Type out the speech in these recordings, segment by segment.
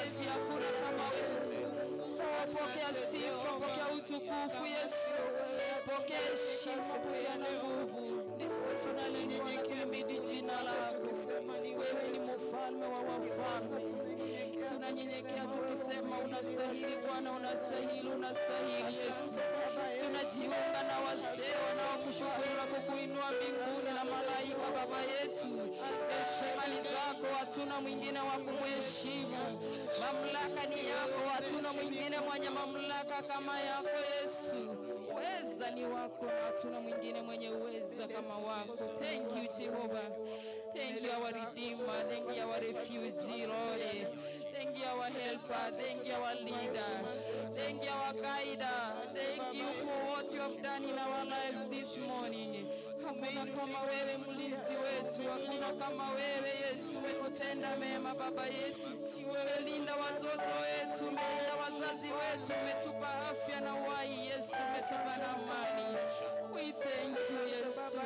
Savior, hakuna kama wewe. Pokea sifa, pokea utukufu Yesu. Pokea heshima, pokea na nguvu. Tunalinyenyekea mbele jina lako. Wewe ni mfalme wa wafalme. Tunanyenyekea tukisema unastahili Bwana, unastahili, unastahili Yesu. Tunajiunga na wazee wanaokushukuru na kukuinua mbinguni na malaika Baba yetu. Heshima ni zako, hatuna mwingine wa kumheshimu. Mamlaka ni yako, hatuna mwingine mwenye mamlaka kama yako Yesu. Uweza ni wako, hatuna mwingine mwenye uweza kama wako. Thank you Jehovah. Thank you our Redeemer. Thank you our refugee, Lord. Thank you our helper. Thank you our leader. Thank you our guide. Thank you for what you have done in our lives this morning. Hakuna kama wewe mlinzi wetu, hakuna kama wewe Yesu umetutenda mema Baba yetu. Umelinda watoto wetu, umelinda wazazi wetu, umetupa afya na uhai Yesu, umetupa na amani. We thank you Yesu.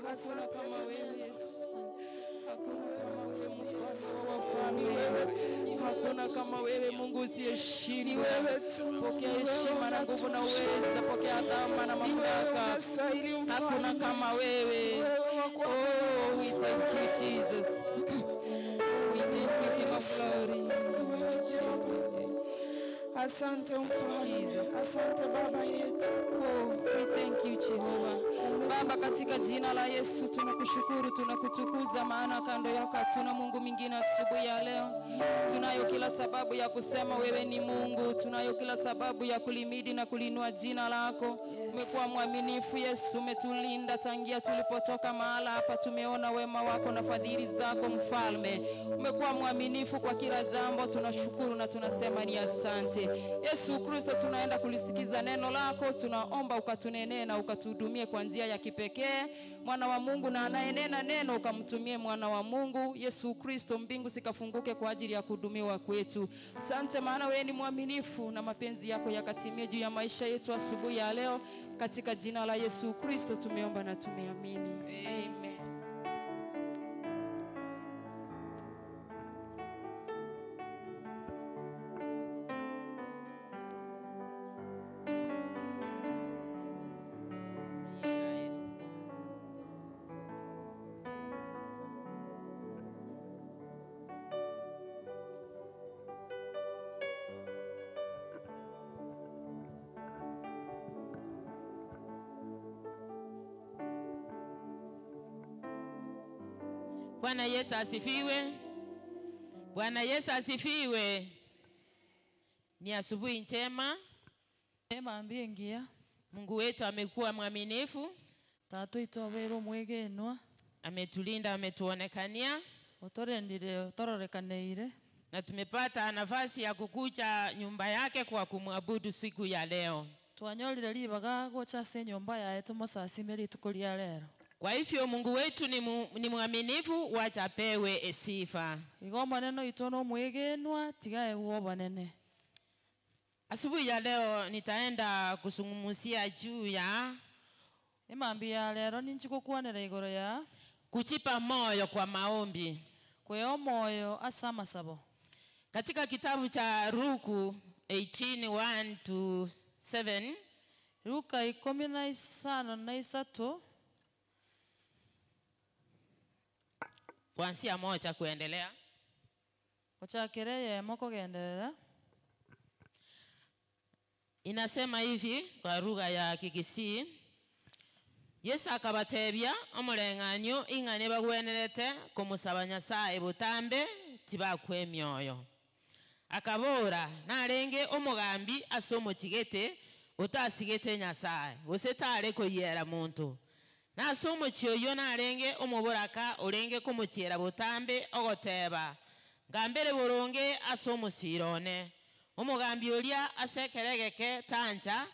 Hakuna kama wewe Yesu. Hakuna kama wewe mfalme wa wafalme. Hakuna kama wewe Mungu usiyeshindwa. Pokea heshima na nguvu na uweza, pokea adama na mamlaka. Hakuna kama wewe. Oh, we thank you Jesus. We thank you King of Glory. Asante mfalme. Asante Baba yetu. Oh, we thank you Jehovah. Baba, katika jina la Yesu tunakushukuru, tunakutukuza, maana kando yako hatuna Mungu mwingine asubuhi ya leo. Tunayo kila sababu ya kusema wewe ni Mungu. Tunayo kila sababu ya kulimidi na kulinua jina lako. Umekuwa mwaminifu Yesu, umetulinda tangia tulipotoka mahala hapa. Tumeona wema wako na fadhili zako mfalme. Umekuwa mwaminifu kwa kila jambo, tunashukuru na tunasema ni asante. Yesu Kristo, tunaenda kulisikiza neno lako, tunaomba ukatunenee na ukatuhudumie kwa njia ya kipekee. Mwana wa Mungu na anayenena neno ukamtumie mwana wa Mungu Yesu Kristo, mbingu zikafunguke kwa ajili ya kuhudumiwa kwetu. Asante maana wewe ni mwaminifu na mapenzi yako yakatimie juu ya maisha yetu asubuhi ya leo. Katika jina la Yesu Kristo tumeomba na tumeamini. Amen. Bwana Yesu asifiwe. Bwana Yesu asifiwe. Ni asubuhi njema. Njema ambie ngia. Mungu wetu amekuwa mwaminifu. Tatu itobero mwegenwa. Ametulinda, ametuonekania. Otorendire, otororekaneire. Na tumepata nafasi ya kukuja nyumba yake kwa kumwabudu siku ya leo. Twanyorire ribaga gocha se nyumba yae tumosasimeri tukuria lero. Kwa hivyo Mungu wetu ni mwaminifu, wacha apewe sifa. Igo maneno itono mwegenwa tigae uobanene. Asubuhi ya leo nitaenda kuzungumzia juu ya imambia lero ninchikukwanera igoro ya kuchipa moyo kwa maombi. Kweo moyo asa masabo. Katika kitabu cha Luka 18:1-7, Luka 15:3 kuanzia 1 kuendelea. Ochakereye moko gendelea. Inasema hivi kwa lugha ya Kikisii. Yesu akabatebia omureng'anio ing'ane bagwenerete kumusaba Nyasaye butambe tibakwe mioyo. Akabora narenge omugambi ase omochigete utasigete Nyasaye gose tare koyera muntu. Nase omochi oyo narenge omoboraka orenge komochiera butambe ogoteba ngambere boronge ase omosirone. Omugambi oria ase keregeke tancha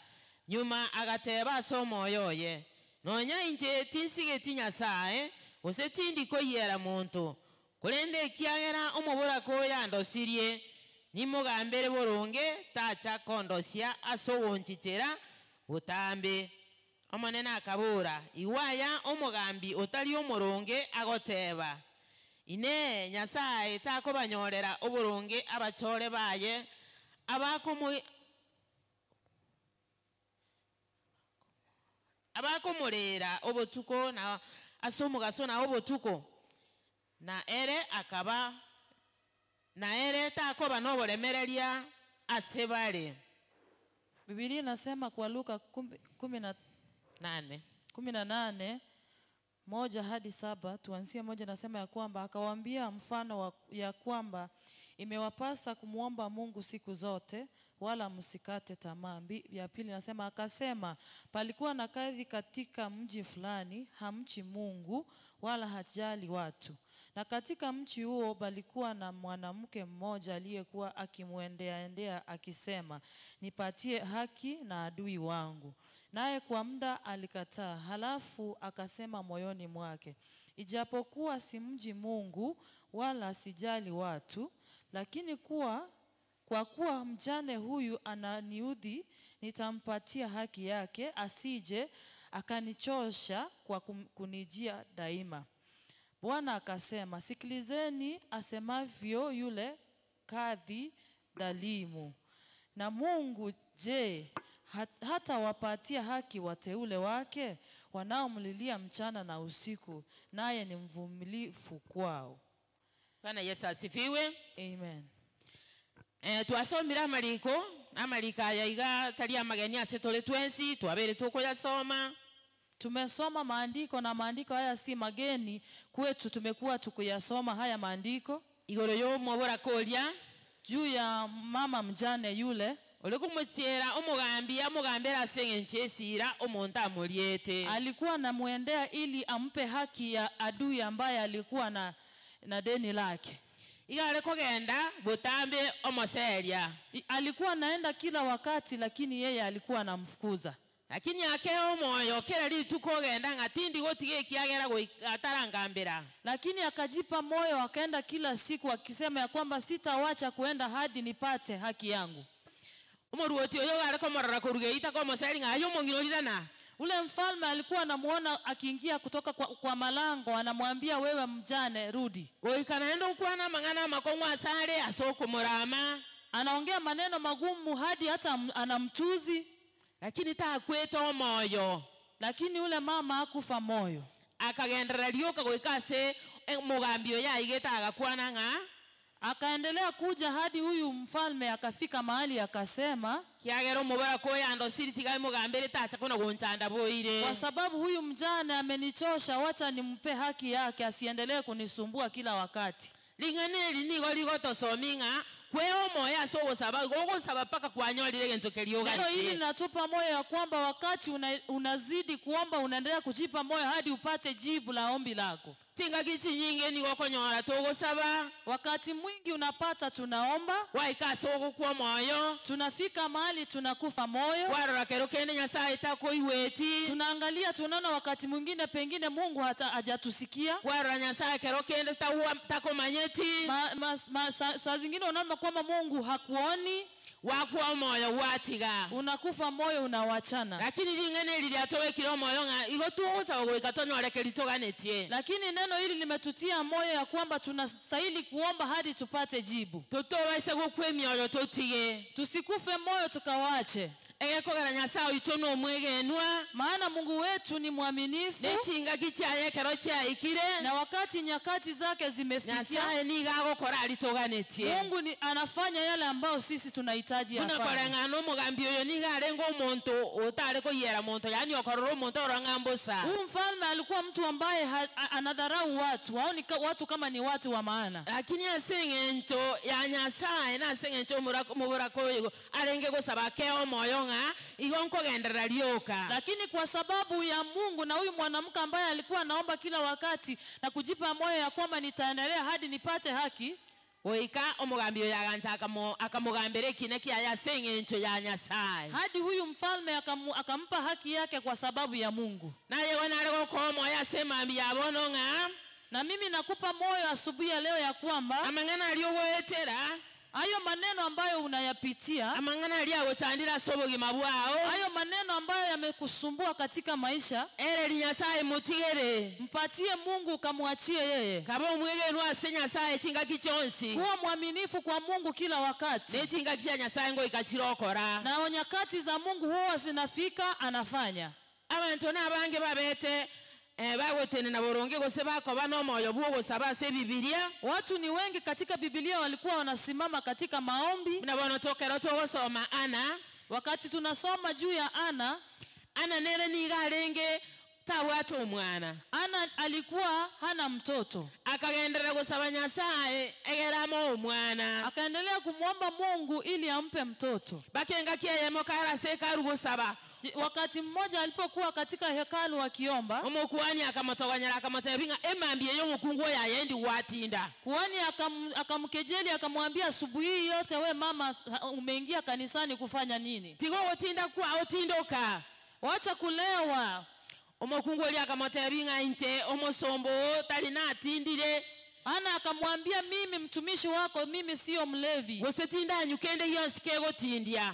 nyuma agateba ase omoyo oye. Nonya inje tinsigeti Nyasaye gose tindi koyera muntu. Kurende ekiagera omoboraka oyo andosirie nimugambere boronge tacha kondosia ase ogonchichera butambe. Omonene akabora iwaya omugambi otari omoronge agoteba Ine Nyasaye takobanyorera oburungi abachore baye abakomurera obotuko na asomugaso na obotuko na ere akaba na ere takoba noboremereria asebare. Biblia inasema kwa Luka 18 1-7, tuanzie 1, nasema ya kwamba akawaambia mfano ya kwamba imewapasa kumuomba Mungu siku zote wala msikate tamaa. Ya pili nasema akasema palikuwa na kadhi katika mji fulani hamchi Mungu wala hajali watu. Na katika mji huo palikuwa na mwanamke mmoja aliyekuwa akimuendea akisema, nipatie haki na adui wangu. Naye kwa muda alikataa. Halafu akasema moyoni mwake, ijapokuwa simji Mungu wala sijali watu, lakini kwa kuwa mjane huyu ananiudhi, nitampatia haki yake, asije akanichosha kwa kunijia daima. Bwana akasema, sikilizeni asemavyo yule kadhi dhalimu. Na Mungu je, hata wapatia haki wateule wake wanaomlilia mchana na usiku, naye ni mvumilivu kwao. Bwana Yesu asifiwe. Amen. Twasomira amaliko amalika yaiga tali amageni asetole twensi twabere tukoyasoma. Tumesoma maandiko na maandiko haya si mageni kwetu, tumekuwa tukuyasoma haya maandiko. Igoro yo mobora kolya juu ya mama mjane yule olikumutiera omugambi amugambera asengenchesira omuntu amuliete. Alikuwa anamuendea ili ampe haki ya adui ambaye alikuwa na deni lake. Igare kogenda butambe omoseria. Alikuwa anaenda kila wakati, lakini yeye alikuwa anamfukuza. Lakini akeo moyo kila litukogenda ngatindi gotige kiagera atarangambira. Lakini akajipa moyo akaenda kila siku akisema ya kwamba sitawacha kuenda hadi nipate haki yangu. Omoruoti oyo gare komorora korugeita komoseri ngayo mongirorana. Ule mfalme alikuwa anamuona akiingia kutoka kwa malango, anamwambia wewe mjane rudi. Goikanaenda ukwana mangana makongwa sare asoko murama. Anaongea maneno magumu hadi hata anamtuzi. Lakini takweta moyo. Lakini ule mama hakufa moyo. Akagendera rioka goikase mugambio ya igeta agakwana nga. Akaendelea kuja hadi huyu mfalme akafika mahali akasema, kiagero mubara koya ndo siri tigai mugambere tacha kuna gonchanda boire. Kwa sababu huyu mjane amenichosha, wacha nimpe haki yake asiendelee kunisumbua kila wakati. Linganeli nigo ligotosominga kweo moyo so sababu gogo sababu paka kwanyolire gentokelio gani. Neno hili linatupa moyo ya kwamba wakati unazidi kuomba unaendelea kujipa moyo hadi upate jibu la ombi lako. Tinga kichi nyingi ni gokonyora togo saba. Wakati mwingi unapata tunaomba, waika soko kwa moyo, tunafika mahali tunakufa moyo. Warora kero kende Nyasaye takoiweti. Tunaangalia tunaona wakati mwingine pengine Mungu hata hajatusikia. Warora Nyasaye kero kende takomanyeti. Saa zingine unaona kwamba Mungu hakuoni. Wakuwa moyo watiga. Unakufa moyo unawachana. Lakini lingene liliatowekire moyo nga igo tuosa goikatonyore kelitoganetie. Lakini neno hili limetutia moyo ya kwamba tunastahili kuomba hadi tupate jibu. Tutowese gukwe mioyo tutige. Tusikufe moyo tukawache. Egekogera Nyasaye itono mwegenwa. Maana Mungu wetu ni mwaminifu. Netinga kichaye kero chaikire. Na wakati nyakati zake zimefikia, Nyasaye niga gokora alitoganetie. Mungu ni anafanya yale ambayo sisi tunahitaji afanye. Kuna mugambi oyo niga arengo omuntu otare koyera muntu yani okorora omuntu orangambosa. Huyu mfalme alikuwa mtu ambaye anadharau watu, haoni watu kama ni watu wa maana. Lakini asengencho ya Nyasaye na asengencho murako koyo arenge gosaba keo moyo nga igonko gendera rioka. Lakini kwa sababu ya Mungu na huyu mwanamke ambaye alikuwa anaomba kila wakati na kujipa moyo ya kwamba nitaendelea hadi nipate haki, Oika omugambio yaganza akamugambere kine kia sengencho ya Nyasaye. Hadi huyu mfalme akampa haki yake kwa sababu ya Mungu. Naye wanarego komo yasema mbiabono nga. Na mimi nakupa moyo asubuhi ya leo ya kwamba amangana aliyoetera Hayo maneno ambayo unayapitia, amang'ana ali agochandira ase obogima bwao, hayo maneno ambayo yamekusumbua katika maisha, ereri Nyasaye mutigere, mpatie Mungu ukamwachie yeye. Kaba omwegenwa ase Nyasaye chingaki chionsi, kuwa mwaminifu kwa Mungu kila wakati, ne chingaki chia Nyasaye ngoikachirokora, na nyakati za Mungu huwa zinafika anafanya. Abantu n'abange babete bagotene na boronge gose bakoba n'omoyo bw'ogosaba ase Bibilia. Watu ni wengi katika Bibilia walikuwa wanasimama katika maombi. Na bono tokero togosoma Ana, wakati tunasoma juu ya Ana, Ana nere niga arenge tabwate omwana. Ana alikuwa hana mtoto. Akagenderera gosaba Nyasaye egeramo omwana. Akaendelea kumwomba Mungu ili ampe mtoto. Bakenga kieyemo karase karugosaba. Wakati mmoja alipokuwa katika hekalu akiomba, omukuhani akamutogonyera akamutebinga emambie y'omukungu yayendi watinda. Kuhani akamkejeli akamwambia, asubuhi yote we mama umeingia kanisani kufanya nini? Tigo otinda kwa otindoka. Wacha kulewa. Omukungu oli akamutebinga inche omosombo tali natindire. Ana akamwambia, mimi mtumishi wako, mimi sio mlevi. Gose nyukende yonsi kegotindia.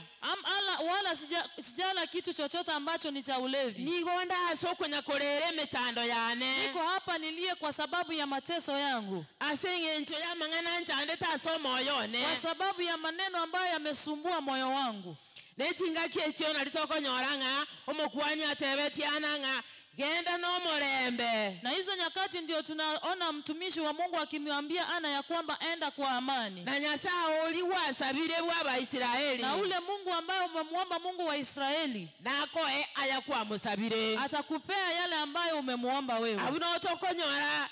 Wala sijala kitu chochote ambacho ni cha ulevi. Nigonda asokonya korere mechando yane. Niko hapa nilie kwa sababu ya mateso yangu. Asenge ncho ya mang'ana nchande taso moyo ne. Kwa sababu ya maneno ambayo yamesumbua moyo wangu. Nechinga kiechio nalitokonyora ng'a omukuhani atebetiana ng'a genda no morembe. Na hizo nyakati ndio tunaona mtumishi wa Mungu akimwambia Ana ya kwamba enda kwa amani. Na Nyasaye oli wasabire bwa Israeli. Na ule Mungu ambaye umemuomba, Mungu wa Israeli, nako ayakuwa musabire, atakupea yale ambayo umemuomba wewe. Abuno tokonyora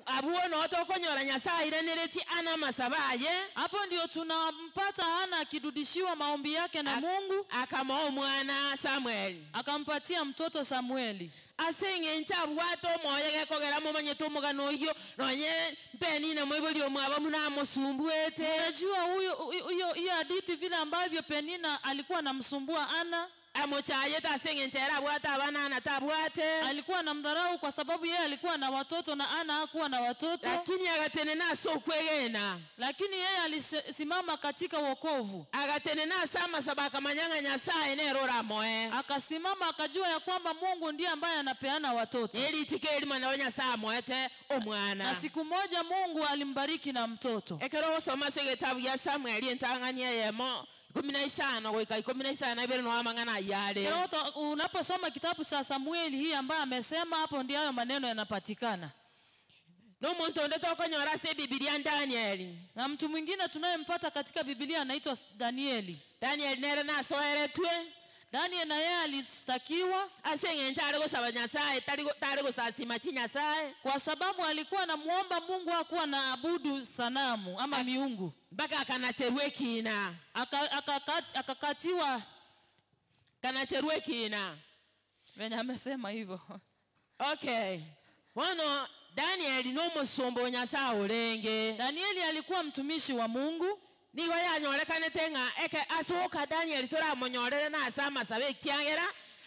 abuno tokonyora Nyasaye irenereti Ana masabaye. Hapo ndio tunampata Ana akidudishiwa maombi yake na Mungu. Akamoa mwana Samuel. Akampatia mtoto Samueli. Asenge nchabwato moyo gekogera mumanyete omogano oyo nonye Penina mwiboli omwaba munamusumbuete. Unajua huyo hiyo hadithi vile ambavyo Penina alikuwa anamsumbua Ana. Amochayeta asenge nchera bwata abana na tabwate. Alikuwa anamdharau kwa sababu yeye alikuwa na watoto na Ana hakuwa na watoto. Lakini agatenena so kwegena. Lakini yeye alisimama katika wokovu. Agatenena sama sabaka manyanga Nyasaye nerora moe. Akasimama akajua ya kwamba Mungu ndiye ambaye anapeana watoto. Eli tikeli mwana Nyasaye moete omwana. Na siku moja Mungu alimbariki na mtoto. Ekero soma segetabu ya Samuel entangania yemo 15 goika 15 ibere no amang'ana yale. Unaposoma kitabu cha Samueli hii ambaye amesema hapo ndio hayo maneno yanapatikana. No muntu onde tokonyora se Biblia Daniel. Na mtu mwingine tunayempata katika Biblia anaitwa Danieli. Daniel nere na soeretwe. Daniel na yeye alishtakiwa asenge ntare gosaba Nyasaye tari gosasima chi Nyasaye, kwa sababu alikuwa anamuomba Mungu, hakuwa na abudu sanamu ama miungu. Mpaka akanacherwe kina. Akakatiwa kanacherwe kina. Venye amesema hivyo. Okay. Bono Daniel no musombo Nyasaye orenge. Danieli alikuwa mtumishi wa Mungu. Nigo yanyorekanete ng'a eke asoka Daniel toramonyorere na asama sabe kiagera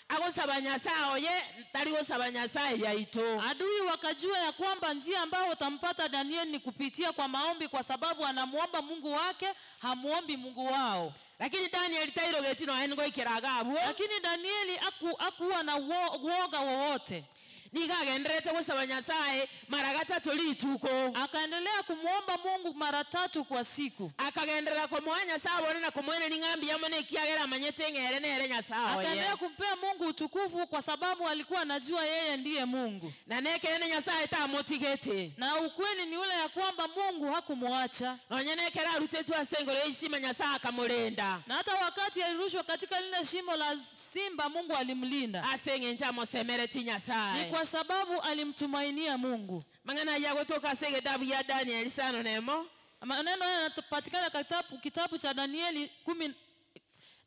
agosaba Nyasaye oye tari gosaba Nyasaye yaito. Adui wakajua ya kwamba njia ambayo utampata Daniel ni kupitia kwa maombi, kwa sababu anamuomba Mungu wake, hamuombi Mungu wao. Lakini Daniel tairogeti no engo ikeraga abwo. Lakini Danieli hakuwa na uoga wowote. Nikagenderete gosaba Nyasaye mara gatatu rituko. Akaendelea kumuomba Mungu mara tatu kwa siku. Akagenderera kumuha Nyasaye bone na kumuene n'ingambi yamone kiagera amanyete ngere nere Nyasaye. Akaendelea kumpea Mungu utukufu kwa sababu alikuwa anajua yeye ndiye Mungu. Na nekene Nyasaye tamutigete. Na ukweli ni ule ya kwamba Mungu hakumuacha. Nonye nekera arutetwe asengoro ishima Nyasaye akamurenda. Na hata wakati alirushwa katika lile shimo la simba, Mungu alimlinda. Asenge njamosemereti Nyasaye. Ni kwa sababu alimtumainia Mungu. Mangana ya kutoka sege tabu ya Daniel sano nemo. Maneno haya yanapatikana katika kitabu cha Danieli 10,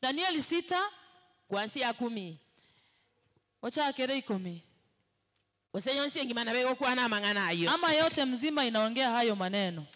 Danieli 6 kuanzia 10. Wacha kere 10. Oseyonsi ngimana bego kwa na mangana ayo. Ama yote mzima inaongea hayo maneno.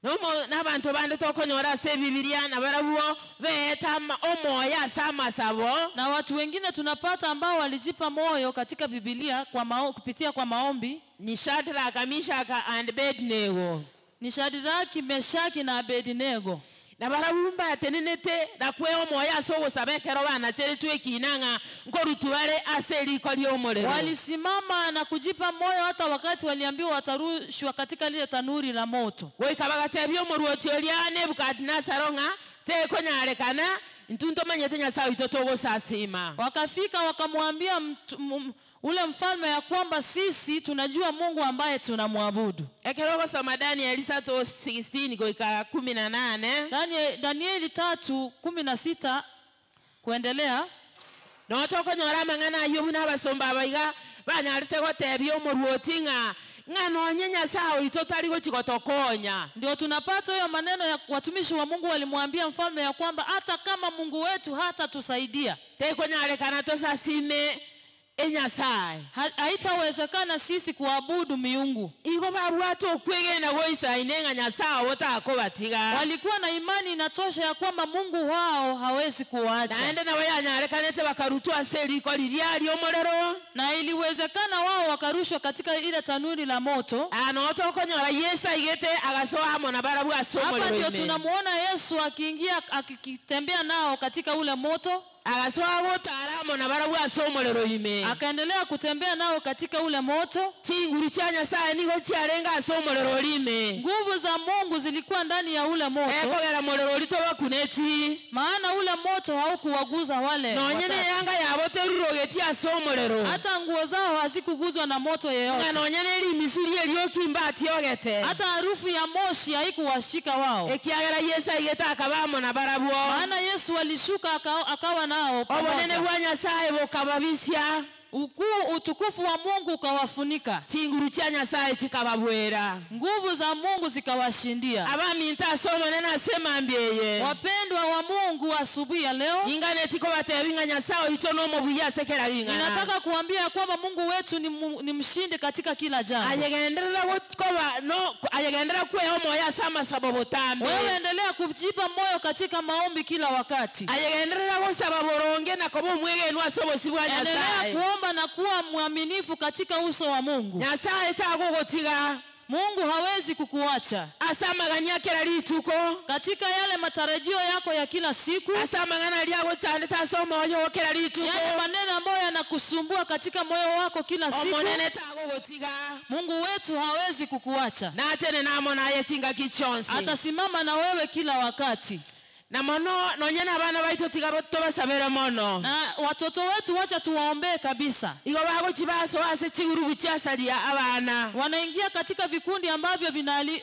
Nomo nabantu bande tokonyora se Biblia na barabuo beta omoya sama sabo. Na watu wengine tunapata ambao walijipa moyo katika Biblia kwa kupitia kwa maombi ni Shadrach, Meshach and Abednego. Ni Shadraki, Meshaki na Abednego. Na barabumba atenenete na kweo moya sogo sabekero bana cheretwe kinanga nkorutubare aseli kwa omorero. Walisimama na kujipa moyo hata wakati waliambiwa watarushwa katika lile tanuri la moto. Goika bagatebia omoruoti oria Nebukadnezar ng'a tekonyarekana ntunto manyete Nyasaye itotogosasima. Wakafika wakamwambia ule mfalme ya kwamba sisi tunajua Mungu ambaye tunamwabudu. Ekero gosoma Danieli 3:16 goika 18. Danieli 3:16 kuendelea. Notokonyora mang'ana ayo buna abasomba abaiga banyarete gotebia omoruoti ng'a nonye Nyasaye itotari gochigotokonya. Ndio tunapata hiyo maneno ya watumishi wa Mungu walimwambia mfalme ya kwamba hata kama Mungu wetu hatatusaidia, tekonyarekana tosasime Nyasaye, haitawezekana sisi kuabudu miungu. Igo babwate okwegena goisa inenga Nyasaye otakobatiga. Walikuwa na imani inatosha ya kwamba Mungu wao hawezi kuwaacha. Naende nawe yanyarekanete bakarutwa ase riko riria riomorero. Na iliwezekana wao wakarushwa katika ile tanuri la moto. Anotokonyora Yesu aigete agasoa amo na barabwo ase omorero. Hapa ndio tunamuona Yesu akiingia akitembea nao katika ule moto. Agasoa gotaramo na barabwo ase omorero ime. Akaendelea kutembea nao katika ule moto. Chinguru cha Nyasaye nigo chiarenga ase omorero ime. Nguvu za Mungu zilikuwa ndani ya ule moto. Ekogera morero ritobakuneti. Maana ule moto haukuwaguza wale. Nonyene yanga yabo terurogeti ase omorero. Hata nguo zao hazikuguzwa na moto yeyote. Nonyene rimisuri eriokimba atiogete. Hata harufu ya moshi haikuwashika wao. Ekiagera Yesu aigete akabamo na barabwo. Maana Yesu alishuka akawa nao pamoja. Obonene bwa Nyasaye bukababisia. Ukuu utukufu wa Mungu ukawafunika. Chinguru cha Nyasaye chikababwera. Nguvu za Mungu zikawashindia. Abaminta asoma nena asema mbyeye. Wapendwa wa Mungu, asubuhi ya leo ingane tiko batebinga Nyasaye itono mobuya sekera ringana. Ninataka kuambia kwamba Mungu wetu ni mshindi katika kila jambo. Ayegenderera gokoba no ayegenderera kweho moya sama sababu tambe. Wewe endelea kujipa moyo katika maombi kila wakati. Ayegenderera gosaba boronge na kobo mwegenu asobo sibwa Nyasaye. Endelea kuomba na kuwa mwaminifu katika uso wa Mungu. Nyasaye tagogotiga. Mungu hawezi kukuacha. Asamaganya kila rituko katika yale matarajio yako ya kila siku. Asamagana lyago tandita soma oyo kila rituko. Yale maneno ambayo yanakusumbua katika moyo wako kila siku. Omonene tagogotiga. Mungu wetu hawezi kukuacha. Na tene namona yetinga kichonsi. Atasimama na wewe kila wakati. Na mono nonyena abana baito tigaboto basabera mono. Na watoto wetu wacha tuwaombee kabisa. Igo bago chibaso ase chigurubu chiasalia abana. Wanaingia katika vikundi ambavyo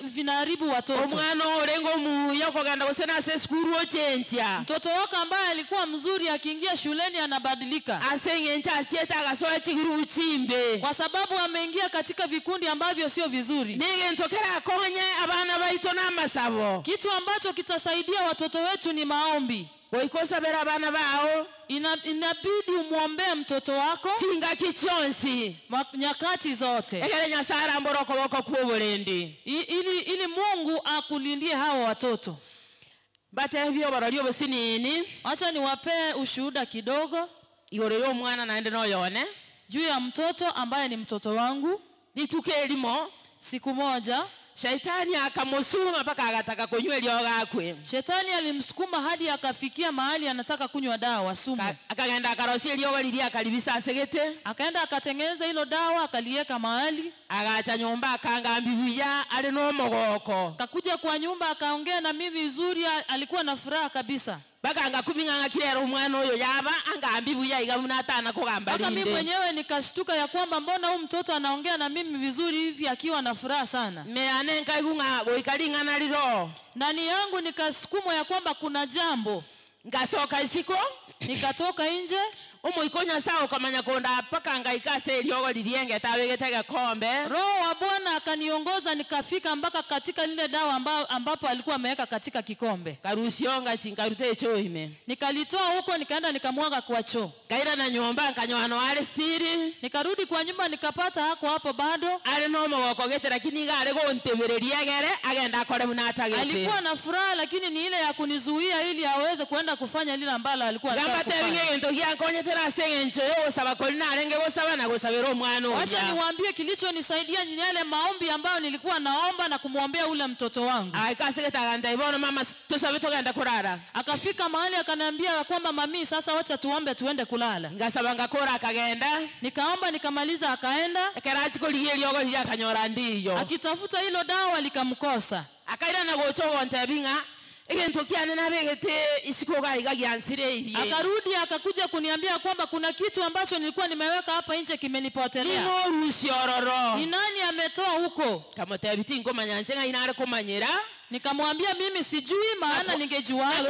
vinaharibu watoto. Omwana orengo muyo kogenda gosena ase skuru ochentia. Mtoto wako ambaye alikuwa mzuri akiingia shuleni anabadilika. Ase ngencha asieta agasoa chigurubu chimbe. Kwa sababu ameingia katika vikundi ambavyo sio vizuri. Nige ntokera konye abana baito na masabo. Kitu ambacho kitasaidia watoto wetu ni maombi. Goikosabera abana bao. Inabidi umuombee mtoto wako tinga kichonsi nyakati zote. Ekere Nyasaye arambora okoboko kw'oborendi. Ili Mungu akulindie hao watoto. Batebyo barori obusinini. Acha niwapee ushuhuda kidogo igoro y'omwana naende noyone juu ya mtoto ambaye ni mtoto wangu. Rituko erimo, siku moja Shaitani akamusuma mpaka akataka kunywa lyoga akwe. Shetani alimsukuma hadi akafikia mahali anataka kunywa dawa sumu. Akagenda akarosia lyoga liria akalibisa asegete. Akaenda akatengeneza hilo dawa akaliweka mahali. Agacha nyumba akanga mbibuya ali no mogoko. Akakuja kwa nyumba akaongea na mimi vizuri, alikuwa na furaha kabisa. Bakanga kuminganga kirero umwana oyo yaba anga mbibuya igamuna atana kugamba linde. Mimi mwenyewe nikashtuka ya kwamba mbona huyu mtoto anaongea na mimi vizuri hivi akiwa na furaha sana. Meane nkaigunga goikaringa nariro. Ndani yangu nikasukumwa ya kwamba kuna jambo. Ngasoka isiko nikatoka nje. Omoikonya sao kamanya konda paka ngaikase lyogo lirienge tawegete gakombe. Roho wa Bwana akaniongoza nikafika mpaka katika lile dawa ambapo alikuwa ameweka katika kikombe. Karusionga chinkarute choime. Nikalitoa huko nikaenda nikamwaga kwa choo. Kaira na nyumba nkanywa no ale stiri. Nikarudi kwa nyumba nikapata hako hapo bado. Ale no mogokogete lakini gare gontebereria gere agenda akore munatagete. Alikuwa na furaha lakini ni ile ya kunizuia ili aweze kuenda kufanya lile ambalo alikuwa anataka kufanya. Gamba tebinge ntogia nkonyete Wacha niwaambie kilichonisaidia ni yale maombi ambayo nilikuwa naomba na kumwombea ule mtoto wangu. Akafika mahali akaniambia kwamba mami, sasa wacha tuombe tuende kulala. Nikaomba nikamaliza, akaenda. Akitafuta hilo dawa likamkosa. Akarudi akakuja kuniambia kwamba kuna kitu ambacho nilikuwa nimeweka hapa nje kimenipotelea. Ni nani ametoa huko? Nikamwambia mimi sijui, maana ningejuaje?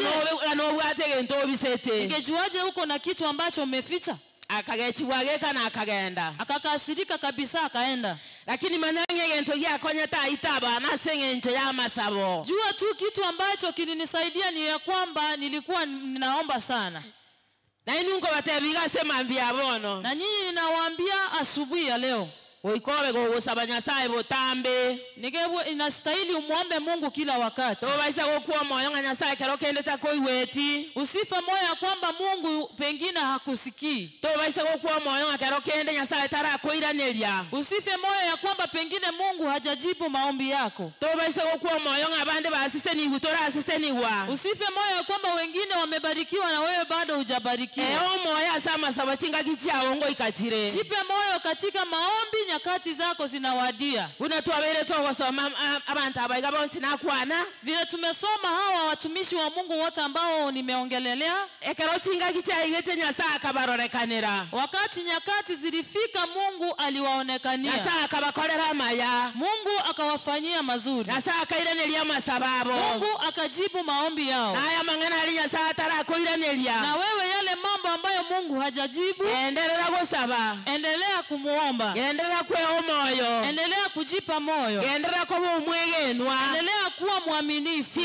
Ningejuaje huko na kitu ambacho umeficha? Akakasirika kabisa akaenda. Jua tu kitu ambacho kilinisaidia ni ya kwamba nilikuwa ninaomba sana. Na nyinyi ninawaambia asubuhi ya leo, inastahili umuombe Mungu kila wakati. Usife moyo ya kwamba Mungu pengine hakusikii. Usife moyo ya kwamba pengine Mungu hajajibu maombi yako. Usife moyo ya kwamba wengine wamebarikiwa na wewe bado hujabarikiwa. Jipe moyo katika maombi, nyakati zako zinawadia. Vile tumesoma hawa watumishi wa Mungu wote ambao nimeongelelea, wakati nyakati zilifika Mungu aliwaonekania. Mungu akawafanyia mazuri. Mungu akajibu maombi yao. Na wewe yale mambo ambayo Mungu hajajibu, endelea kumuomba. Endelea kujipa moyo. Endelea kuwa mwaminifu.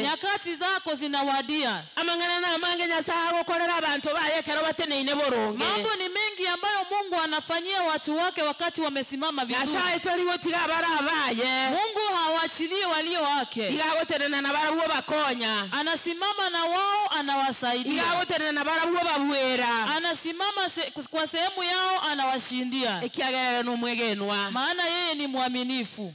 Nyakati zako zinawadia. Mambo ni mengi ambayo Mungu anafanyia watu wake wakati wamesimama vizuri. Mungu hawaachilii walio wake. Anasimama na wao, anawasaidia. Anasimama kwa sehemu yao, anawashindia. Maana yeye ni mwaminifu.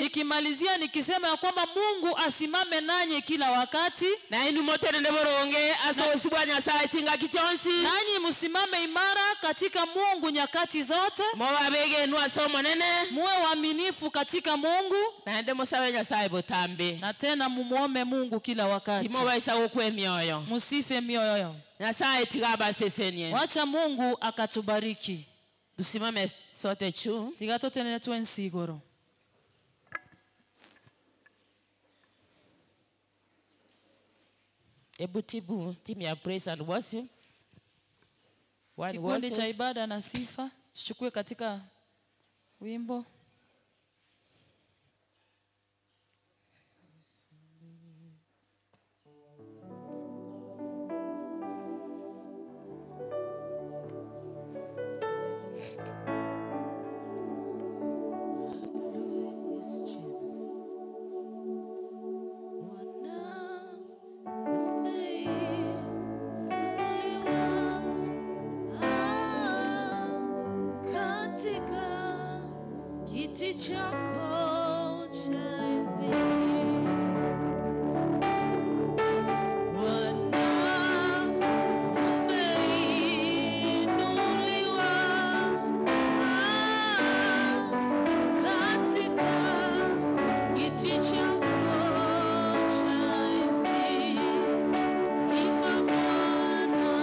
Nikimalizia nikisema ya kwamba Mungu asimame nanyi kila wakati. Nanyi msimame imara katika Mungu nyakati zote. Muwe waaminifu katika Mungu. Na tena mumuombe Mungu kila wakati. Musife mioyo. Wacha Mungu akatubariki. Tusimame sote juu. Tigatotenene twensigoro. Ebu tibu timu ya praise and worship. Kikundi cha ibada na sifa tuchukue katika wimbo. Kiti chako cha enzi, Bwana umeinuliwa katika kiti chako cha enzi, imba Bwana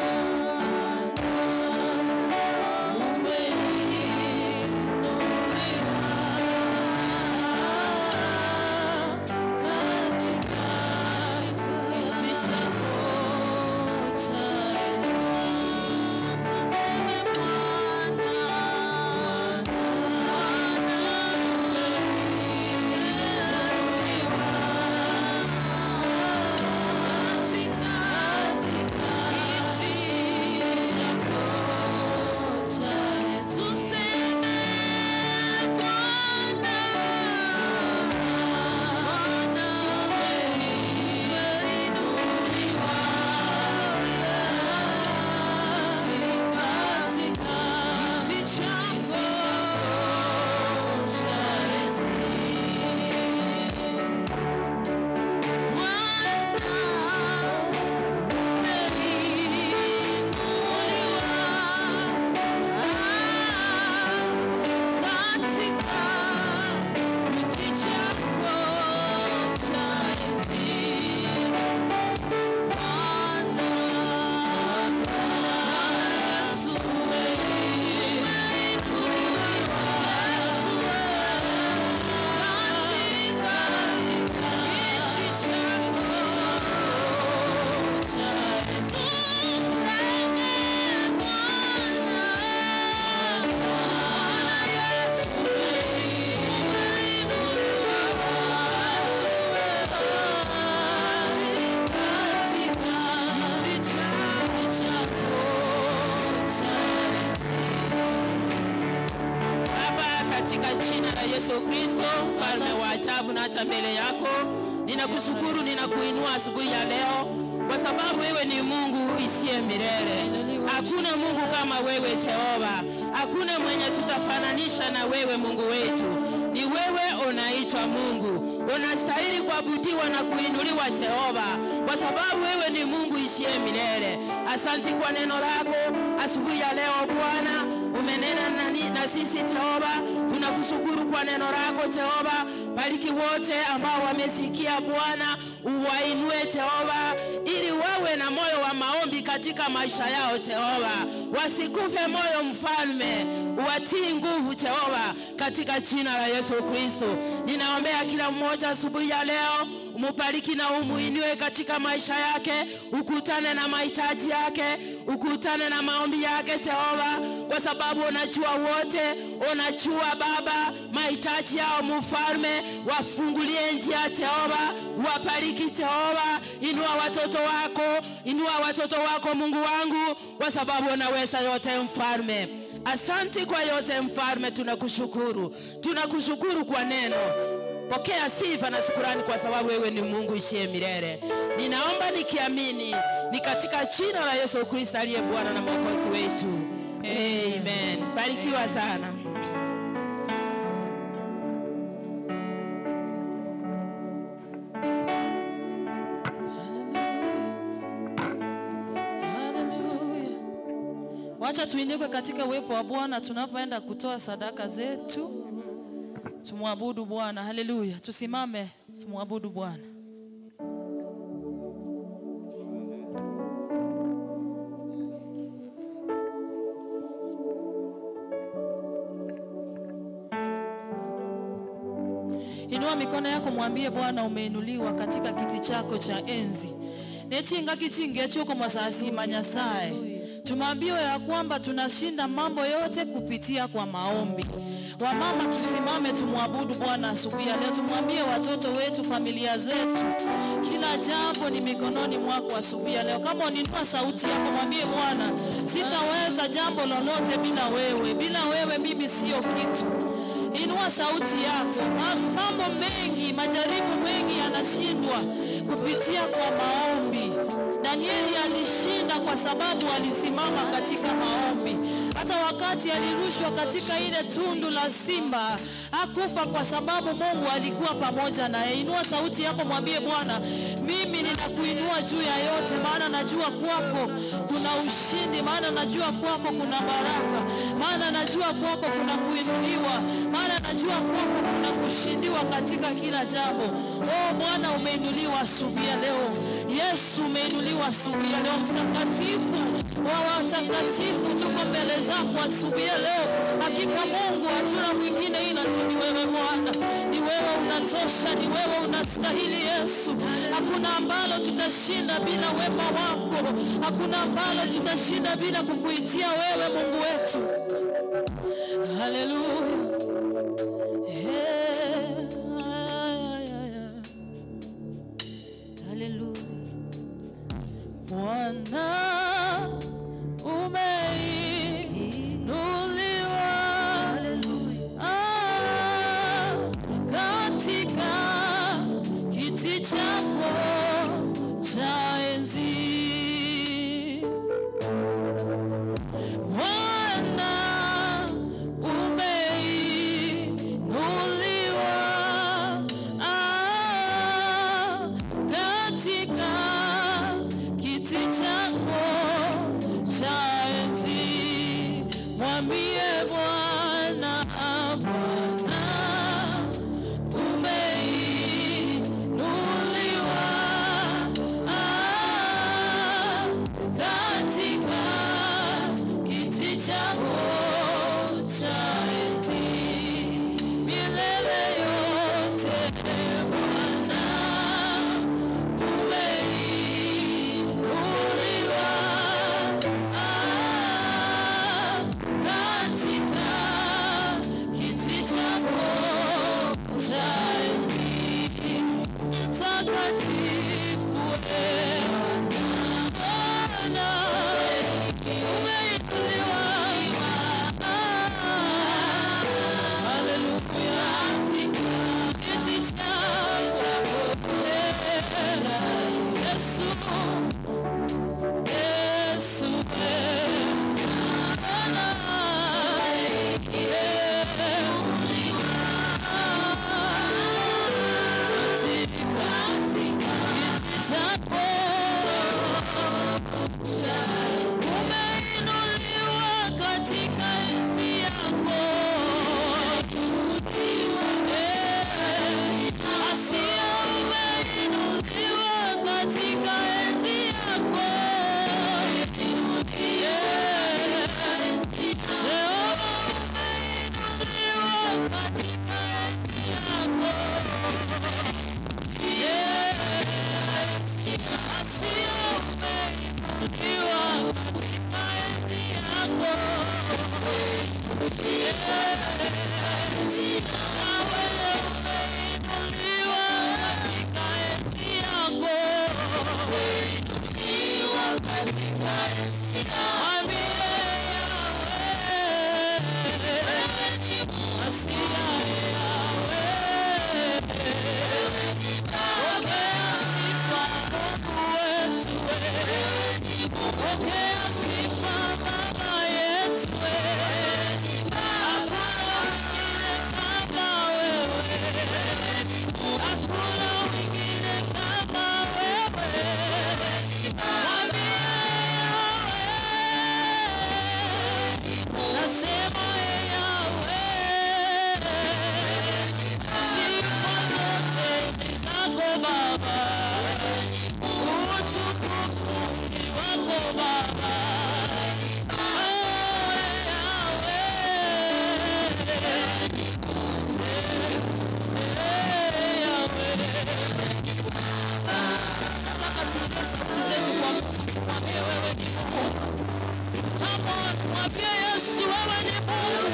umeinuliwa. la Yesu Kristo, mfalme wa ajabu na hata mbele yako, ninakushukuru, ninakuinua asubuhi ya leo kwa sababu wewe ni Mungu isiye milele. Hakuna Mungu kama wewe Jehova, hakuna mwenye tutafananisha na wewe Mungu wetu. Ni wewe unaitwa Mungu, unastahili kuabudiwa na kuinuliwa Jehova, kwa sababu wewe ni Mungu ishiye milele. Asante kwa neno lako asubuhi ya leo Bwana, umenena na sisi Jehova. Tunakushukuru kwa neno lako Jehova. Bariki wote ambao wamesikia Bwana, uwainue Jehova, ili wawe na moyo wa maombi katika maisha yao Jehova, wasikufe moyo mfalme, uwatii nguvu Jehova, katika jina la Yesu Kristo. Ninaombea kila mmoja asubuhi ya leo, umubariki na umuinue katika maisha yake, ukutane na mahitaji yake, ukutane na maombi yake Jehova, kwa sababu unajua wote, unajua Baba mahitaji yao mfalme. Wafungulie njia Jehova, wabariki Jehova, inua watoto wako, inua watoto wako Mungu wangu, kwa sababu unaweza yote mfalme. Asante kwa yote mfalme, tunakushukuru. Tunakushukuru kwa neno. Pokea sifa na shukrani kwa sababu wewe ni Mungu ishiye milele. Ninaomba nikiamini ni katika jina la Yesu Kristo aliye Bwana na Mwokozi wetu. Amen. Barikiwa sana. Wacha tuinuke katika uwepo wa Bwana tunapoenda kutoa sadaka zetu. Tumwabudu Bwana. Haleluya. Tusimame tumwabudu Bwana. Inua mikono yako mwambie Bwana umeinuliwa katika kiti chako cha enzi. Nechinga kichinge chuko mwasasima Nyasaye. Tumeambiwa ya kwamba tunashinda mambo yote kupitia kwa maombi. Wamama tusimame tumwabudu Bwana asubuhi ya leo. Tumwambie watoto wetu, familia zetu, kila jambo ni mikononi mwako asubuhi ya leo. Kama uninua sauti yako mwambie Bwana, sitaweza jambo lolote bila wewe. Bila wewe mimi sio kitu. Inua sauti yako. Mambo mengi, majaribu mengi yanashindwa kupitia kwa maombi. Danieli alishinda kwa sababu alisimama katika maombi. Hata wakati alirushwa katika ile tundu la simba, hakufa kwa sababu Mungu alikuwa pamoja naye. Inua sauti yako mwambie Bwana, mimi ninakuinua juu ya yote, maana najua kwako kuna ushindi, maana najua kwako kuna baraka, maana najua kwako kuna kuinuliwa, maana najua kwako kuna kushindiwa katika kila jambo. Oh Bwana, umeinuliwa asubuhi ya leo. Yesu umeinuliwa asubuhi ya leo. Mtakatifu wa watakatifu, tuko mbele zako asubuhi ya leo. Hakika Mungu, hatuna mwingine ila tu ni wewe Bwana. Ni wewe unatosha, ni wewe unastahili Yesu. Hakuna ambalo tutashinda bila wema wako. Hakuna ambalo tutashinda bila kukuitia wewe Mungu wetu. Haleluya. Haleluya. Bwana umeinuliwa, katika kiti chako cha enzi. Bwana umeinuliwa, katika kiti chako cha enzi. Mwambie Bwana, Bwana umeinuliwa, katika kiti chako cha enzi milele yote. Bwana umeinuliwa, katika kiti chako cha enzi. Mtakatifu Bwana umeinuliwa, Umeinuliwa katika enzi yako. Mwambie Yahweh, Masia Yahweh, pokea sifa Mungu wetu, pokea sifa Baba yetu, hakuna mwingine kama wewe, hakuna mwingine kama wewe. Mwambie Yahweh, nasema Yahweh, sifa zote ni zako Baba, utukufu ni wako Baba. Oh, Yahweh, Yahweh. Nataka tuinue sauti zetu kwa Mungu, tumwambie wewe ni Mungu. Come on, mwambie Yesu wewe ni Mungu.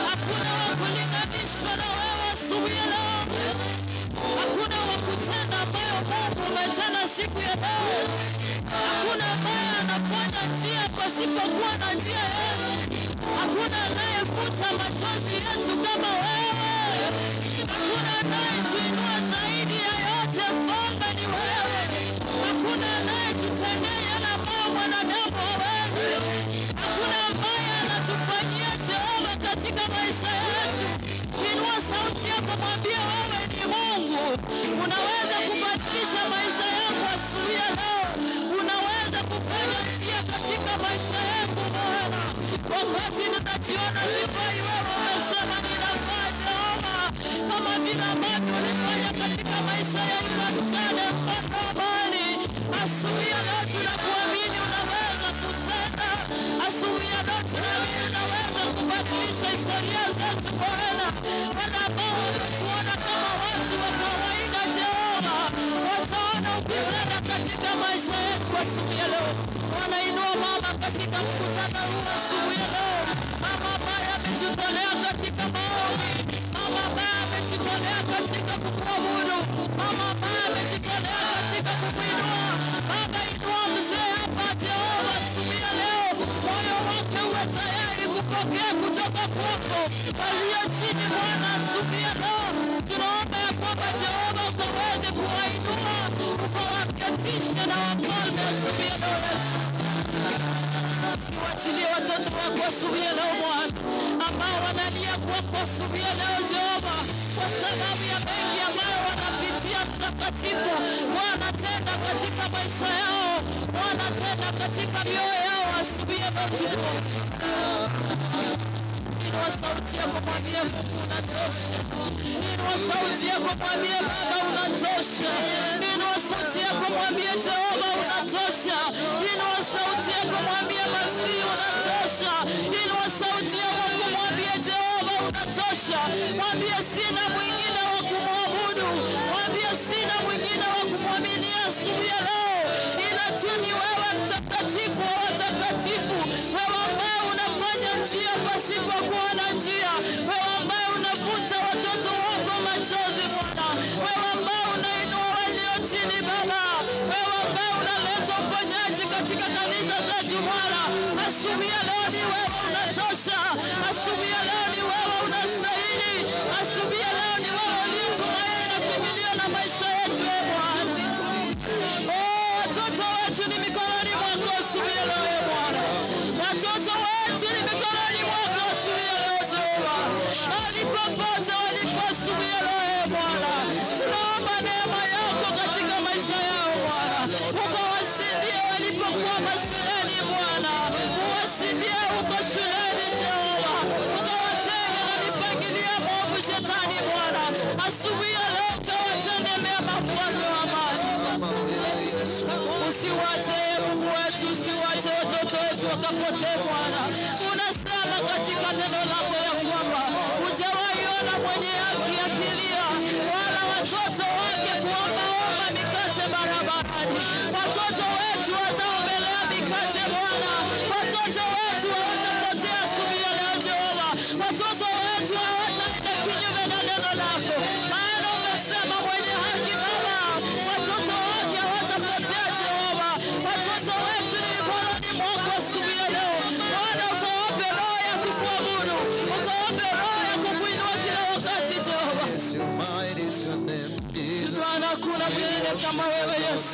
Hakuna wa kulinganishwa na wewe asubuhi ya leo. Hakuna wa kutenda ambayo Mungu umetenda siku ya leo. Hakuna ambaye anafanya njia pasipokuwa na njia, Yesu. Hakuna anayefuta machozi yetu kama wewe. Hakuna anayetuinua zaidi ya yote, mfalme ni wewe. Hakuna anayetutendea yale ambayo mwanadamu hawezi. Hakuna ambaye anatufanyia Jehova katika maisha yetu. Inua sauti yako, mwambie wewe ni Mungu. Unaweza kubadilisha maisha yangu asubuhi ya leo. Unaweza kufanya njia katika maisha yangu Bwana. Wakati ninajiona sifai, wewe umesema ninafaa Jehova, kama vile ambavyo ulifanya katika maisha ya yule mjane mfalme wa amani. Asubuhi ya leo tunakuamini unaweza kutenda. Asubuhi ya leo tunaamini unaweza kubadilisha historia zetu Bwana. Wale ambao wanatuona kama watu wa kawaida Jehova, wataona ukitenda katika maisha yetu asubuhi ya leo. Wanainua mama katika mkutano huu asubuhi ya leo, mama ambaye amejitolea katika maombi, mama ambaye amejitolea katika kukuabudu, mama ambaye amejitolea katika kukuinua. Baba, inua mzee hapa Jehova asubuhi ya leo, moyo wake uwe tayari kupokea kutoka kwako. Walio chini Bwana asubuhi ya leo, tunaomba ya kwamba Jehova ukaweze kuwainua, ukawaketishe na wafalme asubuhi ya leo Yesu. Wachilie watoto wako asubuhi ya leo Bwana, ambao wanalia kwako asubuhi ya leo Jehova, kwa sababu ya mengi ambayo wanapitia. Mtakatifu Bwana, tenda katika maisha yao, Bwana tenda katika mioyo yao asubuhi ya leo tuko. Inua sauti yako mwambie Mungu unatosha. Inua sauti yako mwambie Baba unatosha. Inua sauti yako mwambie Jehova unatosha. Inua sauti yako mwambie Masihi unatosha. Inua sauti yako kumwambie Jehova unatosha. Mwambie sina mwingine wa kumwabudu. Mwambie sina mwingine wa kumwamini asubuhi ya leo, ila tu ni wewe mtakatifu wa watakatifu, wewe ambaye unafanya njia pasipokuwa na njia, wewe ambaye unafuta watoto wako machozi Bwana, wewe ambaye unainua walio chini Baba, wewe ambaye unaleta uponyaji katika kanisa zetu Bwana. Asubuhi ya leo ni wewe unatosha. Asubuhi ya leo ni wewe unastahili. Asubuhi ya leo ni wewe uliyetumaini na kimbilio na maisha yetu e Bwana. Oh, watoto wetu ni mikononi mwako asubuhi ya leo e Bwana. Watoto wetu ni mikononi mwako asubuhi ya leo Jehova. Mahali popote walipo asubuhi ya leo e Bwana, tunaomba neema yako katika maisha yao Bwana. Ukawashindie walipokuwa mashuleni Bwana, uwashindie huko shuleni Jehova, ukawatenge na mipangilio ya mwovu shetani Bwana. Asubuhi ya leo ukawatende mema Mfalme wa amani. Usiwache Mungu wetu, usiwache watoto wetu wakapotee Bwana. Unasema katika neno lako ya kwamba hujawahi ona mwenye haki akilia, wala watoto wake kuombaomba mikate barabarani. Watoto wetu wataombelea mikate Bwana, watoto wetu hawatapotea asubuhi ya leo Jehova.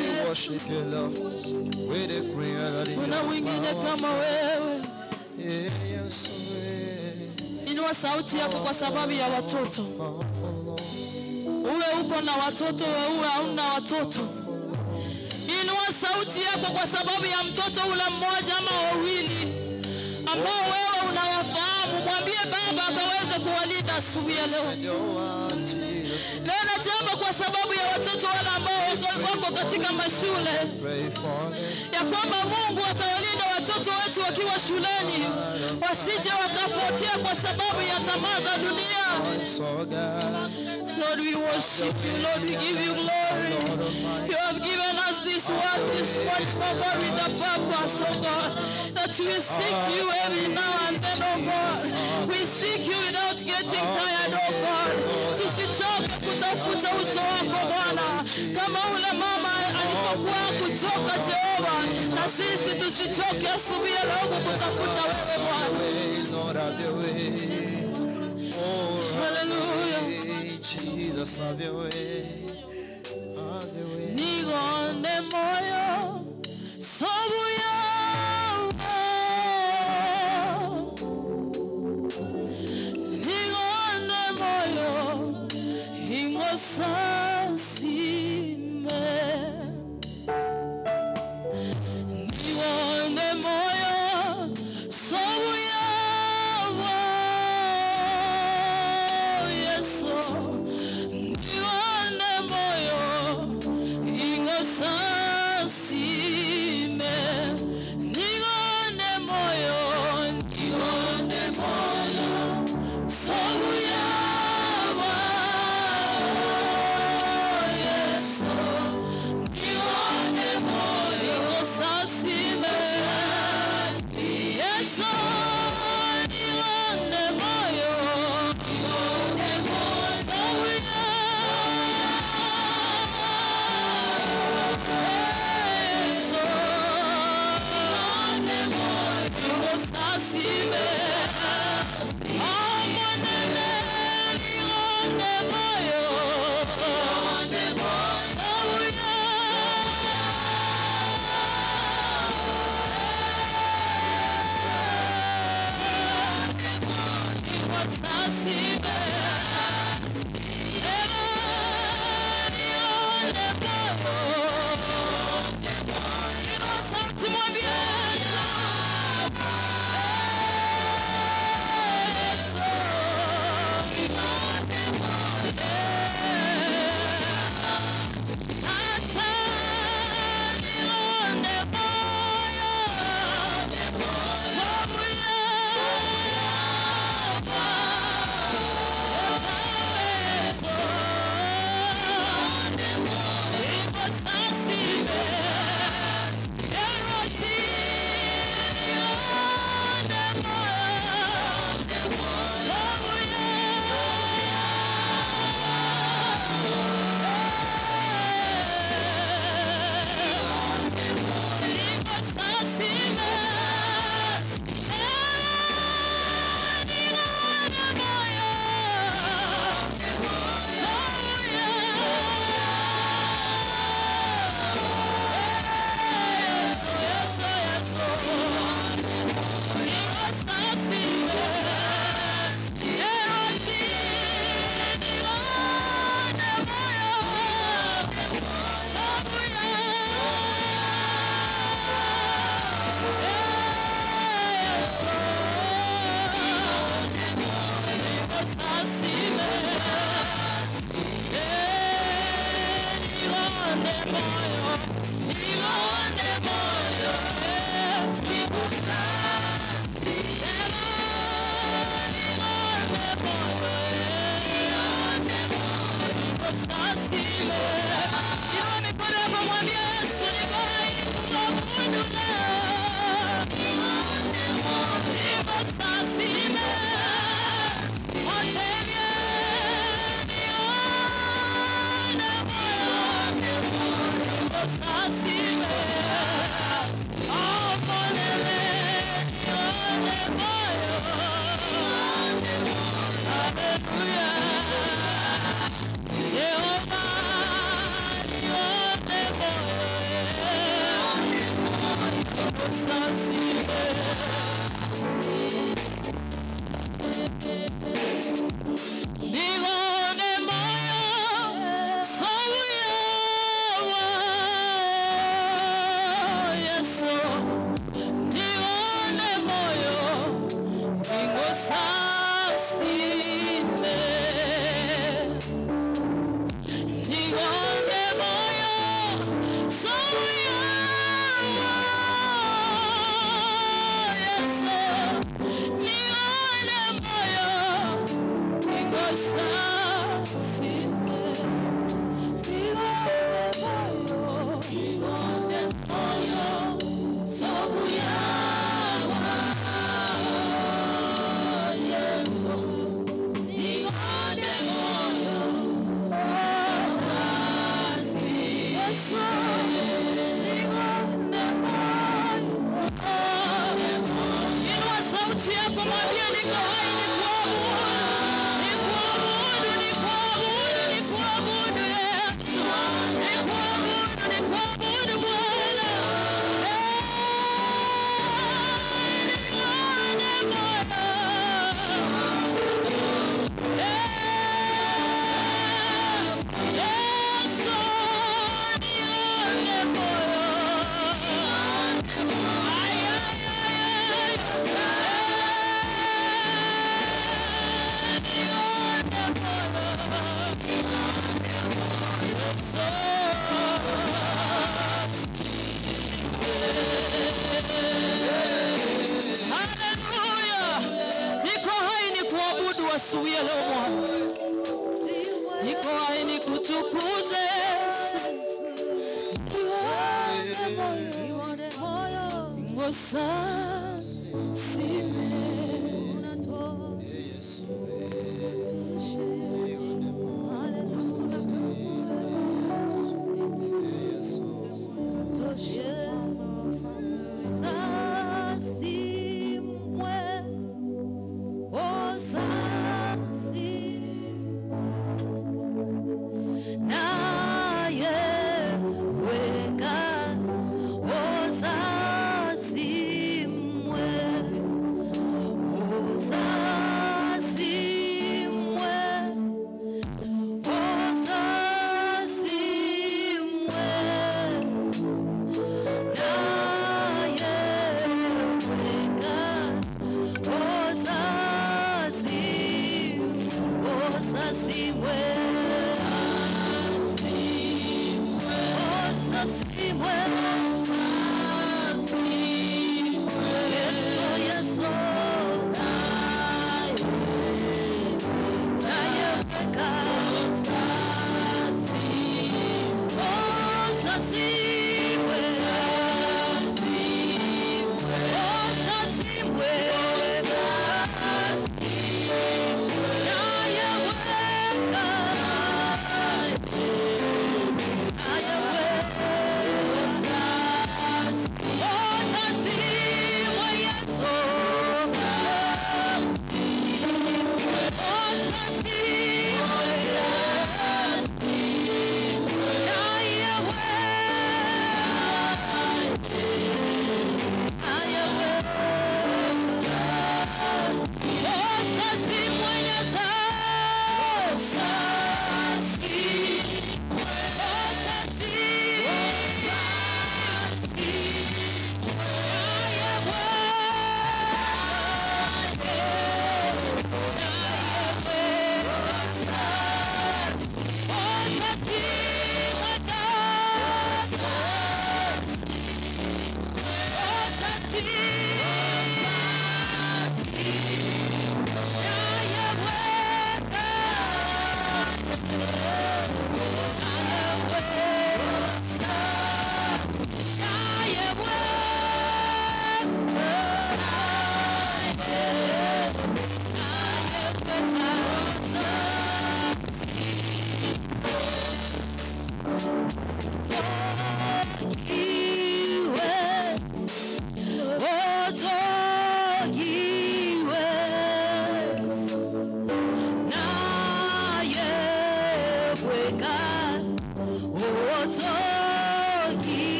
Yesu. We worship you, Lord. We declare that you Kuna are mwingine kama wewe. Yes, we Inua sauti yako kwa sababu ya watoto. powerful Lord. Uwe uko na watoto, wewe hauna watoto. Inua sauti yako kwa sababu ya mtoto ule mmoja ama wawili ambao wewe unawafahamu. Mwambie Baba akaweze kuwalinda asubuhi ya leo. Jesus, Nena jambo kwa sababu ya watoto wale ambao wako katika mashule, pray for them. ya kwamba Mungu atawalinda watoto wetu wakiwa shuleni, wasije wakapotea kwa sababu ya tamaa za dunia. So God, Lord, we worship you. Lord, we give you glory. You have given us this word this morning, oh God, with a purpose, oh God, that we seek you every now and then, oh God. We seek you without getting tired, oh God. Tusichoke kutafuta uso wako Bwana, kama ule mama alipokuwa kuchoka Jehova, na sisi tusichoke asubuhi ya leo kukutafuta wewe Bwana. way, Lord, have your way. Oh, Hallelujah. Jesus, have your way. Have your way. Nigonde moyo sobu yawo, nigonde moyo ingosasime, nigonde moyo sobu yawo, Yesu, nigonde moyo ingosasime, nigonde moyo, nigonde moyo sobu yawo, Yesu, nigonde moyo ingosasime, Yesu, nigonde moyo, nigonde moyo sobu Asubuhi ya leo Bwana, niko hai nikutukuze Yesu. Ngosa sime Osasimwe.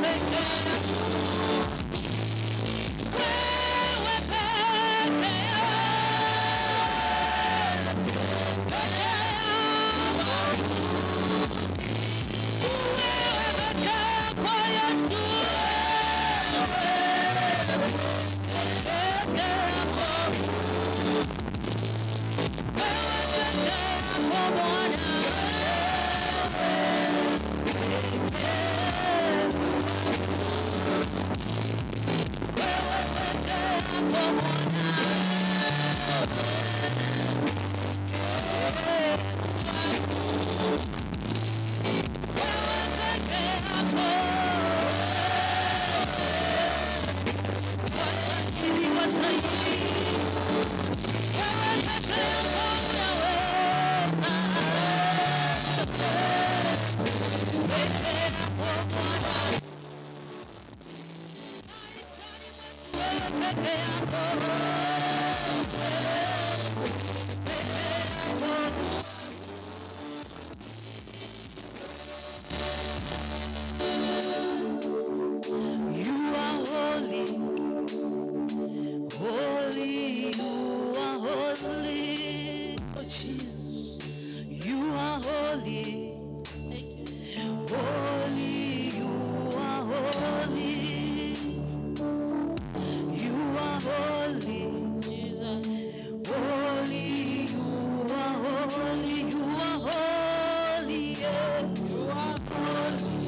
peke yako. Wewe peke yako. Peke yako. Wewe peke yako Yesu. Peke yako. Wewe peke yako Bwana. Wewe peke yako Bwana. Wewe peke yako. Wastahili, wastahili. Wewe peke yako unaweza. Peke yako Bwana. Wewe peke yako. Peke yako. You are holy, holy, you are holy. Oh, Jesus. You are holy, Thank you. holy, you are holy. You are holy, Jesus. holy, you are holy, you are holy, yeah. You are holy.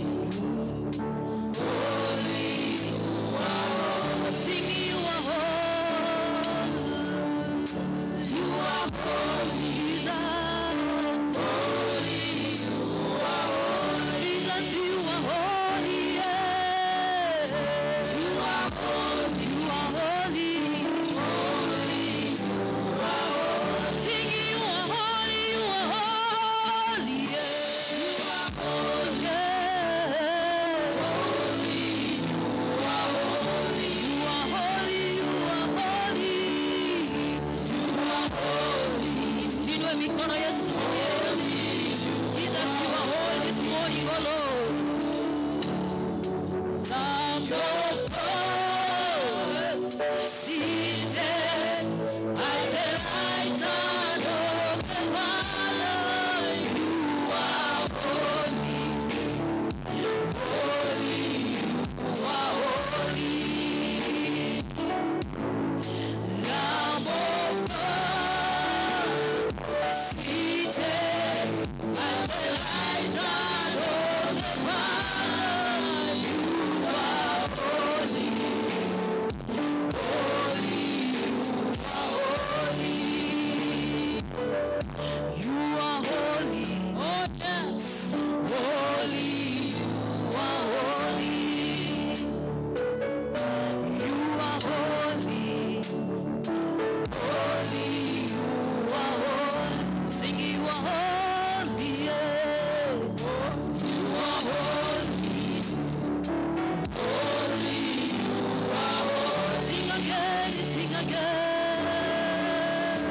Holy, you are holy. Sing, you are holy. You are holy, Jesus. Holy, you are holy. Jesus, you are holy, yeah. You are holy. You are holy. Holy, you are holy. Sing, you are holy, you are holy, yeah. You are holy, yeah. You are holy, you are holy, you are holy. Tuinue mikono yetu tumwambie Yesu. Jesus, you are holy this morning, oh Lord. Lamb of God, seated at the right hand of the Father, you are holy, holy, you are holy. Lamb of God, seated at the right hand of the Father, you are holy, holy, you are holy. You are holy, Oh, yes. holy, you are holy. You are holy, holy, you are holy. Sing, you are holy, yeah. You are holy, holy, you are holy. Sing again, sing again.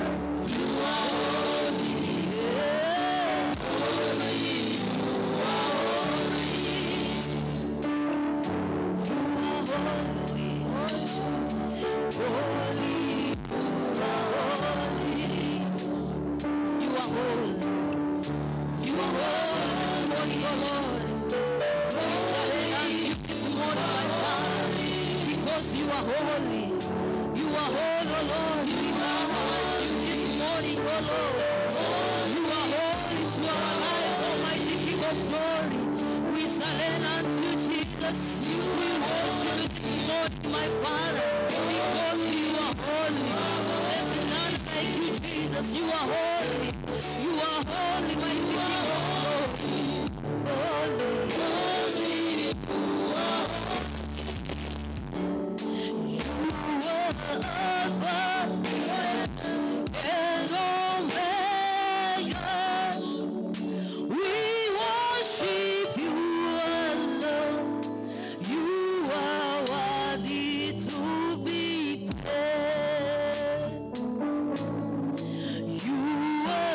You are holy, yeah. Holy, you are holy. You are holy, holy, you are holy. You are holy. You are holy this morning, oh Lord. We surrender to you this morning, my Father, because you are holy. You are holy, oh Lord. We bow to you this morning, oh Lord. You are holy to our life, Almighty King of glory. We surrender to you, Jesus. We worship you this morning, my Father, because you are holy. There's none like you, Jesus. You are holy. You are holy, mighty King of glory. Holy, holy, you are. You are Alpha and Omega. We worship you alone. You are worthy to be praised. You are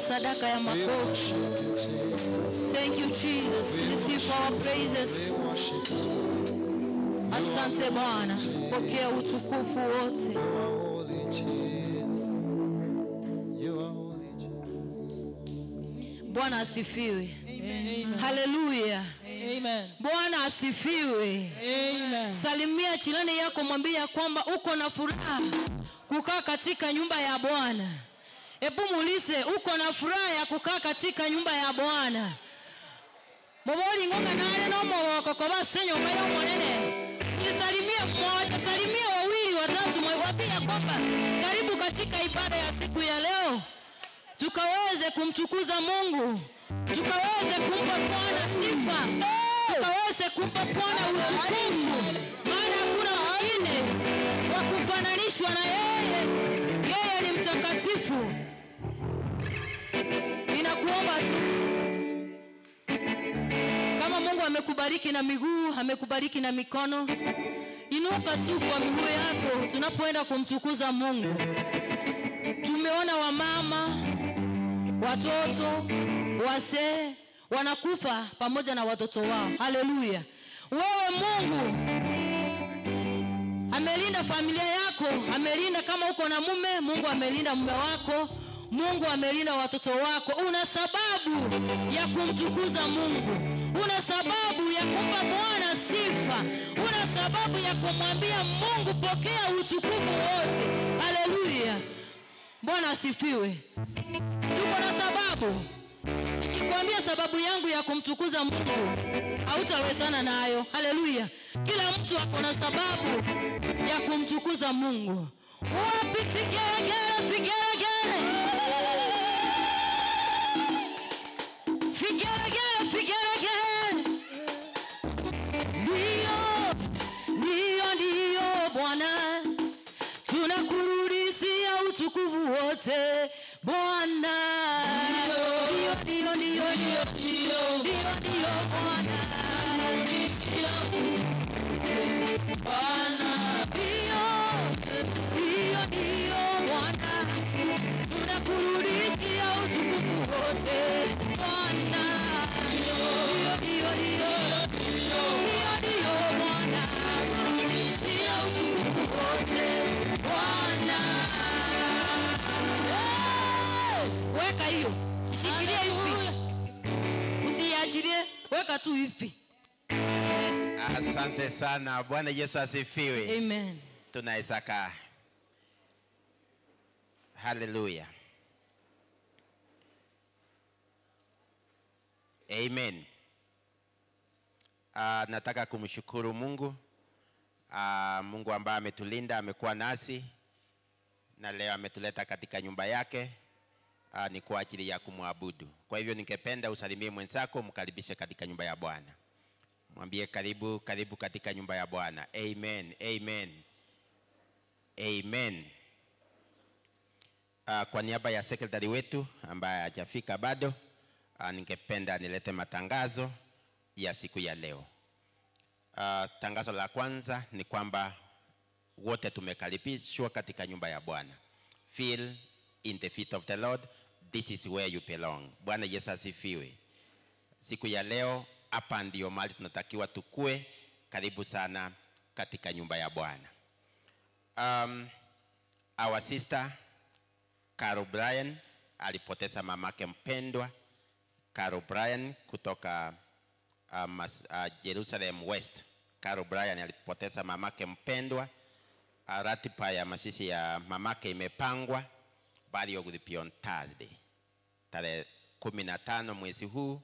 Sadaka ya makofi. Thank you Jesus. Receive our praises. Asante Bwana. Pokea utukufu wote. Bwana asifiwe. Hallelujah. Amen. Bwana asifiwe. Amen. Salimia jirani yako, mwambie kwamba uko na furaha kukaa katika nyumba ya Bwana. Ebu muulize, uko na furaha ya kukaa katika nyumba ya Bwana? Moboli ngonga nare no mogoko koba senyo mayo mwanene. Nisalimie mmoja, salimie wawili, watatu, mwambie kwamba karibu katika ibada ya siku ya leo. Tukaweze kumtukuza Mungu. Tukaweze kumpa Bwana sifa. Tukaweze kumpa Bwana utukufu. Maana hakuna mwingine wa kufananishwa na yeye. Yeye ni mtakatifu. Ninakuomba tu, kama Mungu amekubariki na miguu, amekubariki na mikono, inuka tu kwa miguu yako tunapoenda kumtukuza Mungu. Tumeona wamama, watoto, wazee wanakufa pamoja na watoto wao. Haleluya. Wewe Mungu amelinda familia yako, amelinda kama uko na mume, Mungu amelinda mume wako, Mungu amelinda watoto wako. Una sababu ya kumtukuza Mungu. Una sababu ya kumpa Bwana sifa. Una sababu ya kumwambia Mungu pokea utukufu wote. Haleluya. Bwana asifiwe. Tuko na sababu. Nikikwambia sababu yangu ya kumtukuza Mungu, hautawezana nayo. Haleluya. Kila mtu ako na sababu ya kumtukuza Mungu. Wapi figeregere, figeregere. Figeregere, figeregere. Ndio, ndio, ndio Bwana. Tunakurudishia utukufu wote Bwana. Ndio, ndio, ndio, ndio, ndio Bwana. Bwana. Ndio, ndio, ndio Bwana. Tunakurudishia utukufu wote Bwana. Ndio, ndio, ndio, ndio, ndio Bwana. Tunakurudishia utukufu wote Bwana. Weka hiyo. Shikilia hivi. Usiachilie, weka tu hivi. Asante sana. Bwana Yesu asifiwe. Amen. Tunaweza kaa. Hallelujah. Amen. Nataka kumshukuru Mungu. Mungu ambaye ametulinda, amekuwa nasi na leo ametuleta katika nyumba yake. Ni kwa ajili ya kumwabudu. Kwa hivyo ningependa usalimie mwenzako, mkaribishe katika nyumba ya Bwana. Mwambie karibu, karibu katika nyumba ya Bwana. Amen, amen. Amen. Kwa niaba ya secretary wetu ambaye hajafika bado, Ningependa nilete matangazo ya siku ya leo. Tangazo la kwanza ni kwamba wote tumekaribishwa katika nyumba ya Bwana. Feel in the feet of the Lord, this is where you belong. Bwana Yesu asifiwe. Siku ya leo hapa ndio mahali tunatakiwa tukue. Karibu sana katika nyumba ya Bwana. Our sister Carol Bryan alipoteza mamake mpendwa Carol Bryan kutoka Jerusalem West. Carol Bryan alipoteza mamake mpendwa. Ratiba ya mazishi ya mamake imepangwa, burial will be on Thursday tarehe 15 mwezi huu.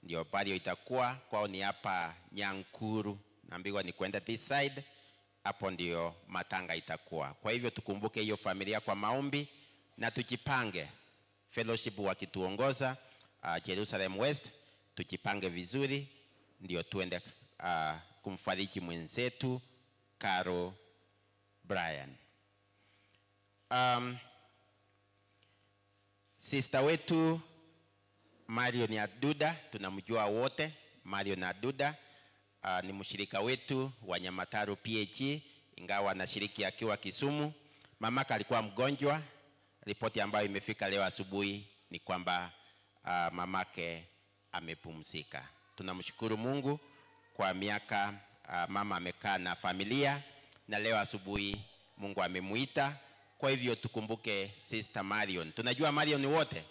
Ndio burial itakuwa kwao, ni hapa Nyankuru, naambiwa ni kwenda this side, hapo ndio matanga itakuwa. Kwa hivyo tukumbuke hiyo familia kwa maombi na tujipange, fellowship wakituongoza Jerusalem West, tujipange vizuri ndio tuende kumfariji mwenzetu Carol Bryan. Sister wetu Marion Aduda, tunamjua wote. Marion Aduda ni mshirika wetu wa Nyamataru PHE, ingawa anashiriki akiwa Kisumu. Mamaka alikuwa mgonjwa. Ripoti ambayo imefika leo asubuhi ni kwamba mamake amepumzika. Tunamshukuru Mungu kwa miaka mama amekaa na familia, na leo asubuhi Mungu amemuita. Kwa hivyo tukumbuke Sister Marion. Tunajua Marion wote.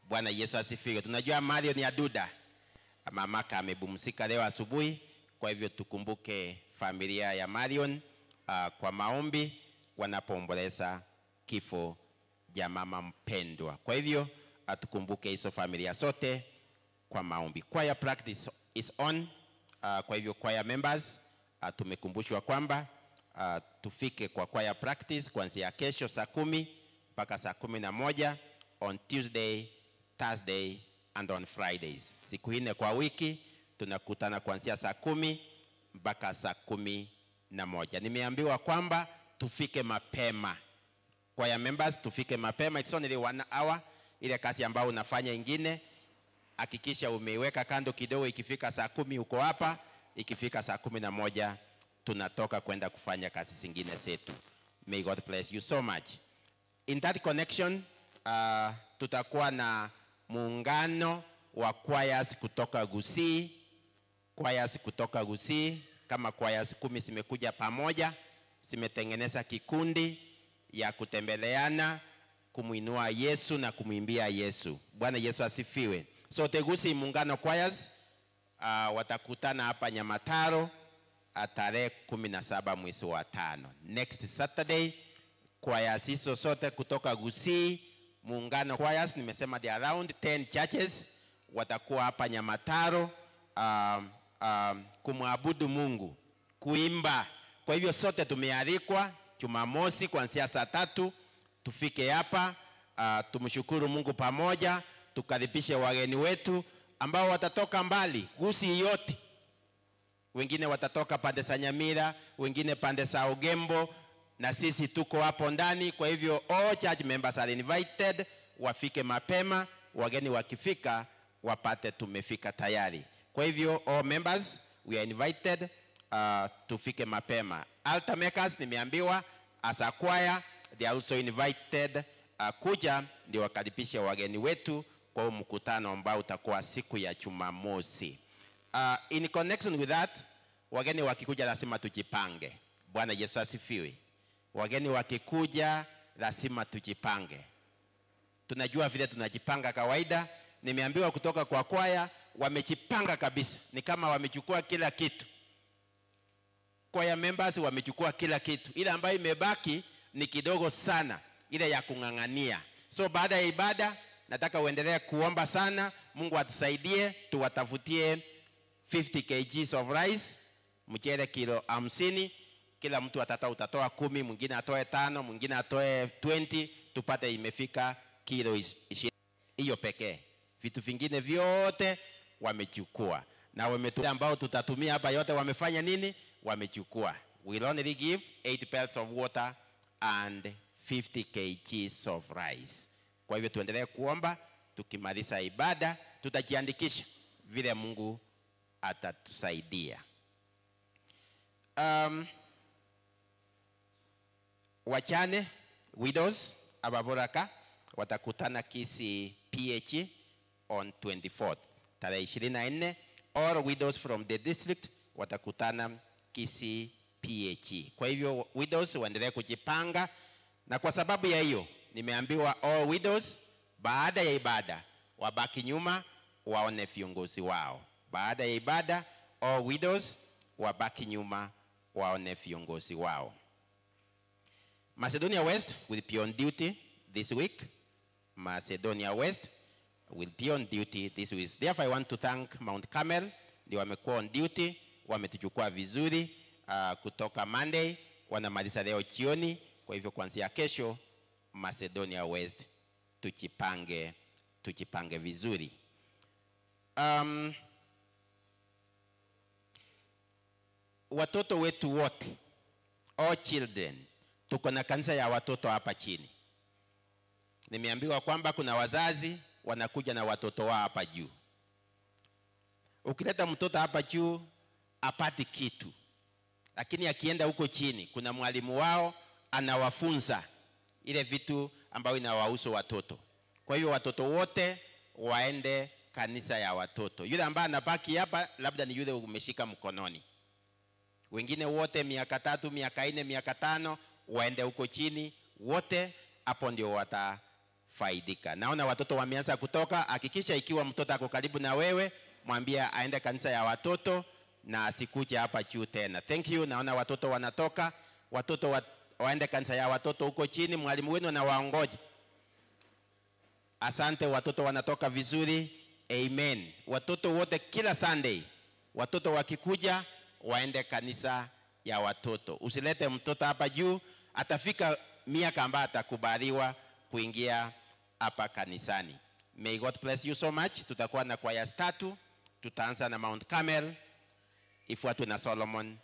Bwana Yesu asifiwe. Tunajua Marion Aduda, mamaka amepumzika leo asubuhi. Kwa hivyo tukumbuke familia ya Marion kwa maombi wanapoomboleza kifo ya mama mpendwa. Kwa hivyo tukumbuke hizo familia sote kwa maombi. Choir practice is on. Kwa hivyo choir members, tumekumbushwa kwamba tufike kwa choir practice kuanzia kesho saa 10 mpaka saa 11 on Tuesday, Thursday and on Fridays. Siku 4 kwa wiki tunakutana kuanzia saa 10 mpaka saa 11. Nimeambiwa kwamba tufike mapema. Choir members tufike mapema. It's only 1 hour. Ile kazi ambayo unafanya ingine hakikisha umeiweka kando kidogo. Ikifika saa 10 uko hapa, ikifika saa 11 tunatoka kwenda kufanya kazi zingine zetu. May God bless you so much. In that connection, tutakuwa na muungano wa choirs kutoka Gusii. Choirs kutoka Gusii, kama choirs 10 zimekuja pamoja, zimetengeneza kikundi ya kutembeleana, kumuinua Yesu na kumuimbia Yesu. Bwana Yesu asifiwe. So the Gusii Muungano Choirs watakutana hapa Nyamataro tarehe 17 mwezi wa 5. Next Saturday, choirs hizo zote kutoka Gusii Muungano Choirs, nimesema they are around 10 churches, watakuwa hapa Nyamataro kumwabudu Mungu, kuimba. Kwa hivyo sote tumealikwa Jumamosi kuanzia saa 3 tufike hapa, tumshukuru Mungu pamoja, tukaribishe wageni wetu ambao watatoka mbali, Gusii yote. Wengine watatoka pande za Nyamira, wengine pande za Ogembo, na sisi tuko hapo ndani. Kwa hivyo all church members are invited, wafike mapema, wageni wakifika wapate tumefika tayari. Kwa hivyo all members we are invited, tufike mapema. Altar makers nimeambiwa as a choir they are also invited kuja ndio wakaribishe wageni wetu kwa mkutano ambao utakuwa siku ya Jumamosi. In connection with that, wageni wakikuja lazima tujipange. Bwana Yesu asifiwe. Wageni wakikuja lazima tujipange. Tunajua vile tunajipanga kawaida. Nimeambiwa kutoka kwa kwaya wamejipanga kabisa. Ni kama wamechukua kila kitu. Choir members wamechukua kila kitu. Ile ambayo imebaki ni kidogo sana, ile ya kung'ang'ania. So baada ya ibada nataka uendelee kuomba sana, Mungu atusaidie tuwatafutie 50 kg of rice, mchele kilo 50. Kila mtu utatoa 10, mwingine atoe 5, mwingine atoe 20, tupate imefika kilo 20. Hiyo pekee. Vitu vingine vyote wamechukua. Na wametu ambao tutatumia hapa yote wamefanya nini? Wamechukua. We'll only give 8 pails of water and 50 kg of rice. Kwa hivyo tuendelee kuomba Tukimaliza ibada tutajiandikisha vile Mungu atatusaidia. Wachane, widows, ababoraka watakutana Kisii PH on 24th, tarehe 24. All widows from the district watakutana Kisii PH. Kwa hivyo widows waendelee kujipanga, na kwa sababu ya hiyo nimeambiwa all widows baada ya ibada wabaki nyuma waone viongozi wao. Baada ya ibada all widows wabaki nyuma waone viongozi wao. Macedonia West will be on duty this week. Macedonia West will be on duty this week. Therefore, I want to thank Mount Carmel. Ndio wamekuwa on duty, wametuchukua vizuri kutoka Monday, wanamaliza leo jioni. Kwa hivyo kuanzia kesho Macedonia West tujipange vizuri. Watoto wetu wote, all children, tuko na kanisa ya watoto hapa chini. Nimeambiwa kwamba kuna wazazi wanakuja na watoto wao hapa juu. Ukileta mtoto hapa juu apati kitu, lakini akienda huko chini kuna mwalimu wao anawafunza ile vitu ambayo inawahusu watoto. Kwa hiyo watoto wote waende kanisa ya watoto. Yule ambaye anabaki hapa labda ni yule umeshika mkononi. Wengine wote miaka 3, miaka 4, miaka 5 waende huko chini wote, hapo ndio watafaidika. Naona watoto wameanza kutoka. Hakikisha ikiwa mtoto ako karibu na wewe, mwambie aende kanisa ya watoto na asikuje hapa juu tena. Thank you. Naona watoto wanatoka. Watoto waende kanisa ya watoto huko chini, mwalimu wenu anawaongoja. Asante, watoto wanatoka vizuri. Amen. Watoto wote kila Sunday, watoto wakikuja waende kanisa ya watoto. Usilete mtoto hapa juu, atafika miaka ambayo atakubaliwa kuingia hapa kanisani. May God bless you so much. Tutakuwa na kwaya tatu. Tutaanza na Mount Carmel, ifuatwe na Solomon,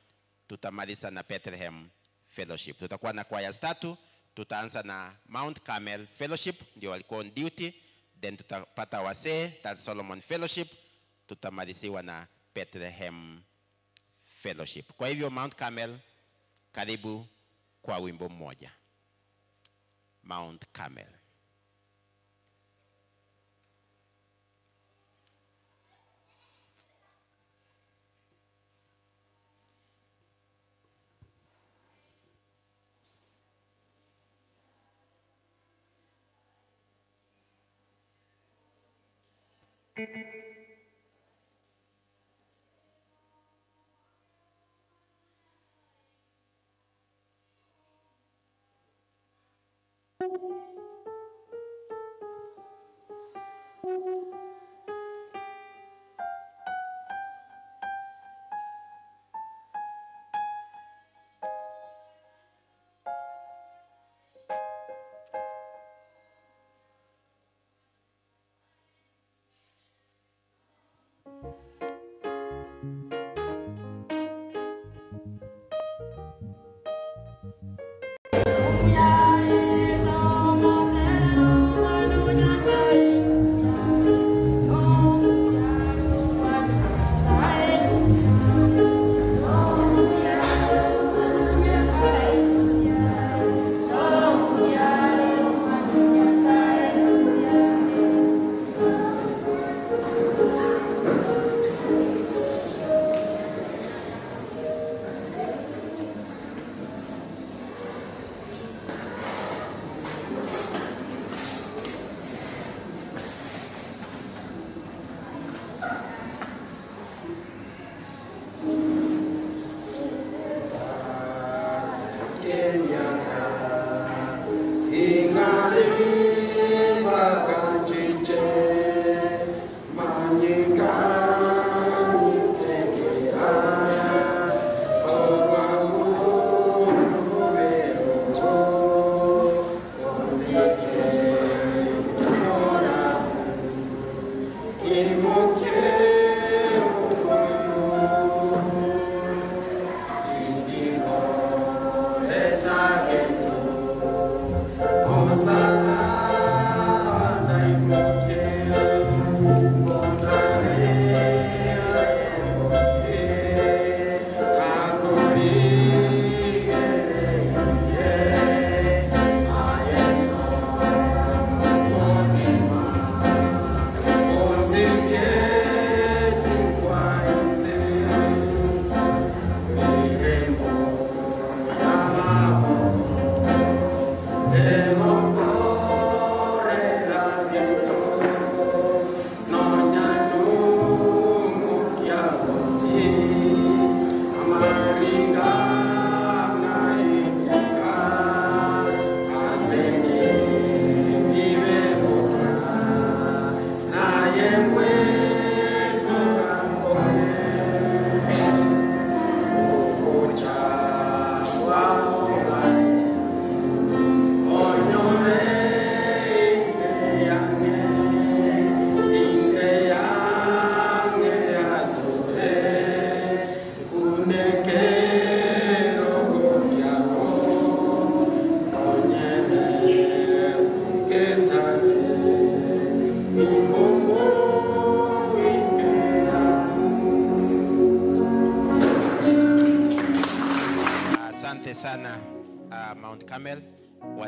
tutamaliza na Bethlehem Fellowship. Tutakuwa na kwaya tatu. Tutaanza na Mount Carmel Fellowship, ndio walikuwa on duty, then tutapata wasee, that's Solomon Fellowship, tutamaliziwa na Bethlehem Fellowship. Kwa hivyo Mount Carmel, karibu kwa wimbo mmoja. Mount Carmel.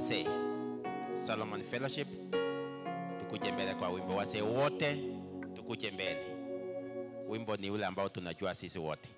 Wasee, Solomon Fellowship, tukuje mbele kwa wimbo. Wasee wote tukuje mbele. Wimbo ni ule ambao tunajua sisi wote.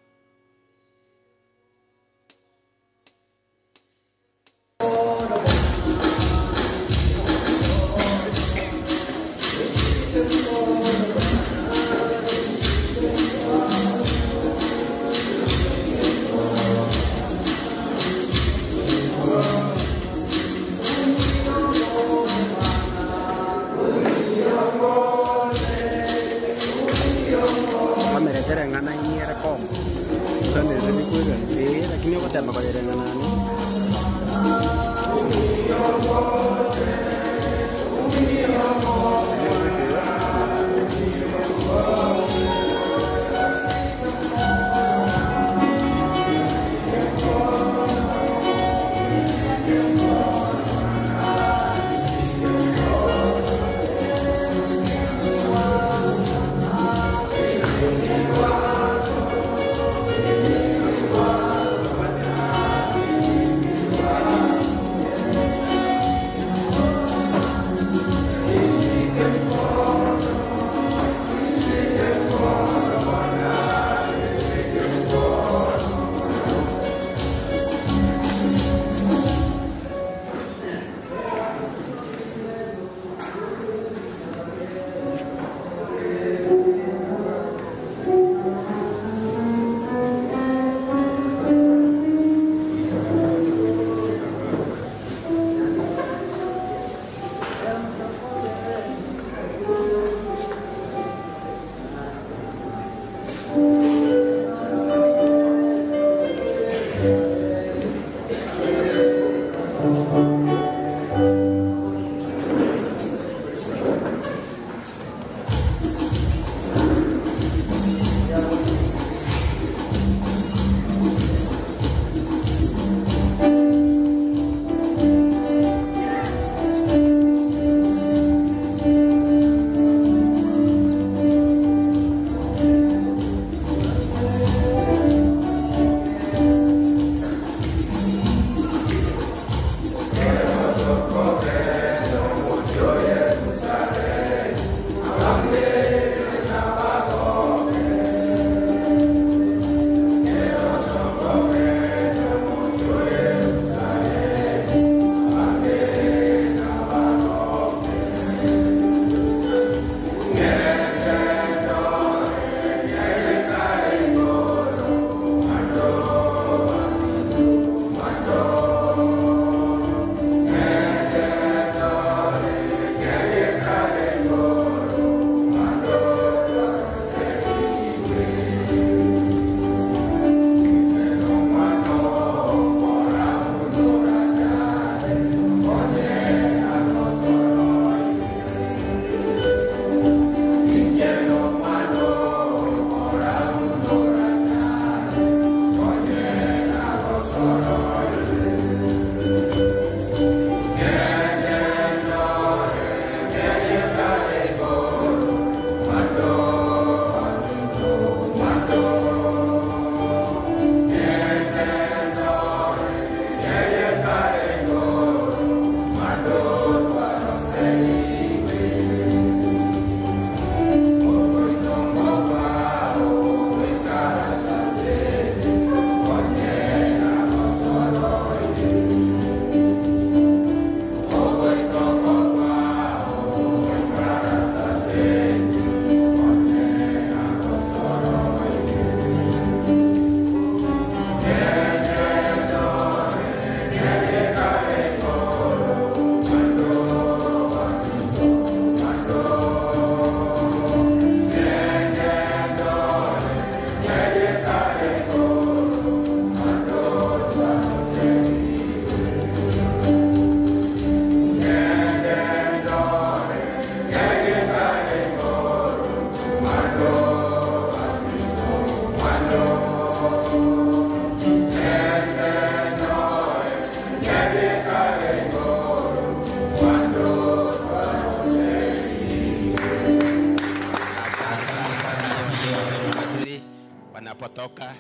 Wanapotoka,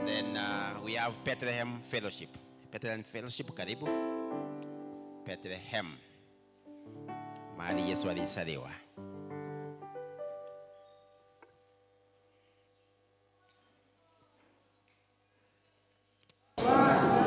then we have Bethlehem Fellowship. Bethlehem Fellowship, karibu. Bethlehem, mahali Yesu alizaliwa. Bwana.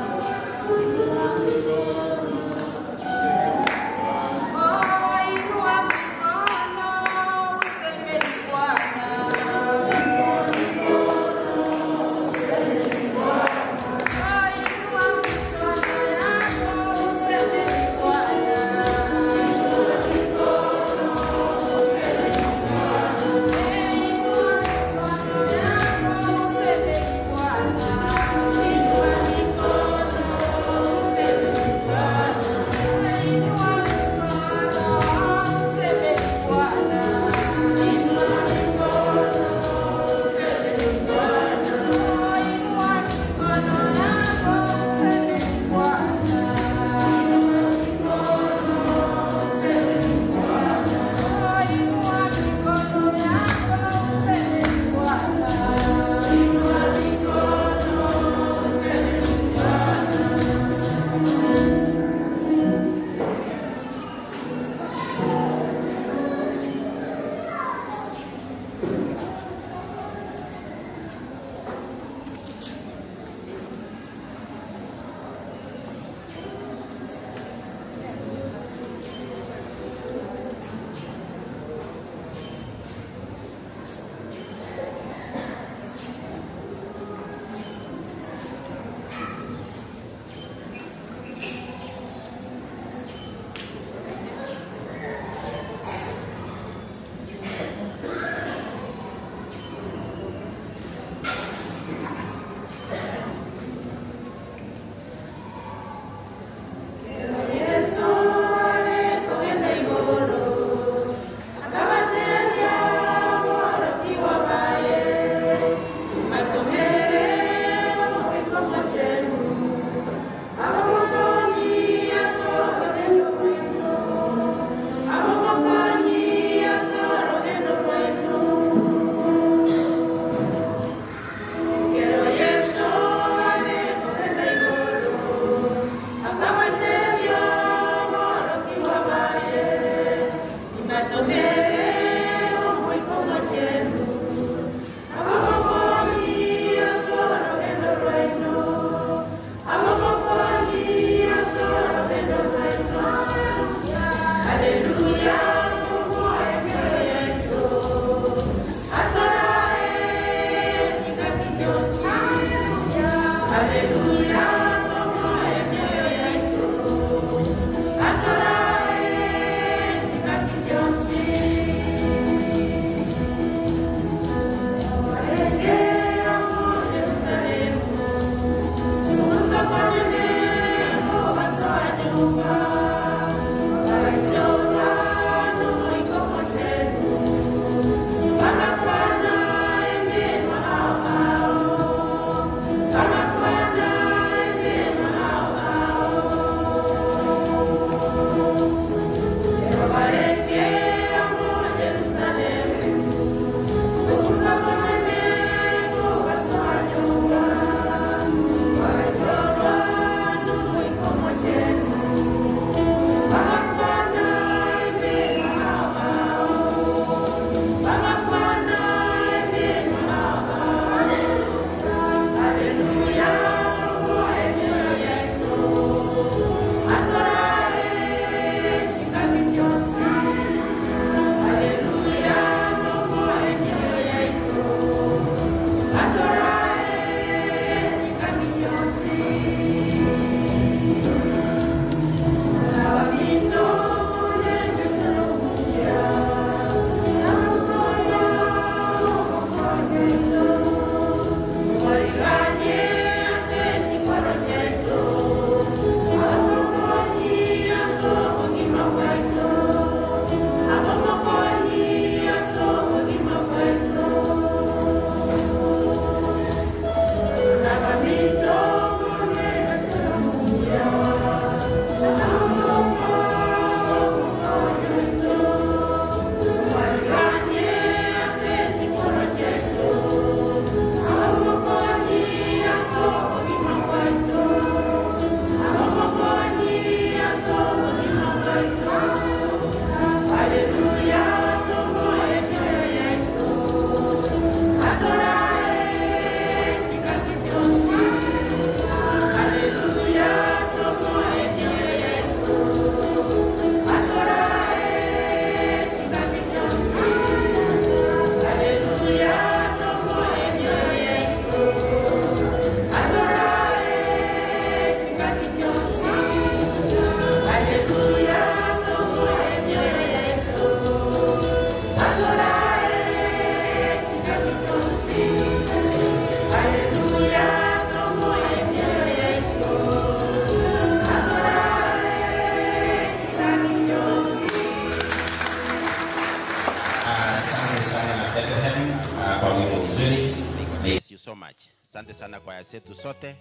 so much. Asante sana kwa zetu sote.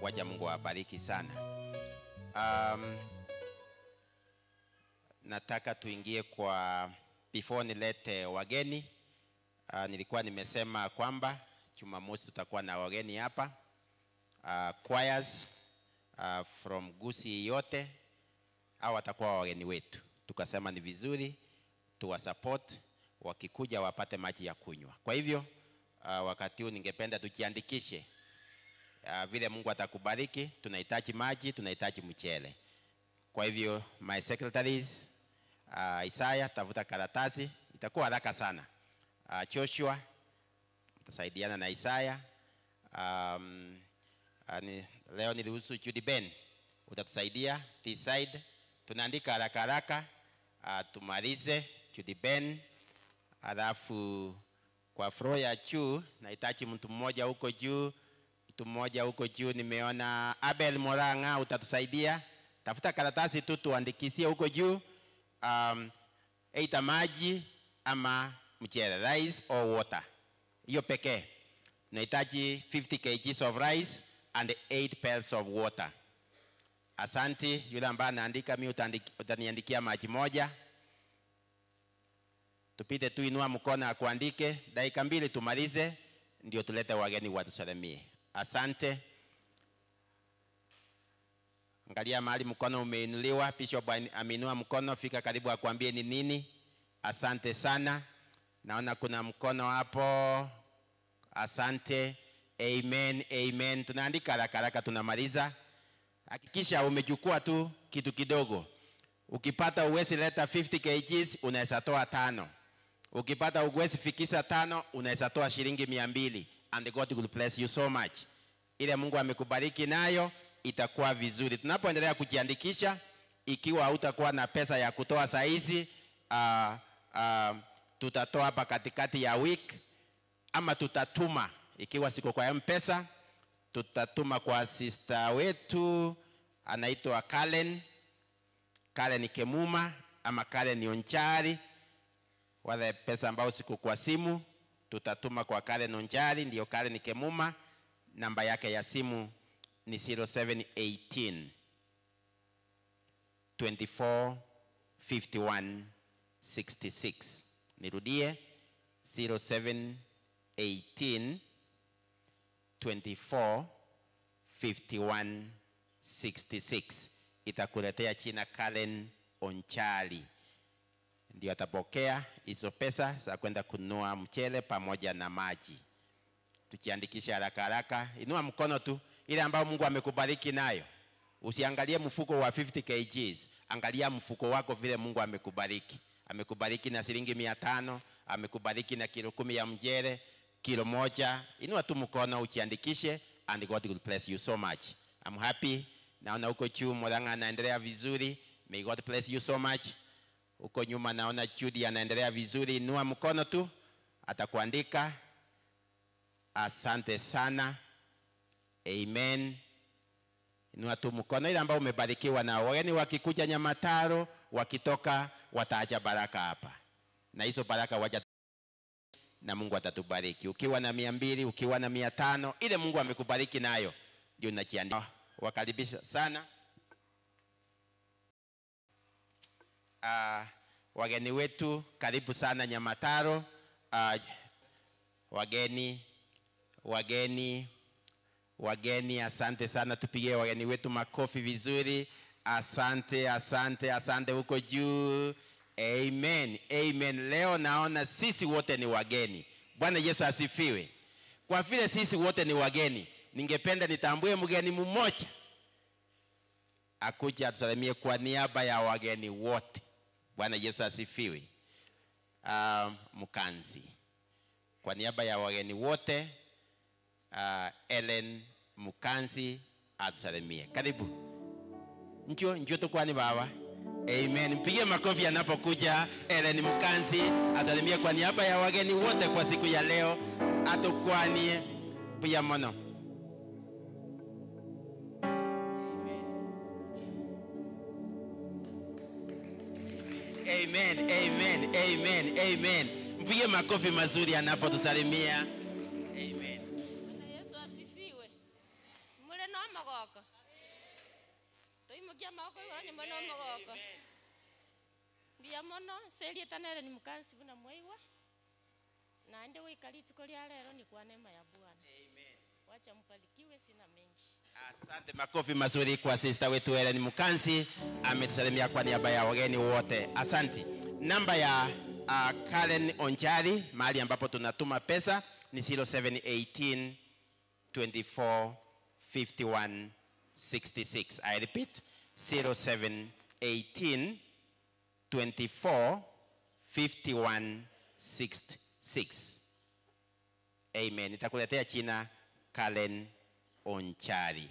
Wacha Mungu awabariki sana. Nataka tuingie kwa before nilete wageni. Nilikuwa nimesema kwamba Jumamosi tutakuwa na wageni hapa. Choirs from Gusii yote au watakuwa wageni wetu. Tukasema ni vizuri tuwa support, wakikuja wapate maji ya kunywa. Kwa hivyo wakati huu ningependa tujiandikishe. Vile Mungu atakubariki, tunahitaji maji, tunahitaji mchele. Kwa hivyo my secretaries, Isaiah, tafuta karatasi, itakuwa haraka sana. Joshua mtasaidiana na Isaiah. Leo niruhusu Judy Ben, utatusaidia this side. Tunaandika haraka haraka, tumalize Judy Ben. Alafu kwa floor ya juu nahitaji mtu mmoja huko juu, mtu mmoja huko juu. Nimeona Abel Moranga, utatusaidia. Tafuta karatasi tu tuandikisie huko juu, either maji ama mchele, rice or water. Hiyo pekee. Nahitaji 50 kg of rice and 8 pails of water. Asante. Yule ambaye anaandika, mimi utaniandikia maji moja. Tupite tu, inua mkono akuandike. Dakika 2 tumalize, ndio tulete wageni watusalimie. Asante. Angalia mahali mkono umeinuliwa. Bishop ameinua mkono, fika karibu akuambie ni nini. Asante sana. Naona kuna mkono hapo. Asante. Amen, amen. Tunaandika haraka haraka, tunamaliza. Hakikisha umechukua tu kitu kidogo. Ukipata uwezi leta 50 kg, unaweza toa 5. Ukipata uwezi fikisha 5, unaweza toa shilingi 200. And God will bless you so much. Ile Mungu amekubariki nayo itakuwa vizuri. Tunapoendelea kujiandikisha, ikiwa hutakuwa na pesa ya kutoa saa hizi, tutatoa hapa katikati ya week, ama tutatuma. Ikiwa siko kwa M-Pesa, tutatuma kwa sister wetu anaitwa Karen, Karen Kemuma ama Karen Onchari. Wale pesa ambao siko kwa simu tutatuma kwa Karen Onchari, ndio Karen Kemuma. Namba yake ya simu ni 0718 24 51 66. Nirudie, 0718 24 51 66. Itakuletea china Karen Onchali, ndio atapokea hizo pesa za kwenda kununua mchele pamoja na maji. Tukiandikisha haraka haraka, inua mkono tu ile ambayo Mungu amekubariki nayo. Usiangalie mfuko wa 50 kg, angalia mfuko wako vile Mungu amekubariki. Amekubariki na shilingi 500, amekubariki na kilo 10 ya mchele, kilo 1. Inua tu mkono ujiandikishe, and God will bless you so much. I'm happy. Naona huko juu Moranga anaendelea vizuri. May God bless you so much. Huko nyuma naona Judy anaendelea vizuri. Inua mkono tu, atakuandika. Asante sana. Amen. Inua tu mkono ile ambao umebarikiwa na wageni wakikuja Nyamataro, wakitoka wataacha baraka hapa. Na hizo baraka waja na Mungu atatubariki. Ukiwa na 200, ukiwa na 500, ile Mungu amekubariki nayo ndio unajiandaa. Wakaribisha sana wageni wetu, karibu sana Nyamataro. Wageni, wageni, wageni, asante sana. Tupigie wageni wetu makofi vizuri. Asante, asante, asante huko juu. Amen, amen. Leo naona sisi wote ni wageni. Bwana Yesu asifiwe. Kwa vile sisi wote ni wageni, ningependa nitambue mgeni mmoja akuje atusalimie kwa niaba ya wageni wote. Bwana Yesu asifiwe. Mkanzi, kwa niaba ya wageni wote, Ellen Mukanzi atusalimie. Karibu. Njoo, njoo tukwani baba. Amen. Mpigie makofi anapokuja Ellen Mukanzi atusalimie kwa niaba ya wageni wote kwa siku ya leo. Atukwani pia mono. Amen, amen, amen, amen. Mpigie makofi mazuri anapotusalimia. Amen. Mbuya mono seli etanere ni mukansi buna mweiwa. Na ende wikali tuko leo ni kwa neema ya Bwana. Amen. Wacha mpalikiwe, sina mengi. Asante, makofi mazuri kwa sister wetu Helen Mukansi, ametusalimia kwa niaba ya wageni wote. Asante. Namba ya Karen Onjari mahali ambapo tunatuma pesa ni 0718 24 51 66. I repeat, 0718 24 51 66. Amen. Nitakuletea china Karen Onchari.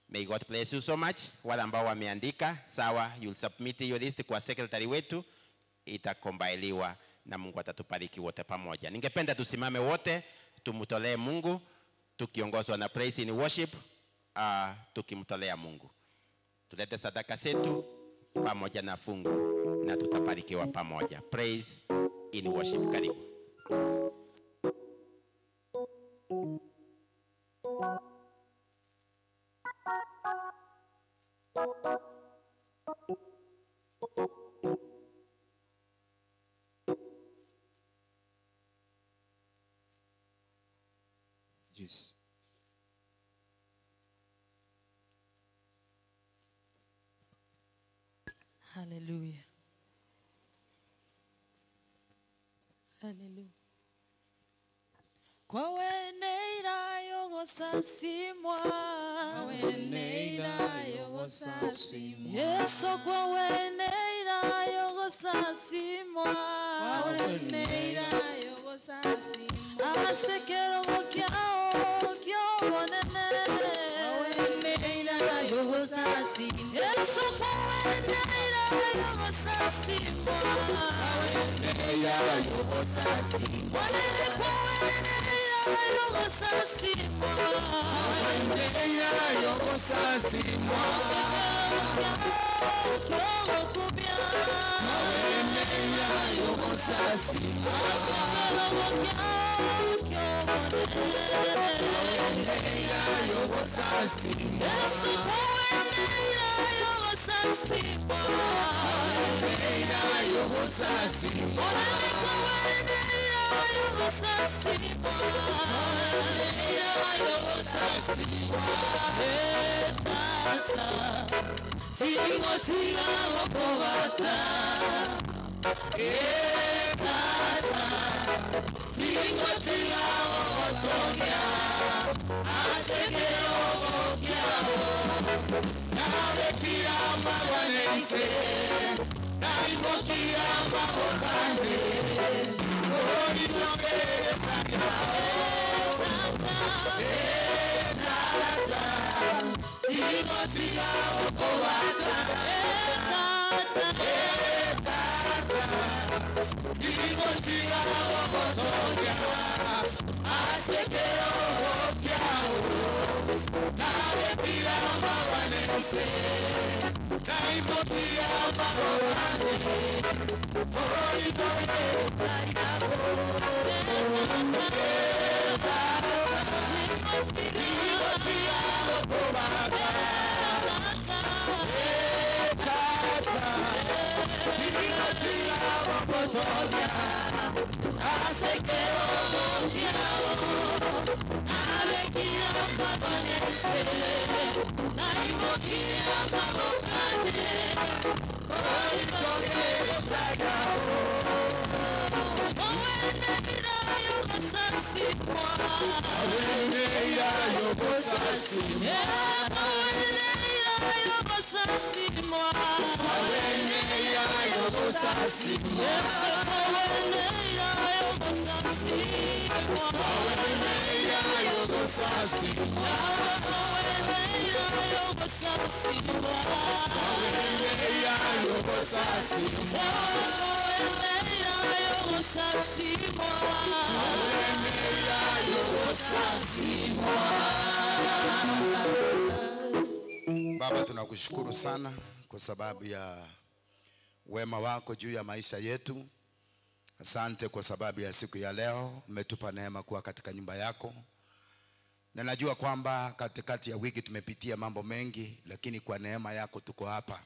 May God bless you so much. Wale ambao wameandika, sawa, you'll submit your list kwa secretary wetu, itakombailiwa na Mungu atatubariki wote pamoja. Ningependa tusimame wote, tumtolee Mungu, tukiongozwa na praise in worship, tukimtolea Mungu. Tulete sadaka zetu pamoja na fungu na tutabarikiwa pamoja. Praise in worship, karibu. Yes. Hallelujah. Hallelujah. Kwa weneira yogosasimwa, weneira yogosasimwa, Yesu kwa weneira yogosasimwa, weneira yogosasimwa, asekero kyao kyobonene, weneira yogosasimwa, Yesu kwa weneira yogosasimwa, weneira yogosasimwa, yogosasimwa, weneira yogosasimwa, kyokubya, weneira yogosasimwa, weneira yogosasimwa, Yesu kwa weneira yogosasimwa, weneira yogosasimwa, yogosasimwa, weneira yogosasimwa, tata tingo tinga gokobata, tata tingo tinga gogotogia, asekero gokiao, nabekira mbabanense, naimokia mbabokande, tingo tinga gokobata, tata tata tingo tinga gogotogia, asekero gokiao, nabekira mbabanense, naimokia mbabokande, Baba, tunakushukuru sana kwa sababu ya wema wako juu ya maisha yetu. Asante kwa sababu ya siku ya leo, umetupa neema kuwa katika nyumba yako. Na najua kwamba katikati ya wiki tumepitia mambo mengi, lakini kwa neema yako tuko hapa.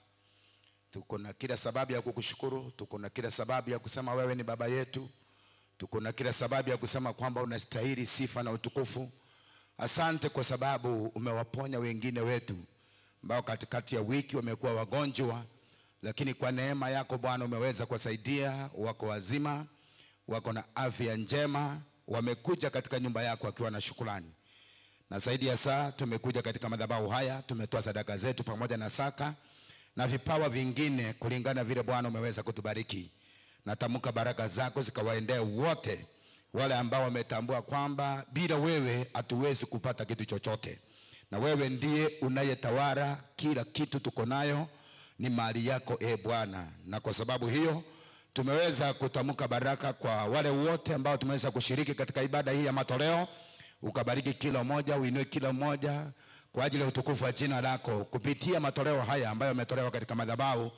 Tuko na kila sababu ya kukushukuru, tuko na kila sababu ya kusema wewe ni baba yetu, tuko na kila sababu ya kusema kwamba unastahili sifa na utukufu. Asante kwa sababu umewaponya wengine wetu ambao katikati ya wiki wamekuwa wagonjwa, lakini kwa neema yako Bwana umeweza kuwasaidia, wako wazima, wako na afya njema, wamekuja katika nyumba yako wakiwa na shukrani. Na zaidi ya saa tumekuja katika madhabahu haya, tumetoa sadaka zetu pamoja na saka na vipawa vingine kulingana vile Bwana umeweza kutubariki. Natamka baraka zako zikawaendee wote wale ambao wametambua kwamba bila wewe hatuwezi kupata kitu chochote, na wewe ndiye unayetawala kila kitu tuko nayo ni mali yako, e Bwana. Na kwa sababu hiyo tumeweza kutamka baraka kwa wale wote ambao tumeweza kushiriki katika ibada hii ya matoleo. Ukabariki kila mmoja, uinue kila mmoja kwa ajili ya utukufu wa jina lako. Kupitia matoleo haya ambayo yametolewa katika madhabahu,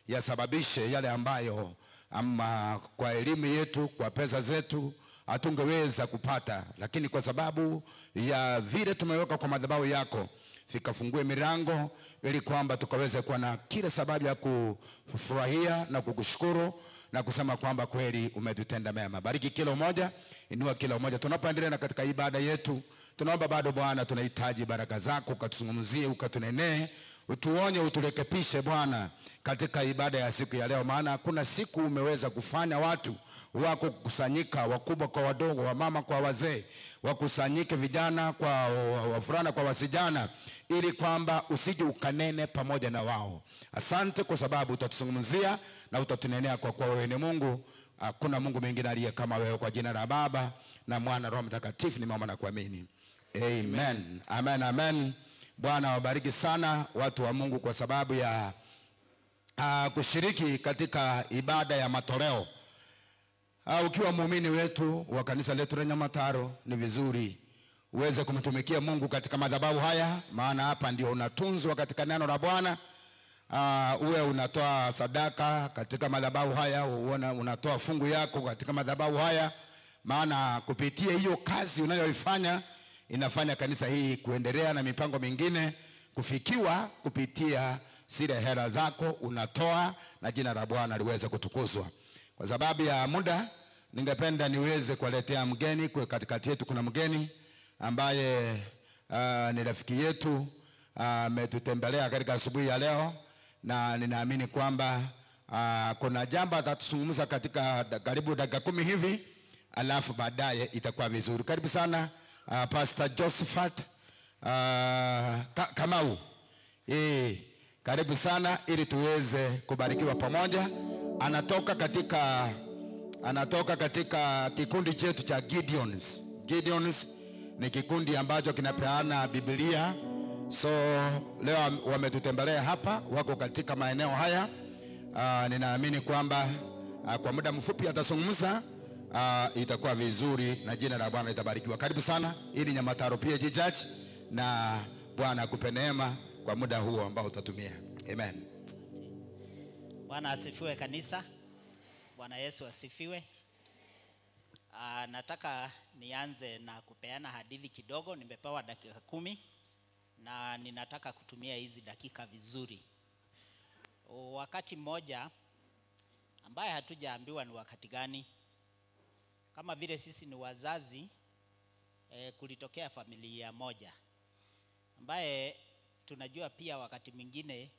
yasababishe yale ambayo ama kwa elimu yetu, kwa pesa zetu hatungeweza kupata, lakini kwa sababu ya vile tumeweka kwa madhabahu yako, vikafungue milango ili kwamba tukaweze kuwa na kila sababu ya kufurahia na kukushukuru na kusema kwamba kweli umetutenda mema. Bariki kila mmoja, inua kila mmoja. Tunapoendelea na katika ibada yetu, tunaomba bado Bwana, tunahitaji baraka zako, ukatuzungumzie, ukatunenee, utuonye, uturekebishe Bwana katika ibada ya siku ya leo. Maana hakuna siku umeweza kufanya watu wako kukusanyika, wakubwa kwa wadogo, wamama kwa wazee, wakusanyike vijana kwa wavulana kwa wasijana, ili kwamba usije ukanene pamoja na wao. Asante kwa sababu utatuzungumzia na utatunenea, kwa kuwa wewe ni Mungu, hakuna Mungu mwingine aliye kama wewe. Kwa jina la Baba na Mwana Roho Mtakatifu nimeomba na kuamini. Amen. Amen, amen. Bwana wabariki sana watu wa Mungu kwa sababu ya kushiriki katika ibada ya matoleo. Ukiwa muumini wetu wa kanisa letu la Nyamataro, ni vizuri uweze kumtumikia Mungu katika madhabahu haya, maana hapa ndio unatunzwa katika neno la Bwana. Uwe unatoa sadaka katika madhabahu haya, unatoa fungu yako katika madhabahu haya, maana kupitia hiyo kazi unayoifanya inafanya kanisa hii kuendelea na mipango mingine kufikiwa kupitia zile hela zako unatoa, na jina la Bwana liweze kutukuzwa. Kwa sababu ya muda, ningependa niweze kuwaletea mgeni. Kwa katikati yetu kuna mgeni ambaye ni rafiki yetu, ametutembelea katika asubuhi ya leo, na ninaamini kwamba kuna jambo atatuzungumza katika karibu dakika 10 hivi, alafu baadaye itakuwa vizuri. Karibu sana Pastor Josephat Kamau. Karibu sana ili tuweze kubarikiwa pamoja. Anatoka katika kikundi chetu cha Gideons. Gideons ni kikundi ambacho kinapeana Biblia. So leo wametutembelea hapa, wako katika maeneo haya. Ninaamini kwamba kwa muda mfupi atazungumza, itakuwa vizuri na jina la Bwana litabarikiwa. Karibu sana. Hii ni Nyamataro PAG Church, na Bwana akupe neema kwa muda huo ambao utatumia. Amen. Bwana asifiwe kanisa. Bwana Yesu asifiwe. Nataka nianze na kupeana hadithi kidogo. Nimepewa dakika 10 na ninataka kutumia hizi dakika vizuri. Wakati mmoja ambaye hatujaambiwa ni wakati gani, kama vile sisi ni wazazi, kulitokea familia moja ambaye tunajua pia wakati mwingine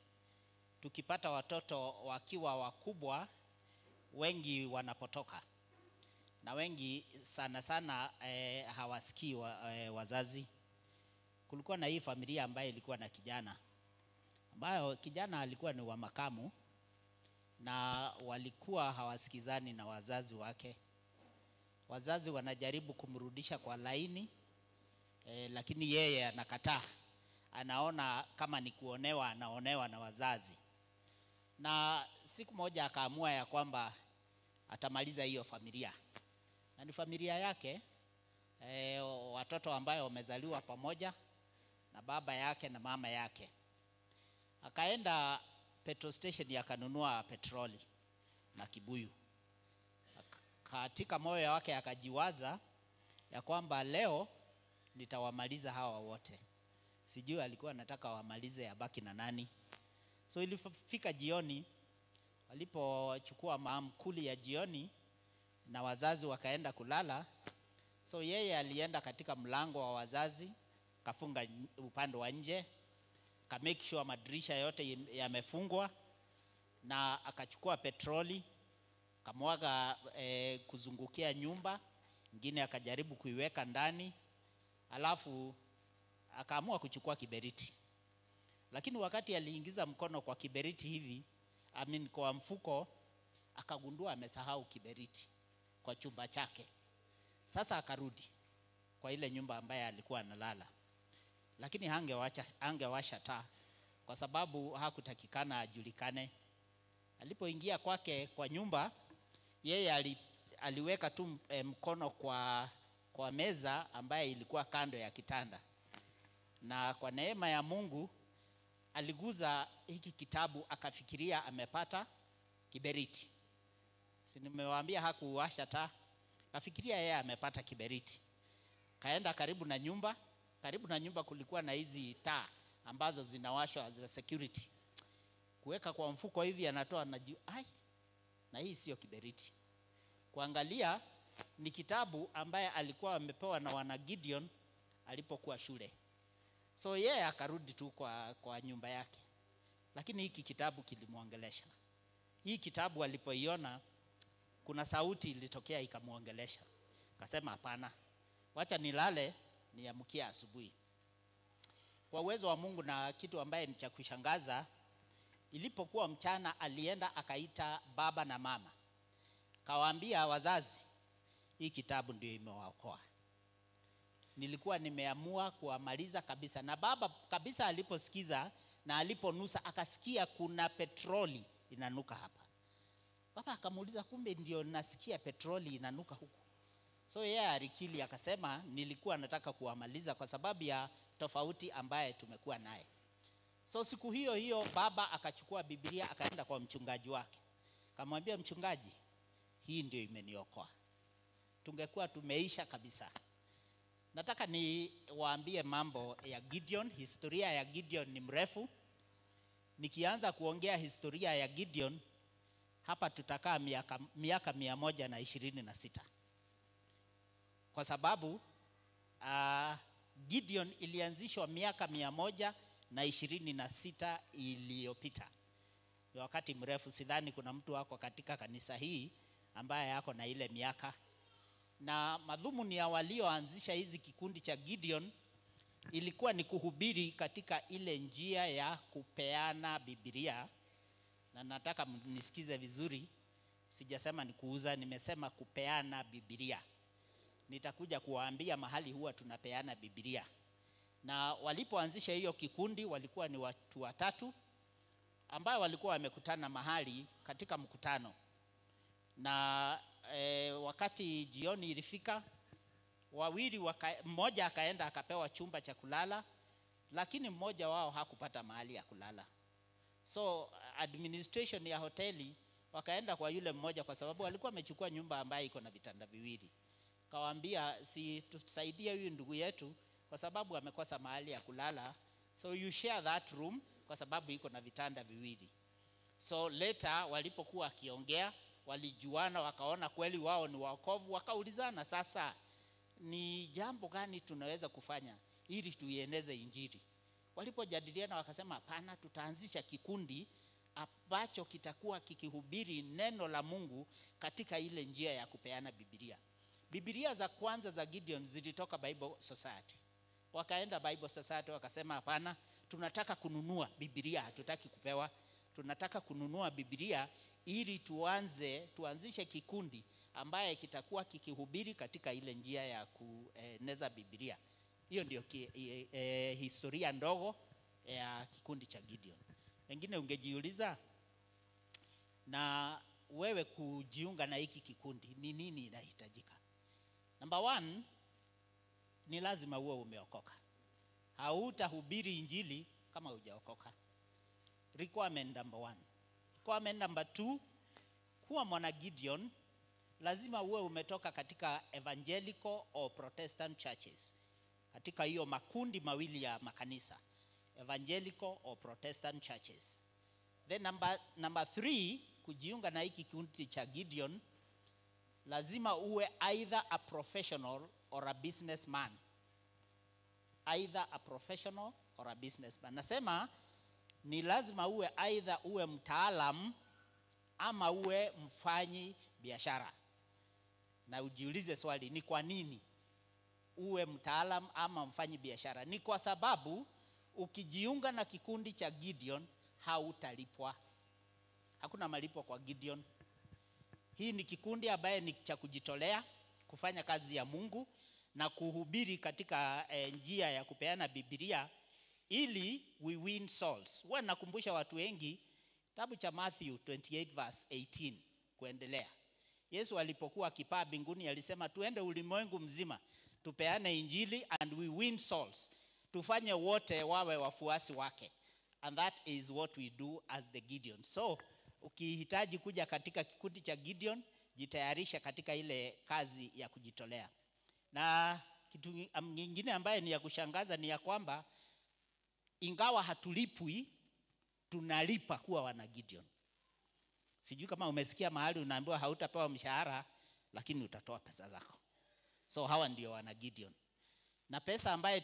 tukipata watoto wakiwa wakubwa wengi wanapotoka, na wengi sana sana hawasikii wazazi. Kulikuwa na hii familia ambaye ilikuwa na kijana, ambayo kijana alikuwa ni wa makamu, na walikuwa hawasikizani na wazazi wake. Wazazi wanajaribu kumrudisha kwa laini, lakini yeye anakataa. Anaona kama ni kuonewa, anaonewa na wazazi. Na siku moja akaamua ya kwamba atamaliza hiyo familia. Na ni familia yake, watoto ambayo wamezaliwa pamoja na baba yake na mama yake. Akaenda petrol station akanunua petroli na kibuyu. Katika moyo wake akajiwaza ya kwamba leo nitawamaliza hawa wote. Sijui alikuwa anataka wamalize abaki na nani. So ilifika jioni Walipochukua maamkuli ya jioni na wazazi wakaenda kulala, so yeye alienda katika mlango wa wazazi, kafunga upande wa nje, ka make sure madirisha yote yamefungwa, na akachukua petroli kamwaga kuzungukia nyumba, ingine akajaribu kuiweka ndani, alafu akaamua kuchukua kiberiti. Lakini wakati aliingiza mkono kwa kiberiti hivi, kwa mfuko, akagundua amesahau kiberiti kwa chumba chake. Sasa akarudi kwa ile nyumba ambaye alikuwa analala. Lakini hangewasha taa kwa sababu hakutakikana ajulikane. Alipoingia kwake kwa nyumba, yeye aliweka tu mkono kwa meza ambaye ilikuwa kando ya kitanda. Na kwa neema ya Mungu aliguza hiki kitabu akafikiria amepata kiberiti. Si nimewaambia hakuwasha taa? Akafikiria yeye amepata kiberiti. Kaenda karibu na nyumba. Karibu na nyumba kulikuwa na hizi taa ambazo zinawashwa za security. Kuweka kwa mfuko hivi anatoa na ai, na hii sio kiberiti. Kuangalia ni kitabu ambaye alikuwa amepewa na wana Gideon alipokuwa shule. So yeye akarudi tu kwa nyumba yake. Lakini hiki kitabu kilimuongelesha. Hii kitabu alipoiona kuna sauti ilitokea ikamuongelesha. Akasema hapana, wacha nilale niamkie asubuhi. Kwa uwezo wa Mungu na kitu ambaye ni cha kushangaza, ilipokuwa mchana alienda akaita baba na mama. Kawaambia wazazi, hii kitabu ndio imewaokoa. Nilikuwa nimeamua kuamaliza kabisa. Na baba kabisa aliposikiza na aliponusa akasikia kuna petroli inanuka hapa. Baba akamuuliza, kumbe ndio nasikia petroli inanuka huku. So yeye alikili akasema, nilikuwa nataka kuamaliza kwa sababu ya tofauti ambaye tumekuwa naye. So siku hiyo hiyo baba akachukua Biblia akaenda kwa mchungaji wake. Akamwambia mchungaji, hii ndio imeniokoa. Tungekuwa tumeisha kabisa. Nataka niwaambie mambo ya Gideon. Historia ya Gideon ni mrefu. Nikianza kuongea historia ya Gideon hapa tutakaa miaka 126. Kwa sababu Gideon ilianzishwa miaka 126 iliyopita. Ni wakati mrefu, sidhani kuna mtu wako katika kanisa hii ambaye yako na ile miaka. Na madhumuni ya walioanzisha hizi kikundi cha Gideon ilikuwa ni kuhubiri katika ile njia ya kupeana Biblia. Na nataka mnisikize vizuri, sijasema ni kuuza, nimesema kupeana Biblia. Nitakuja kuwaambia mahali huwa tunapeana Biblia. Na walipoanzisha hiyo kikundi walikuwa ni watu watatu ambao walikuwa wamekutana mahali katika mkutano. Na wakati jioni ilifika, mmoja akaenda akapewa chumba cha kulala, lakini mmoja wao hakupata mahali ya kulala. So administration ya hoteli wakaenda kwa yule mmoja, kwa sababu alikuwa amechukua nyumba ambayo iko na vitanda viwili. Kawaambia, si tusaidie huyu ndugu yetu kwa sababu amekosa mahali ya kulala, so you share that room kwa sababu iko na vitanda viwili. So later walipokuwa wakiongea walijuana, wakaona kweli wao ni waokovu, wakaulizana sasa ni jambo gani tunaweza kufanya ili tuieneze injili. Walipojadiliana wakasema hapana, tutaanzisha kikundi ambacho kitakuwa kikihubiri neno la Mungu katika ile njia ya kupeana Biblia. Biblia za kwanza za Gideon zilitoka Bible Society. Wakaenda Bible Society wakasema hapana, tunataka kununua Biblia, hatutaki kupewa. Tunataka kununua Biblia ili tuanzishe kikundi ambaye kitakuwa kikihubiri katika ile njia ya kueneza Biblia. Hiyo ndio historia ndogo ya kikundi cha Gideon. Wengine ungejiuliza, na wewe kujiunga na hiki kikundi ni nini inahitajika? Number 1, ni lazima uwe umeokoka. Hautahubiri injili kama hujaokoka. Requirement number 1. Requirement number 2, kuwa mwana Gideon lazima uwe umetoka katika evangelical or Protestant churches. Katika hiyo makundi mawili ya makanisa, evangelical or Protestant churches. Then number 3, kujiunga na hiki kikundi cha Gideon lazima uwe either a professional or a businessman. Either a professional or a businessman. Nasema ni lazima uwe either uwe mtaalam ama uwe mfanyi biashara. Na ujiulize swali, ni kwa nini uwe mtaalam ama mfanyi biashara? Ni kwa sababu ukijiunga na kikundi cha Gideon hautalipwa. Hakuna malipo kwa Gideon. Hii ni kikundi ambaye ni cha kujitolea kufanya kazi ya Mungu na kuhubiri katika njia ya kupeana Biblia ili we win souls. Huwa nakumbusha watu wengi kitabu cha Matthew 28 verse 18 kuendelea. Yesu alipokuwa akipaa mbinguni alisema tuende ulimwengu mzima tupeane injili and we win souls. Tufanye wote wawe wafuasi wake. And that is what we do as the Gideon. So ukihitaji kuja katika kikundi cha Gideon, jitayarisha katika ile kazi ya kujitolea. Na kitu nyingine ambaye ni ya kushangaza ni ya kwamba ingawa hatulipwi, tunalipa kuwa wana Gideon. Sijui kama umesikia mahali unaambiwa hautapewa mshahara lakini utatoa pesa zako. So hawa ndio wana Gideon. Na pesa ambaye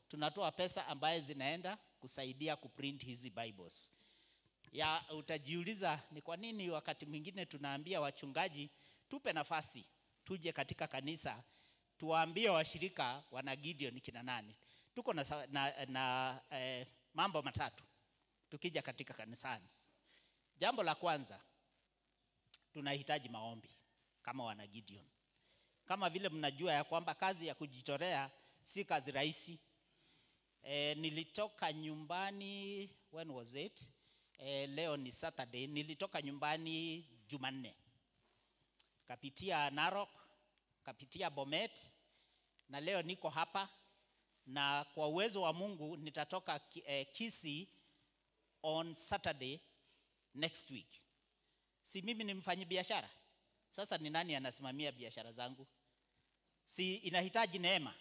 tunatoa pesa ambaye zinaenda kusaidia kuprint hizi Bibles. Ya utajiuliza ni kwa nini wakati mwingine tunaambia wachungaji tupe nafasi tuje katika kanisa tuwaambie washirika wana Gideon kina nani. Tuko na mambo matatu tukija katika kanisani. Jambo la kwanza, tunahitaji maombi kama wana Gideon. Kama vile mnajua ya kwamba kazi ya kujitolea si kazi rahisi. Nilitoka nyumbani, when was it? Leo ni Saturday, nilitoka nyumbani Jumanne. Kapitia Narok, kapitia Bomet, na leo niko hapa. Na kwa uwezo wa Mungu nitatoka Kisii on Saturday next week. Si mimi ni mfanyi biashara? Sasa ni nani anasimamia biashara zangu? Si inahitaji neema.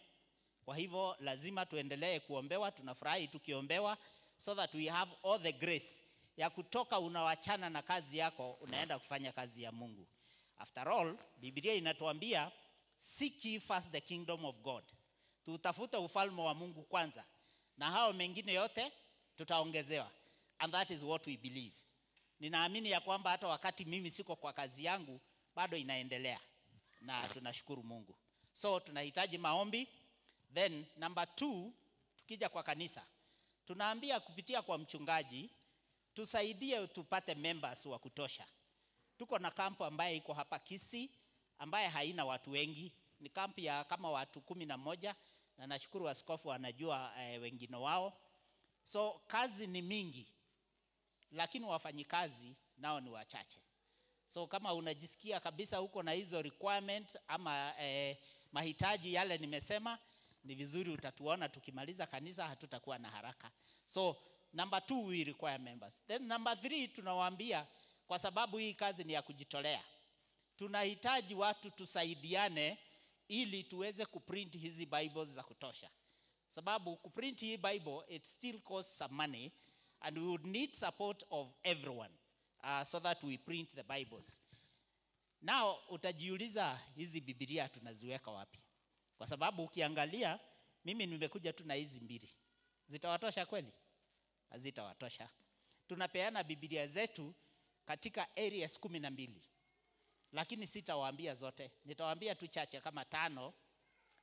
Kwa hivyo lazima tuendelee kuombewa, tunafurahi tukiombewa so that we have all the grace ya kutoka unawachana na kazi yako unaenda kufanya kazi ya Mungu. After all, Biblia inatuambia seek ye first the kingdom of God. Tutafute ufalme wa Mungu kwanza na hao mengine yote tutaongezewa. And that is what we believe. Ninaamini ya kwamba hata wakati mimi siko kwa kazi yangu bado inaendelea na tunashukuru Mungu. So tunahitaji maombi. Then number 2, tukija kwa kanisa tunaambia kupitia kwa mchungaji tusaidie tupate members wa kutosha. Tuko na kampu ambaye iko hapa Kisii ambaye haina watu wengi. Ni kampu ya kama watu 11 na nashukuru askofu anajua wengine wao. So kazi ni mingi lakini wafanyikazi nao ni wachache. So kama unajisikia kabisa huko na hizo requirement ama mahitaji yale nimesema, ni vizuri utatuona tukimaliza kanisa, hatutakuwa na haraka. So number 2, we require members. Then number 3, tunawaambia kwa sababu hii kazi ni ya kujitolea, tunahitaji watu tusaidiane ili tuweze kuprint hizi Bibles za kutosha. Sababu kuprint hii Bible it still costs some money and we would need support of everyone so that we print the Bibles. Now utajiuliza hizi Biblia tunaziweka wapi? Kwa sababu ukiangalia mimi nimekuja tu na hizi 2. Zitawatosha kweli? Hazitawatosha. Tunapeana Biblia zetu katika areas 12. Lakini sitawaambia zote. Nitawaambia tu chache kama 5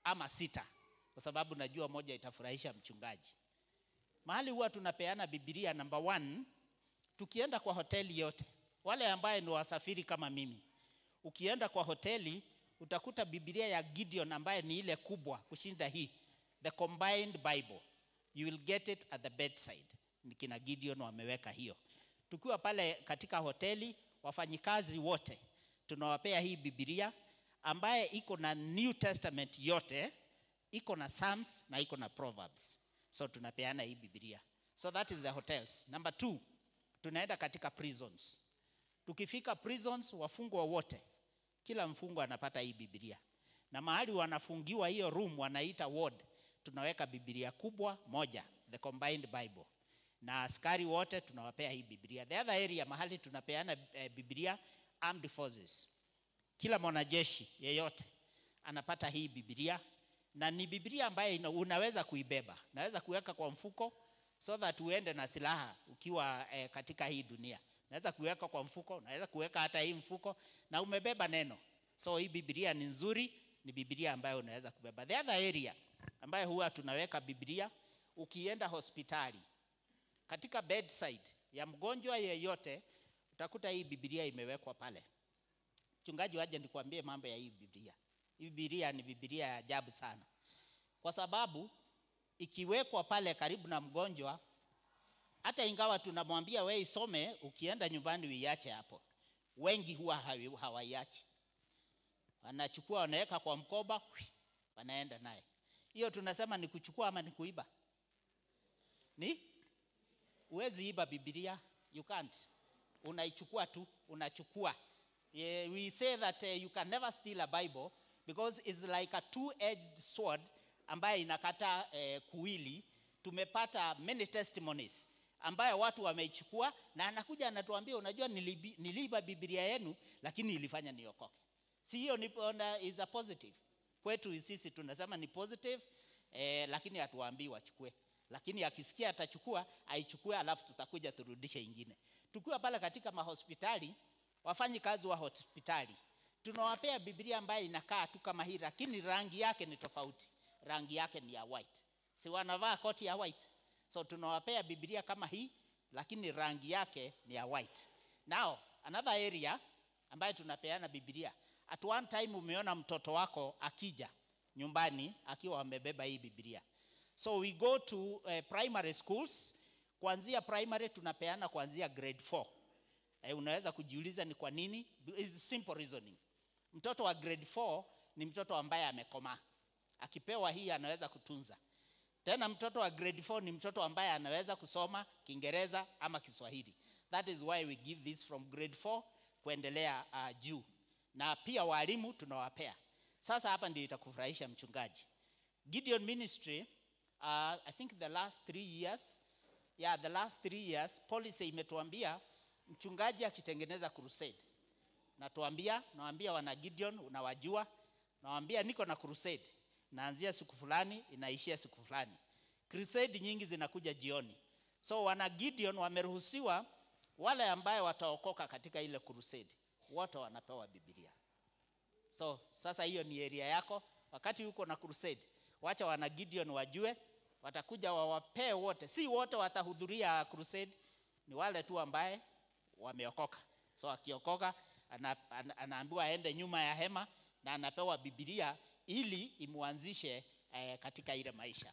ama 6 kwa sababu najua moja itafurahisha mchungaji. Mahali huwa tunapeana Biblia number 1, tukienda kwa hoteli yote. Wale ambaye ni wasafiri kama mimi, ukienda kwa hoteli utakuta Biblia ya Gideon ambaye ni ile kubwa kushinda hii, the combined Bible. You will get it at the bedside. Ni kina Gideon wameweka hiyo. Tukiwa pale katika hoteli, wafanyikazi wote tunawapea hii Biblia ambaye iko na New Testament yote, iko na Psalms na iko na Proverbs. So tunapeana hii Biblia. So that is the hotels. Number 2, tunaenda katika prisons. Tukifika prisons, wafungwa wote, kila mfungwa anapata hii Biblia. Na mahali wanafungiwa hiyo room wanaita ward, tunaweka Biblia kubwa moja, the combined Bible. Na askari wote tunawapea hii Biblia. The other area mahali tunapeana Biblia, armed forces. Kila mwanajeshi yeyote anapata hii Biblia, na ni Biblia ambayo unaweza kuibeba, unaweza kuweka kwa mfuko so that uende na silaha ukiwa katika hii dunia. Unaweza kuweka kwa mfuko, unaweza kuweka hata hii mfuko na umebeba neno. So hii Biblia ni nzuri, ni Biblia ambayo unaweza kubeba. The other area ambayo huwa tunaweka Biblia, ukienda hospitali, katika bedside ya mgonjwa yeyote utakuta hii Biblia imewekwa pale. Mchungaji, waje nikwambie mambo ya hii Biblia. Hii Biblia ni Biblia ya ajabu sana. Kwa sababu ikiwekwa pale karibu na mgonjwa, hata ingawa tunamwambia wewe isome, ukienda nyumbani uiache hapo, wengi huwa hawaiachi. Wanachukua, wanaweka kwa mkoba, wanaenda naye. Hiyo tunasema ni kuchukua ama ni kuiba? Ni? Huwezi iba Biblia, you can't. Unaichukua tu, unachukua. We say that you can never steal a Bible because it's like a two-edged sword ambayo inakata kuwili. Tumepata many testimonies ambayo watu wameichukua na anakuja anatuambia, unajua niliiba Biblia yenu lakini ilifanya niokoke. Si hiyo ni is a positive. Kwetu sisi tunasema ni positive, lakini hatuwaambii wachukue. Lakini akisikia atachukua, aichukue, alafu tutakuja turudishe ingine. Tukiwa pale katika mahospitali, wafanyikazi wa hospitali, tunawapea Biblia ambayo inakaa tu kama hii, lakini rangi yake ni tofauti. Rangi yake ni ya white. Si wanavaa koti ya white? So tunawapea Biblia kama hii, lakini rangi yake ni ya white. Now, another area ambayo tunapeana Biblia. At one time umeona mtoto wako akija nyumbani akiwa amebeba hii Biblia. So we go to primary schools. Kuanzia primary tunapeana kuanzia grade 4. Unaweza kujiuliza ni kwa nini? It's simple reasoning. Mtoto wa grade 4 ni mtoto ambaye amekomaa. Akipewa hii anaweza kutunza. Tena mtoto wa grade 4 ni mtoto ambaye anaweza kusoma Kiingereza ama Kiswahili. That is why we give this from grade 4 kuendelea juu. Na pia walimu tunawapea. Sasa hapa ndio itakufurahisha mchungaji. Gideon Ministry, I think the last 3 years, yeah, the last 3 years, policy imetuambia mchungaji akitengeneza crusade. Natuambia, nawaambia wana Gideon, unawajua, nawaambia niko na crusade. Naanzia siku fulani, inaishia siku fulani. Crusade nyingi zinakuja jioni. So wana Gideon wameruhusiwa, wale ambaye wataokoka katika ile crusade, wote wanapewa Biblia. So sasa hiyo ni area yako. Wakati uko na crusade, wacha wana Gideon wajue, watakuja wawapee wote. Si wote watahudhuria crusade, ni wale tu ambaye wameokoka. So akiokoka anaambiwa aende nyuma ya hema na anapewa Biblia ili imuanzishe katika ile maisha.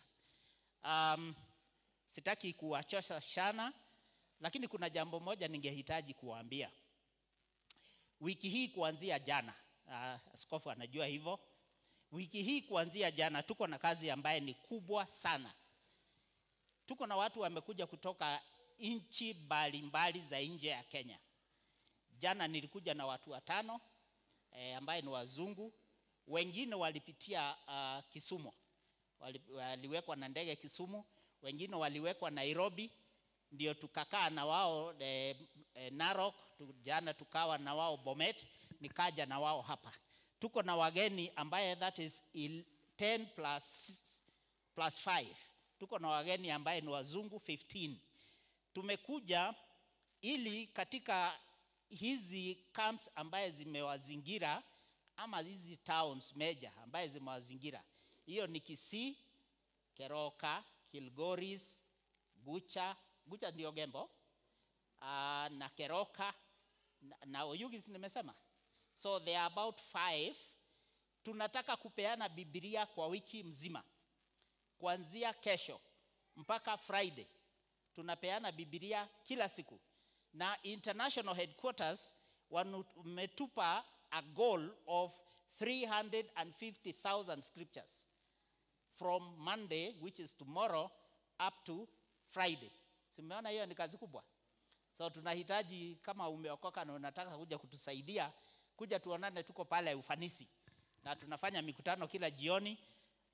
Sitaki kuwachosha sana, lakini kuna jambo moja ningehitaji kuwaambia. Wiki hii kuanzia jana, askofu anajua hivyo. Wiki hii kuanzia jana tuko na kazi ambaye ni kubwa sana. Tuko na watu wamekuja kutoka nchi mbalimbali za nje ya Kenya. Jana nilikuja na watu 5 ambaye ni wazungu. Wengine walipitia Kisumu. Waliwekwa na ndege Kisumu, wengine waliwekwa Nairobi, ndio tukakaa na wao Narok, jana tukawa na wao Bomet, nikaja na wao hapa. Tuko na wageni ambaye that is 10 plus 5. Tuko na wageni ambaye ni wazungu 15. Tumekuja ili katika hizi camps ambaye zimewazingira, ama hizi towns major ambaye zimewazingira. Hiyo ni Kisii, Keroka, Kilgoris, Gucha, Gucha ndio Gembo, na Keroka, na Oyugis nimesema. So there are about 5. Tunataka kupeana Biblia kwa wiki mzima. Kuanzia kesho mpaka Friday. Tunapeana Biblia kila siku. Na international headquarters wametupa a goal of 350,000 scriptures from Monday, which is tomorrow, up to Friday. Simeona hiyo ni kazi kubwa. So tunahitaji, kama umeokoka na unataka kuja kutusaidia, kuja tuonane, tuko pale Ufanisi. Na tunafanya mikutano kila jioni.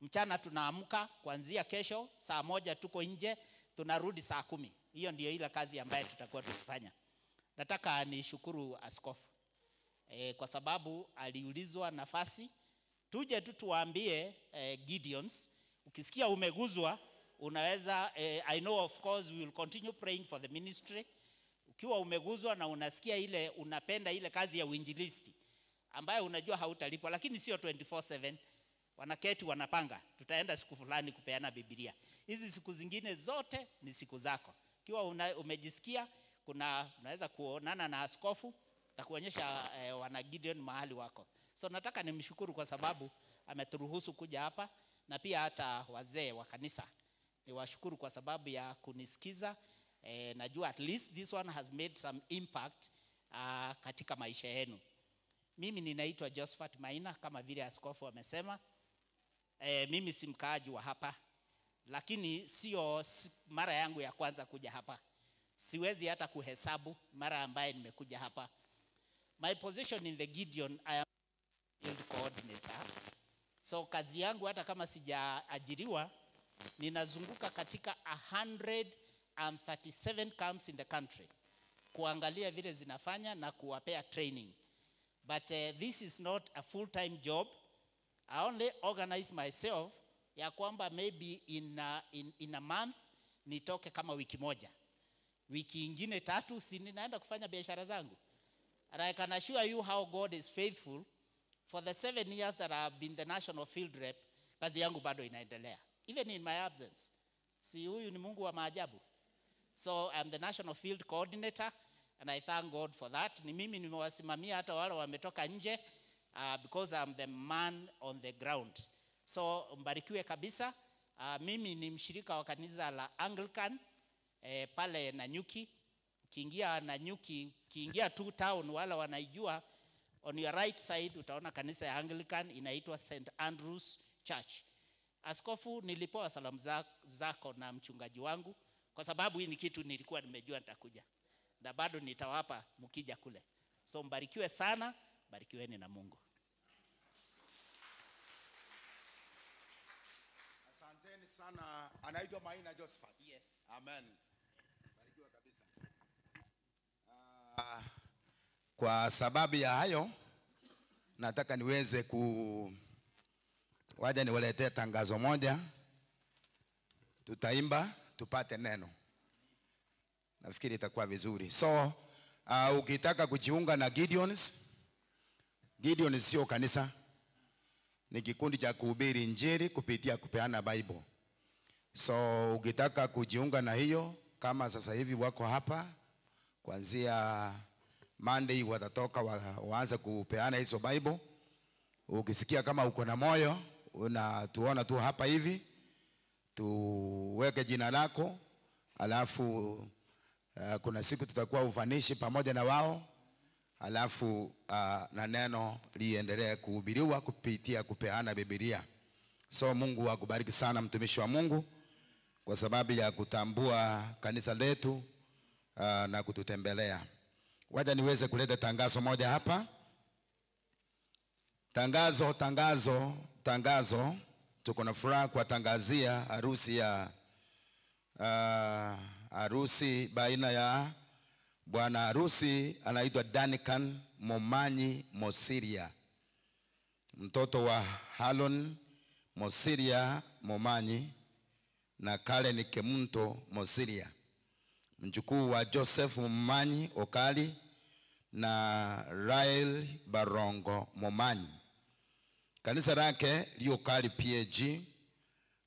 Mchana tunaamka kuanzia kesho saa 1 tuko nje, tunarudi saa 10. Hiyo ndio ile kazi ambayo tutakuwa tukifanya. Nataka nishukuru askofu kwa sababu aliulizwa nafasi tuje tu tuwaambie Gideons, ukisikia umeguzwa unaweza I know of course we will continue praying for the ministry. Ukiwa umeguzwa na unasikia ile unapenda ile kazi ya uinjilisti ambayo unajua hautalipwa, lakini sio 24/7 wanaketi wanapanga tutaenda siku fulani kupeana Biblia. Hizi siku zingine zote ni siku zako. Ukiwa umejisikia kuna unaweza kuonana na askofu takuonyesha wana Gideon mahali wako. So nataka nimshukuru kwa sababu ameturuhusu kuja hapa, na pia hata wazee wa kanisa niwashukuru kwa sababu ya kunisikiza. Najua at least this one has made some impact katika maisha yenu. Mimi ninaitwa Josephat Maina kama vile askofu amesema. Mimi si mkaaji wa hapa, lakini sio mara yangu ya kwanza kuja hapa. Siwezi hata kuhesabu mara ambaye nimekuja hapa. My position in the Gideon, I am field coordinator. So kazi yangu hata kama sijaajiriwa, ninazunguka katika 137 camps in the country kuangalia vile zinafanya na kuwapea training. But this is not a full-time job. I only organize myself ya kwamba maybe in a month nitoke kama wiki moja. Wiki ingine 3 si ninaenda kufanya biashara zangu. And I can assure you how God is faithful. For the 7 years that I have been the national field rep, kazi yangu bado inaendelea. Even in my absence. Si huyu ni Mungu wa maajabu. So I'm the national field coordinator and I thank God for that. Ni mimi nimewasimamia hata wale wametoka nje because I'm the man on the ground. So mbarikiwe kabisa. Mimi ni mshirika wa kanisa la Anglican pale Nanyuki. Ukiingia Nanyuki, ukiingia tu town wala wanaijua, on your right side utaona kanisa ya Anglican inaitwa St. Andrew's Church. Askofu, nilipewa salamu zako na mchungaji wangu kwa sababu hii ni kitu nilikuwa nimejua nitakuja. Na bado nitawapa mkija kule. So mbarikiwe sana, mbarikiweni na Mungu. Asanteni sana. Anaitwa Maina Josephat. Yes. Amen. Barikiwa kabisa. Kwa sababu ya hayo nataka niweze waja niwaletee tangazo moja. Tutaimba tupate neno. Nafikiri itakuwa vizuri. So ukitaka kujiunga na Gideons, Gideons sio kanisa, ni kikundi cha kuhubiri injili kupitia kupeana Bible. So ukitaka kujiunga na hiyo, kama sasa hivi wako hapa kuanzia Monday watatoka waanze kupeana hizo Bible. Ukisikia kama uko na moyo, unatuona tu hapa hivi, tuweke jina lako, alafu kuna siku tutakuwa ufanishi pamoja na wao, alafu na neno liendelee kuhubiriwa kupitia kupeana Biblia. So Mungu akubariki sana mtumishi wa Mungu kwa sababu ya kutambua kanisa letu na kututembelea. Wacha niweze kuleta tangazo moja hapa. Tangazo, tangazo, tangazo. Tuko na furaha kuwatangazia harusi ya harusi baina ya bwana harusi anaitwa Duncan Momanyi Mosiria, mtoto wa Halon Mosiria Momanyi na Karen Kemunto Mosiria, mjukuu wa Joseph Momanyi Okali na Rael Barongo Momanyi. Kanisa lake Liokali PAG,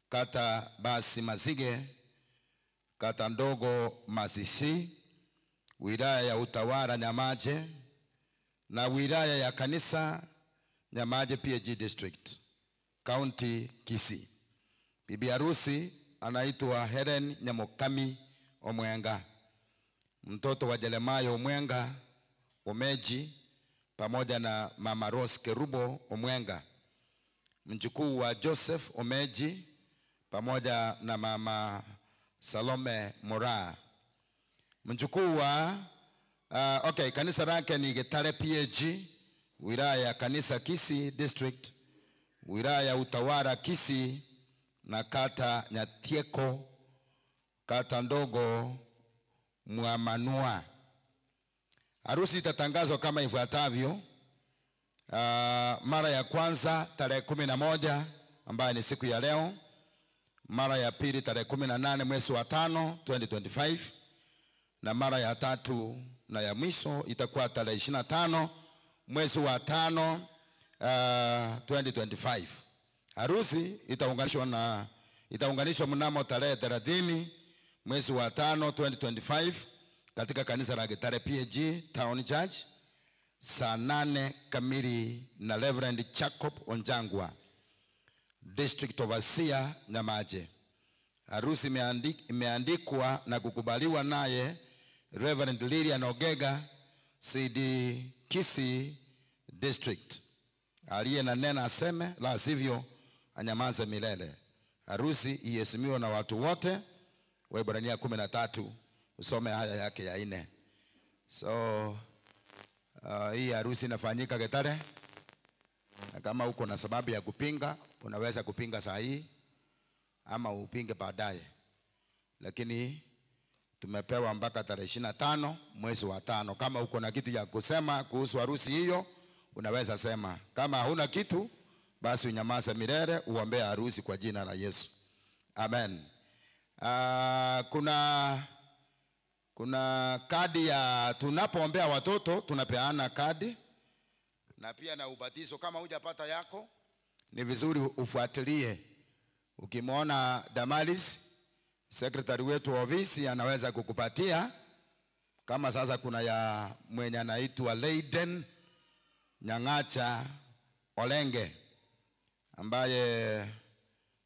kata Basi Mazige, kata ndogo Masisi, wilaya ya Utawala Nyamaje, na wilaya ya kanisa Nyamaje PAG District, County Kisii. Bibi harusi anaitwa Helen Nyamokami Omwenga, mtoto wa Jeremiah Omwenga Omeji pamoja na Mama Rose Kerubo Omwenga, mjukuu wa Joseph Omeji pamoja na Mama Salome Mora, mjukuu wa kanisa lake ni Getare PAG, wilaya ya kanisa Kisii District, wilaya ya Utawala Kisii, na kata Nyatieko, kata ndogo Mwamanua. Harusi itatangazwa kama ifuatavyo. Mara ya kwanza tarehe 11 ambayo ni siku ya leo. Mara ya pili tarehe 18 mwezi wa 5 2025, na mara ya tatu na ya mwisho itakuwa tarehe 25 mwezi wa 5 2025. Harusi itaunganishwa mnamo tarehe 30 mwezi wa 5 2025 katika kanisa la Gitare PAG Town Church saa 8 kamili na Reverend Jacob Onjangwa, District Overseer Nyamaje. Harusi imeandikwa na kukubaliwa naye Reverend Lilian Ogega, CD Kisii District. Aliye na nena aseme, la sivyo anyamaze milele. Harusi iheshimiwe na watu wote. Waebrania 13 usome haya yake ya 4. So hii harusi inafanyika Gitare. Na kama uko na sababu ya kupinga, unaweza kupinga saa hii ama upinge baadaye. Lakini tumepewa mpaka tarehe 25 mwezi wa 5. Kama uko na kitu ya kusema kuhusu harusi hiyo, unaweza sema. Kama huna kitu, basi unyamaze milele, uombee harusi kwa jina la Yesu. Amen. Kuna kadi ya tunapoombea watoto, tunapeana kadi na pia na ubatizo. Kama hujapata yako, ni vizuri ufuatilie. Ukimwona Damaris, secretary wetu wa ofisi, anaweza kukupatia. Kama sasa kuna ya mwenye anaitwa Leiden Nyangacha Olenge, ambaye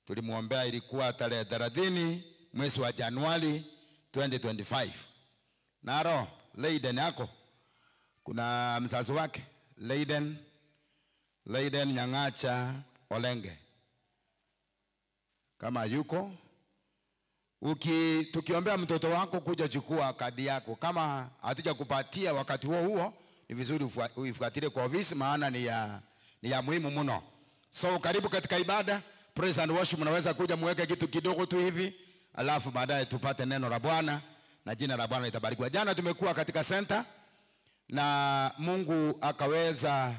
tulimuombea ilikuwa tarehe 30 mwezi wa Januari 2025. Naro Leiden yako kuna mzazi wake Leiden Nyangacha Olenge, kama yuko. Tukiombea mtoto wako, kuja chukua kadi yako. Kama hatujakupatia wakati huo huo, ni vizuri uifuatilie kwa ofisi, maana ni ya muhimu mno. So karibu katika ibada praise and worship. Mnaweza kuja muweke kitu kidogo tu hivi, alafu baadaye tupate neno la Bwana na jina la Bwana litabarikiwa. Jana tumekuwa katika center na Mungu akaweza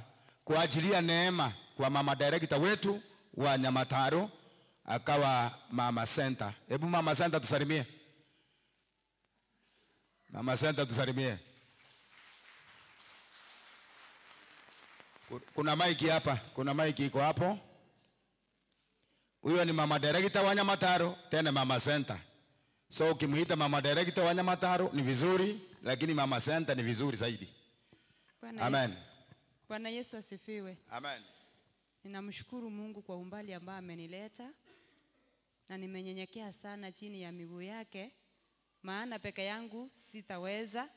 kuajilia neema kwa mama director wetu wa Nyamataro, akawa mama center. Hebu mama center tusalimie. Mama center tusalimie. Kuna maiki hapa, kuna maiki iko hapo. Huyo ni mama director wa Nyamataro, tena mama center. So ukimuita mama director wa Nyamataro ni vizuri, lakini mama center ni vizuri zaidi. Amen. Bwana Yesu asifiwe. Amen. Ninamshukuru Mungu kwa umbali ambao amenileta, na nimenyenyekea sana chini ya miguu yake, maana peke yangu sitaweza.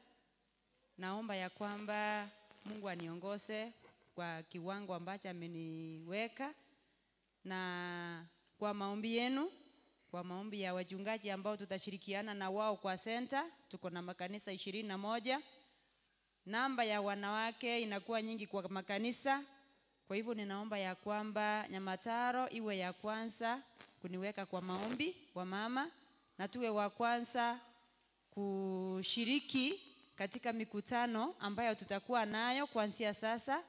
Naomba ya kwamba Mungu aniongoze kwa kiwango ambacho ameniweka, na kwa maombi yenu, kwa maombi ya wachungaji ambao tutashirikiana na wao kwa center. Tuko na makanisa 21. Namba ya wanawake inakuwa nyingi kwa makanisa. Kwa hivyo ninaomba ya kwamba Nyamataro iwe ya kwanza kuniweka kwa maombi wa mama, na tuwe wa kwanza kushiriki katika mikutano ambayo tutakuwa nayo kuanzia sasa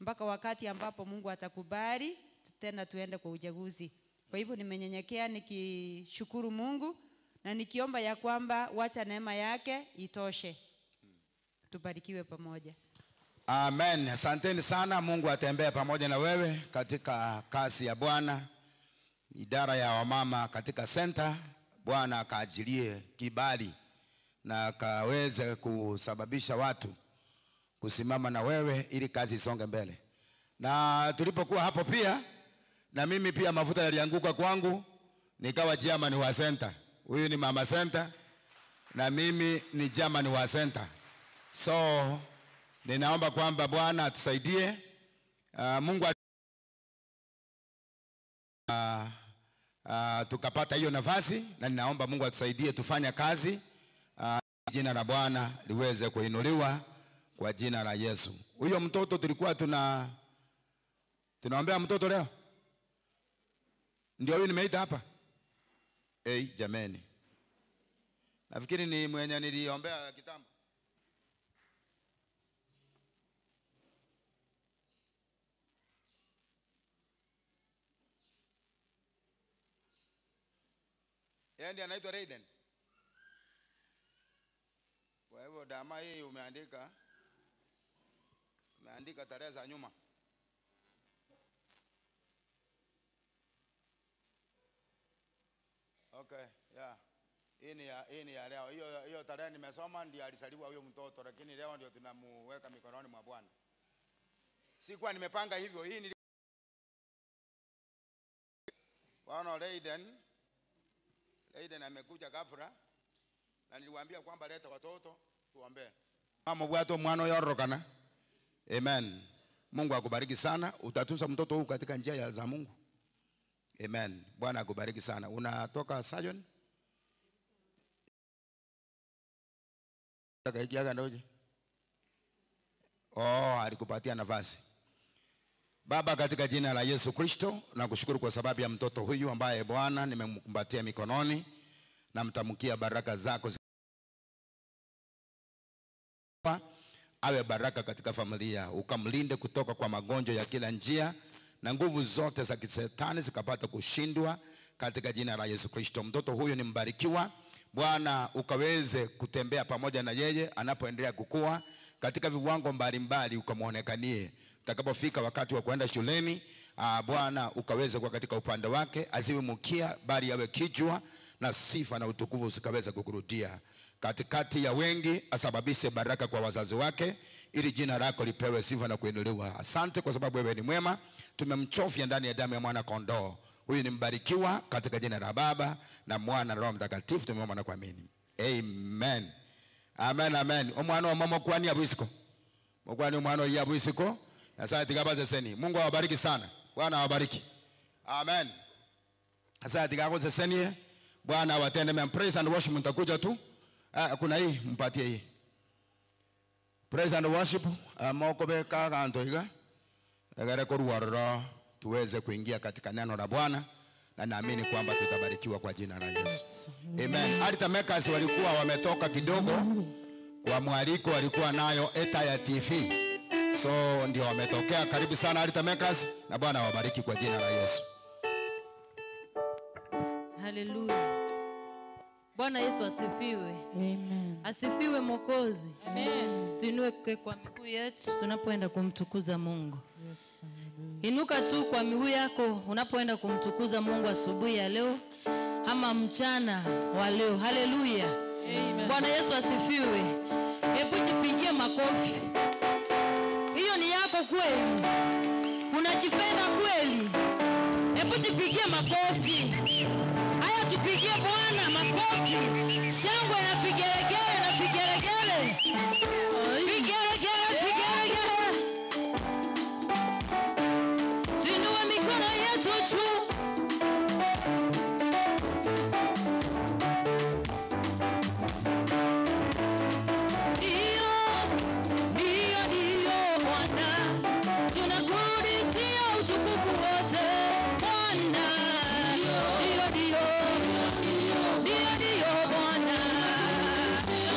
mpaka wakati ambapo Mungu atakubali tena tuende kwa uchaguzi. Kwa hivyo nimenyenyekea nikishukuru Mungu na nikiomba ya kwamba wacha neema yake itoshe. Tubarikiwe pamoja. Amen. Asanteni sana. Mungu atembee pamoja na wewe katika kazi ya Bwana. Idara ya wamama katika center, Bwana akaajilie kibali na akaweze kusababisha watu kusimama na wewe ili kazi isonge mbele. Na tulipokuwa hapo pia, na mimi pia mafuta yalianguka kwangu, nikawa chairman wa center. Huyu ni mama center na mimi ni chairman wa center. So ninaomba kwamba Bwana atusaidie. Mungu tukapata hiyo nafasi, na ninaomba Mungu atusaidie tufanye kazi, jina la Bwana liweze kuinuliwa kwa jina la Yesu. Huyo mtoto tulikuwa tunaombea mtoto leo. Ndio huyu nimeita hapa. Jameni. Nafikiri ni mwenye niliombea kitambo. Yeye ndiye anaitwa Raiden. Kwa hivyo dama hii umeandika tarehe za nyuma. Okay, yeah. Hii ni ya leo. Hiyo tarehe nimesoma ndiyo alizaliwa huyo mtoto, lakini leo ndio tunamuweka mikononi mwa Bwana. Sikuwa nimepanga hivyo. Hii ni Bwana Raiden. Raiden amekuja ghafla na niliwaambia kwamba leta watoto tuombee. Mama bwato mwana yorokana. Amen. Mungu akubariki sana. Utatunza mtoto huu katika njia ya za Mungu. Amen. Bwana akubariki sana. Unatoka Zion? Oh, alikupatia nafasi. Baba, katika jina la Yesu Kristo, nakushukuru kwa sababu ya mtoto huyu ambaye Bwana nimemkumbatia mikononi na mtamkia baraka zako, awe baraka katika familia, ukamlinde kutoka kwa magonjwa ya kila njia na nguvu zote za kisetani zikapata kushindwa katika jina la Yesu Kristo. Mtoto huyu ni mbarikiwa. Bwana ukaweze kutembea pamoja na yeye anapoendelea kukua katika viwango mbalimbali, ukamuonekanie utakapofika wakati wa kwenda shuleni. Bwana ukaweze kuwa katika upande wake, asiwe mkia bali awe kichwa, na sifa na utukufu usikaweze kukurudia katikati ya wengi, asababishe baraka kwa wazazi wake, ili jina lako lipewe sifa na kuinuliwa. Asante kwa sababu wewe ni mwema. Tumemchofya ndani ya damu ya mwana kondoo. Huyu ni mbarikiwa katika jina la Baba na Mwana na Roho Mtakatifu tumeomba na kuamini. Amen. Amen, amen. Omwana wa mama kwani abwisiko. Mkwani omwana ya abwisiko. Na sasa tikabaze seni. Mungu awabariki sana. Bwana awabariki. Amen. Sasa tikabaze seni. Bwana awatende mema. Praise and worship mtakuja tu. Kuna hii mpatie hii. Praise and worship moko beka kanto iga. Egere koruwaroro tuweze kuingia katika neno la Bwana, na naamini kwamba tutabarikiwa kwa jina la Yesu. Amen. Altar makers walikuwa wametoka kidogo kwa mwaliko walikuwa nayo Eta ya TV. So ndio wametokea. Karibu sana Altar makers, na Bwana awabariki kwa jina la Yesu. Hallelujah. Bwana Yesu asifiwe. Amen. Asifiwe Mwokozi. Amen. Tuinue kwa miguu yetu tunapoenda kumtukuza Mungu. Yes. Inuka tu kwa miguu yako unapoenda kumtukuza Mungu asubuhi ya leo ama mchana wa leo. Haleluya. Bwana Yesu asifiwe. Hebu jipigie makofi. Hiyo ni yako kweli? Unajipenda kweli? Hebu jipigie makofi. Haya, tupigie Bwana makofi. Shangwe na vigelegele na vigelegele. Vigelegele, vigelegele. Tuinue mikono yetu juu. Ndio, ndio, ndio Bwana, tunakurudishia utukufu wote Bwana. Ndio, ndio, ndio, ndio Bwana,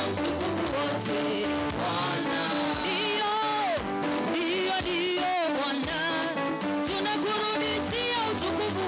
utukufu wote Bwana. Ndio, ndio, ndio Bwana, tunakurudishia utukufu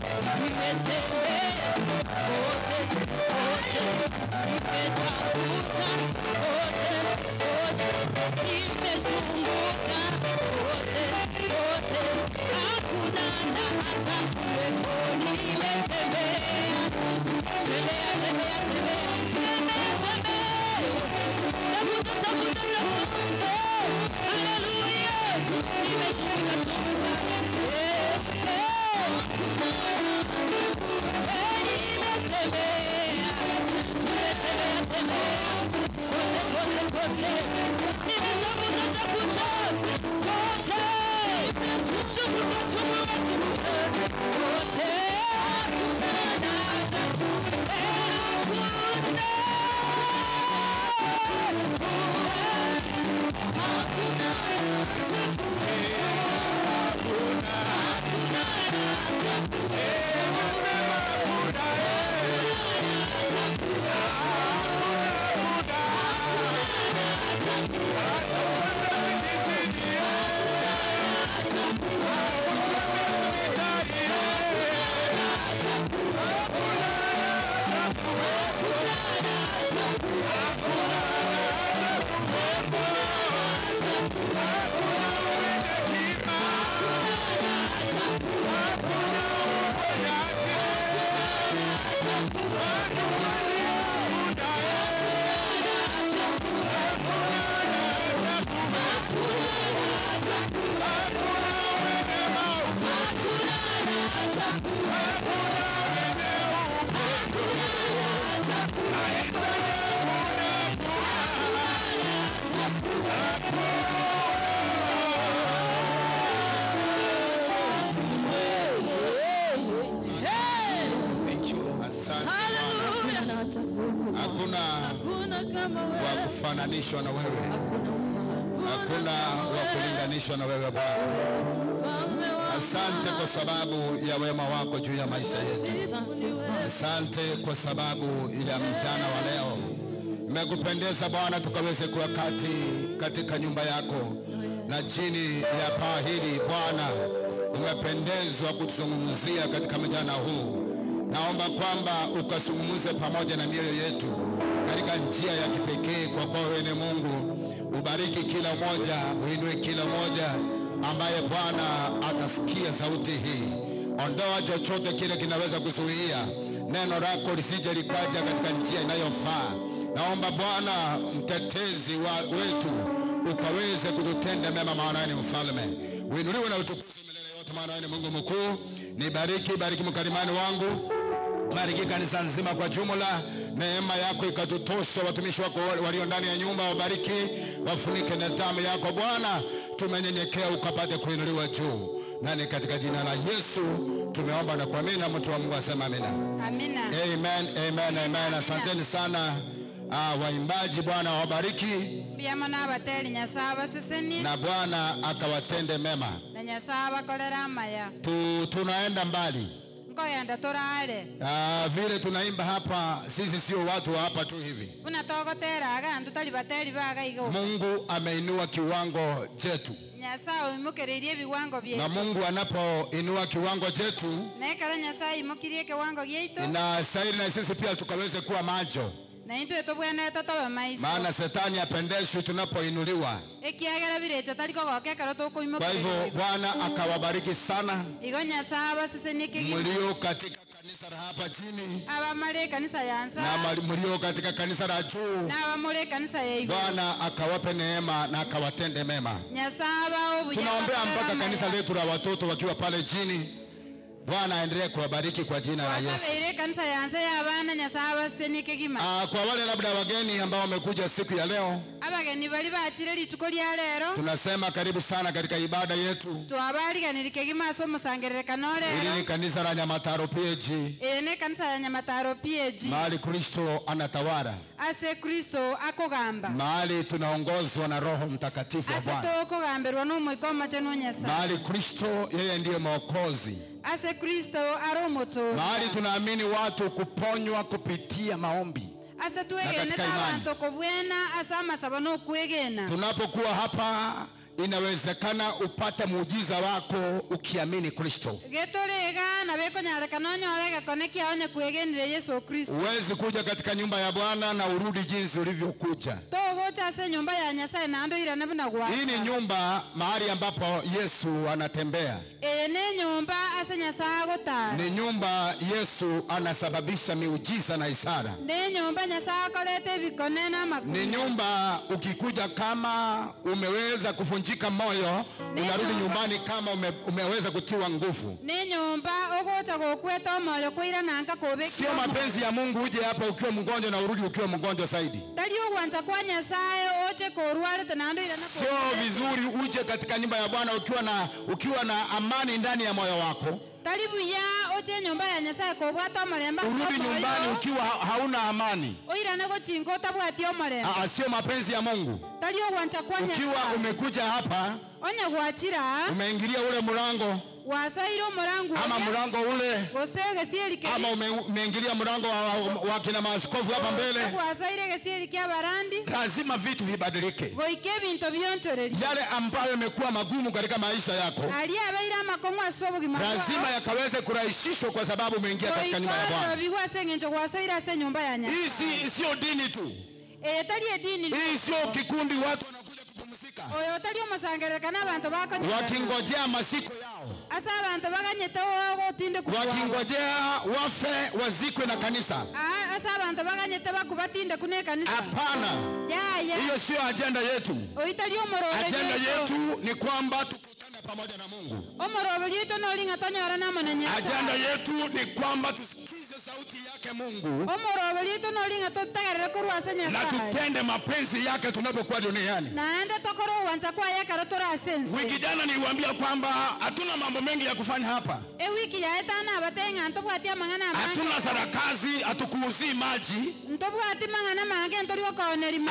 Nimetembea kote kote, nimetafuta kote kote, nimezunguka kote kote, hakuna na hata kuwepo. Nimetembea tembea tembea tembea tembea tembea, tafuta tafuta tafuta, haleluya, nimezunguka zunguka, nimetembea nimetembea tembea kote kote kote, nimetafuta tafuta kote, zunguka zunguka zunguka kote, hakuna na hata Hakuna wa kufananishwa na wewe, hakuna wa kulinganishwa na wewe Bwana. Asante kwa sababu ya wema wako juu ya maisha yetu. Asante kwa sababu ya mchana wa leo. Imekupendeza Bwana tukaweze kuwa katika nyumba yako na chini ya paa hili Bwana. Umependezwa kutuzungumzia katika mchana huu. Naomba kwamba ukazungumze pamoja na mioyo yetu katika njia ya kipekee, kwa kuwa wewe ni Mungu. Ubariki kila mmoja, uinue kila mmoja ambaye Bwana atasikia sauti hii. Ondoa chochote kile kinaweza kuzuia neno lako lisije likaja katika njia inayofaa. Naomba Bwana mtetezi wetu ukaweze kututenda mema, maana ni mfalme. Uinuliwe na utukuzwe milele yote, maana ni Mungu mkuu. Nibariki, bariki mkalimani wangu, bariki kanisa nzima kwa jumla. Neema yako ikatutosha. Watumishi wako walio ndani ya nyumba wabariki, wafunike na damu yako Bwana. Tumenyenyekea ukapate kuinuliwa juu. Na ni katika jina la Yesu tumeomba na kuamini, na mtu wa Mungu asema amina. Amina. Amen, amen, amen. Asanteni sana waimbaji, Bwana wabariki. Na Bwana akawatende mema. Na Nyasaye abakorera amaya. Tunaenda mbali. Vile tunaimba hapa, sisi sio watu wa hapa tu hivi. Mungu ameinua kiwango chetu. Na Mungu anapoinua kiwango chetu, inastahili na sisi pia tukaweze kuwa macho. Maana shetani apendeshwi tunapoinuliwa. Kwa hivyo Bwana akawabariki sana mlio katika kanisa la hapa chini na mlio katika kanisa la juu. Bwana akawape neema na akawatende mema. Tunaombea mpaka kanisa letu la watoto wakiwa pale chini. Bwana aendelee kuwabariki kwa jina la Yesu. Kwa wale labda wageni ambao wamekuja siku ya leo, tunasema karibu sana katika ibada yetu. Hili ni kanisa la Nyamataro PAG. Mahali Kristo anatawala. Mahali tunaongozwa na Roho Mtakatifu wa Bwana. Mahali Kristo yeye ndiye Mwokozi. Mahali tunaamini watu kuponywa kupitia maombi. Na katika imani. Tunapokuwa hapa Inawezekana upate muujiza wako ukiamini Kristo. Huwezi kuja katika nyumba ya Bwana na urudi jinsi ulivyokuja. Hii ni nyumba mahali ambapo Yesu anatembea. Ni nyumba Yesu anasababisha miujiza na ishara. Ni nyumba ukikuja kama umeweza kuvunjika moyo, unarudi nyumbani kama umeweza kutiwa nguvu. Sio mapenzi ya Mungu uje hapa ukiwa mgonjwa na urudi ukiwa mgonjwa zaidi. Sio vizuri uje katika nyumba ya Bwana ukiwa na amani ndani ya moyo wako, urudi nyumbani ukiwa hauna amani. Sio mapenzi ya Mungu. Ukiwa umekuja hapa, umeingilia ule mlango, ama mlango ule, ama umeingilia mlango wa kina maaskofu hapa mbele, lazima vitu vibadilike. Yale ambayo yamekuwa magumu katika maisha yako lazima yakaweze kurahisishwa kwa sababu umeingia katika nyumba ya Bwana. Hii sio dini tu. Hii sio kikundi watu wanakuja kupumzika wakingojea masiko yao, wakingojea wafe wazikwe na kanisa. Hapana, hiyo sio agenda yetu. Agenda yetu ni kwamba tukutane pamoja na Mungu. Agenda yetu ni kwamba tusikize sauti yake Mungu na tutende mapenzi yake tunapokuwa duniani. Wiki jana niliwaambia kwamba hatuna mambo mengi ya kufanya hapa. Hatuna sarakazi, hatukuuzii maji,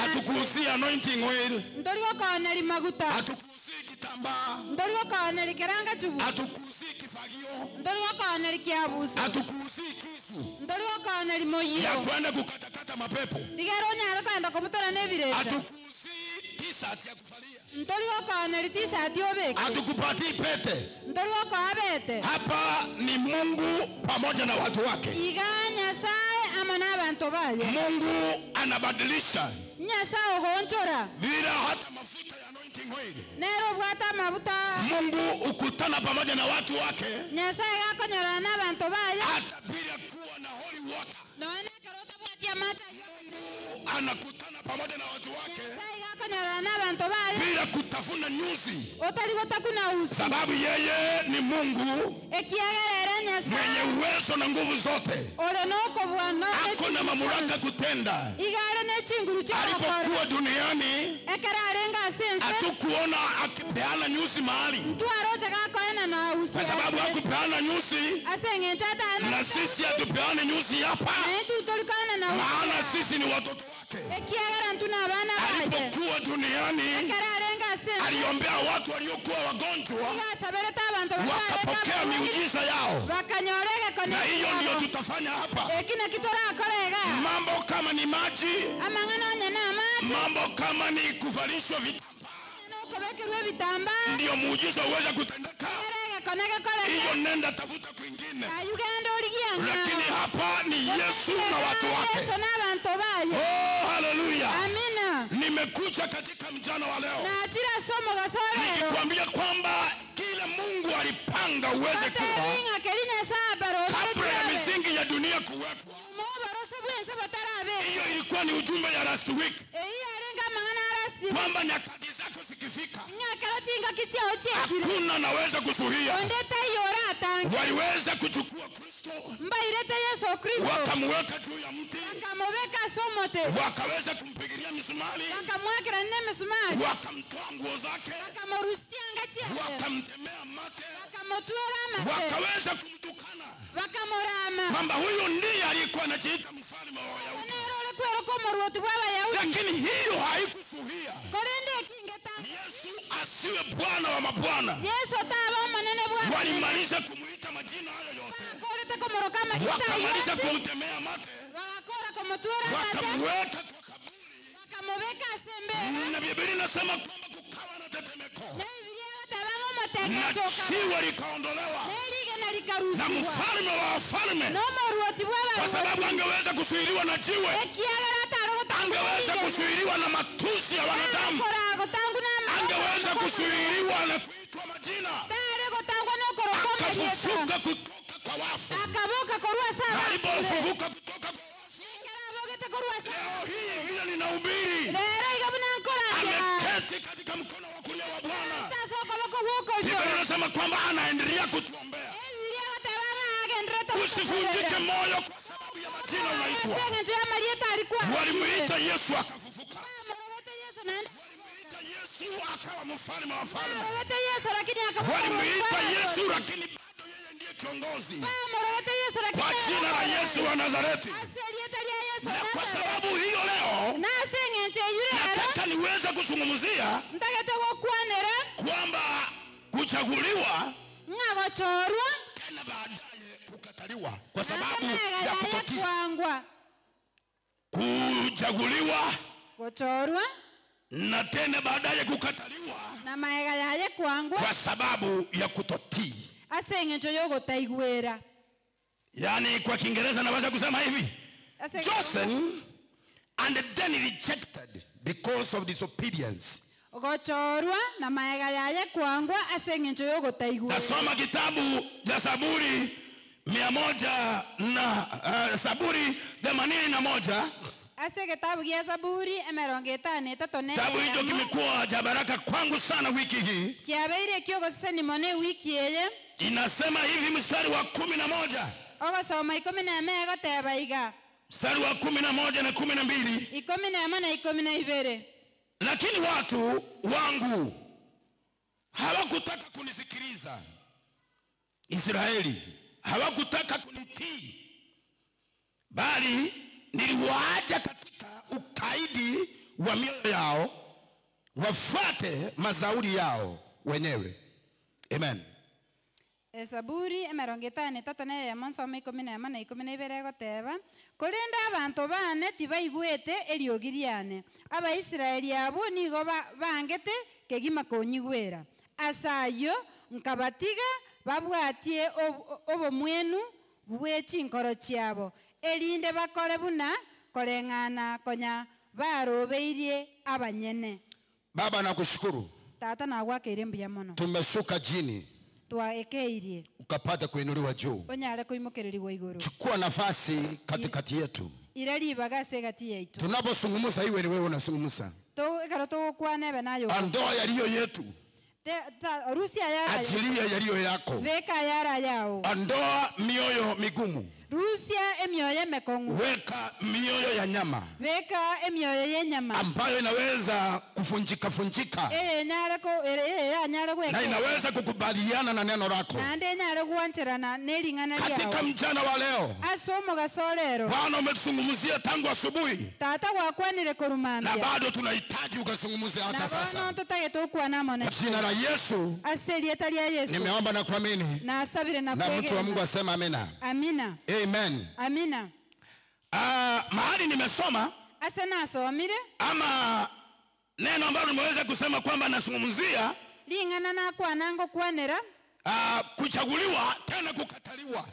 hatukuuzii anointing oil, hatukuuzii kitambaa, hatukuuzii kifagio, hatukuuzii kisu ya kwenda kukatakata mapepo, hatukuuzii t-shirt ya kuvalia, hatukupatii pete. Hapa ni Mungu pamoja na watu wake. Mungu anabadilisha bila hata mafuta ya anointing oil. Mungu ukutana pamoja na watu wake hata bila kuwa na holy water. Mungu anakutana pamoja na watu wake bila kutafuna nyuzi, sababu yeye ni Mungu mwenye uwezo na nguvu zote. Ako na mamlaka kutenda. Alipokuwa duniani hatukuona akipeana nyuzi mahali, kwa sababu hakupeana nyuzi, na sisi hatupeane nyuzi hapa, maana sisi ni watoto wake. Alipokuwa duniani aliombea watu waliokuwa wagonjwa, wakapokea miujiza yao, na hiyo ndio tutafanya hapa. Mambo kama ni maji, mambo kama ni kuvalishwa vitambaa, ndio muujiza uweze kutendeka. Hiyo nenda tafuta kwingine, lakini hapa ni Yesu na watu wake. Oh, haleluya. Amina. Nimekuja katika mchana wa leo nikikwambia kwamba kila Mungu alipanga uweze kuwa kabla ya misingi ya dunia kuwekwa. Hiyo ilikuwa ni ujumbe ya last week, kwamba nyakati zako zikifika hakuna naweza kuzuia. Waliweza kuchukua Kristo, wakamweka juu ya mti, wakaweza kumpigilia misumari, wakamtoa nguo zake, wakamtemea mate, wakaweza kumtukana kwamba huyu ndiye aliyekuwa anajiita mfalme wa Wayahudi. Lakini hiyo haikuzuia Yesu asiwe Bwana wa mabwana. Walimaliza kumuita majina hayo yote, wakamaliza kumtemea mate, wakamweka kwa kaburi, na Biblia inasema kwamba kukawa na tetemeko. Na jiwe likaondolewa. Na mfalme wa wafalme, kwa sababu angeweza kusuiliwa na jiwe, angeweza kusuiliwa na matusi ya wanadamu, angeweza kusuiliwa na kuitwa majina, akafufuka kutoka kwa wafu. Alipofufuka kutoka kwa wafu, leo hii vile ninahubiri, ameketi katika mkono wa kulia wa Bwana. Biblia inasema kwamba anaendelea kutuombea. Usivunjike moyo kwa sababu ya majina unaitwa. Walimuita Yesu akafufuka. Walimuita Yesu akawa mfalme wa wafalme. Walimuita Yesu lakini bado yeye ndiye kiongozi. Kwa jina la Yesu wa Nazareti. Na kwa sababu hiyo leo nataka niweze kuzungumzia kwamba kuchaguliwa tena baadaye kukataliwa kwa sababu ya kutotii. Kuchaguliwa na tena baadaye kukataliwa kwa sababu ya kutotii. Yani kwa Kiingereza naweza kusema hivi: chosen and then rejected because of disobedience. Nasoma kitabu cha Zaburi 100 na Zaburi 81. Kitabu hicho kimekuwa cha baraka kwangu sana wiki hii. Inasema hivi mstari wa 11. Mstari wa 11 na 12. Lakini watu wangu hawakutaka kunisikiliza. Israeli hawakutaka kunitii, bali niliwaacha katika ukaidi wa mioyo yao, wafuate mazauri yao wenyewe. Amen. Zaburi 53:11 egoteba korenda abantu bane tibaigwete eriogiriane Abaisraeli abo nigo bangete kegima konyigwera asayo nkabatiga babwatie obomwenu bwe chinkoro chiabo erinde bakore buna koreng'ana konya barobeirie abanyene. Baba, nakushukuru. Tata nagwakeire mbuya mono. Tumeshuka chini ukapata kuinuliwa juu. Chukua nafasi katikati yetu. Tunapozungumza iwe ni wewe unazungumza. Ondoa yaliyo yetu, achilia yaliyo yako. Ondoa mioyo migumu, weka mioyo ya nyama ambayo inaweza kufunjika funjika na inaweza kukubaliana na neno lako. Katika mchana wa leo, Bwana umetuzungumzia tangu asubuhi na bado tunahitaji ukazungumze hata sasa. Kwa jina la Yesu nimeomba na kuamini, na mtu wa Mungu asema amina. Amina. Amen. Amina. Mahali nimesoma ama neno ambalo nimeweza kusema kwamba nazungumzia kuchaguliwa tena kukataliwa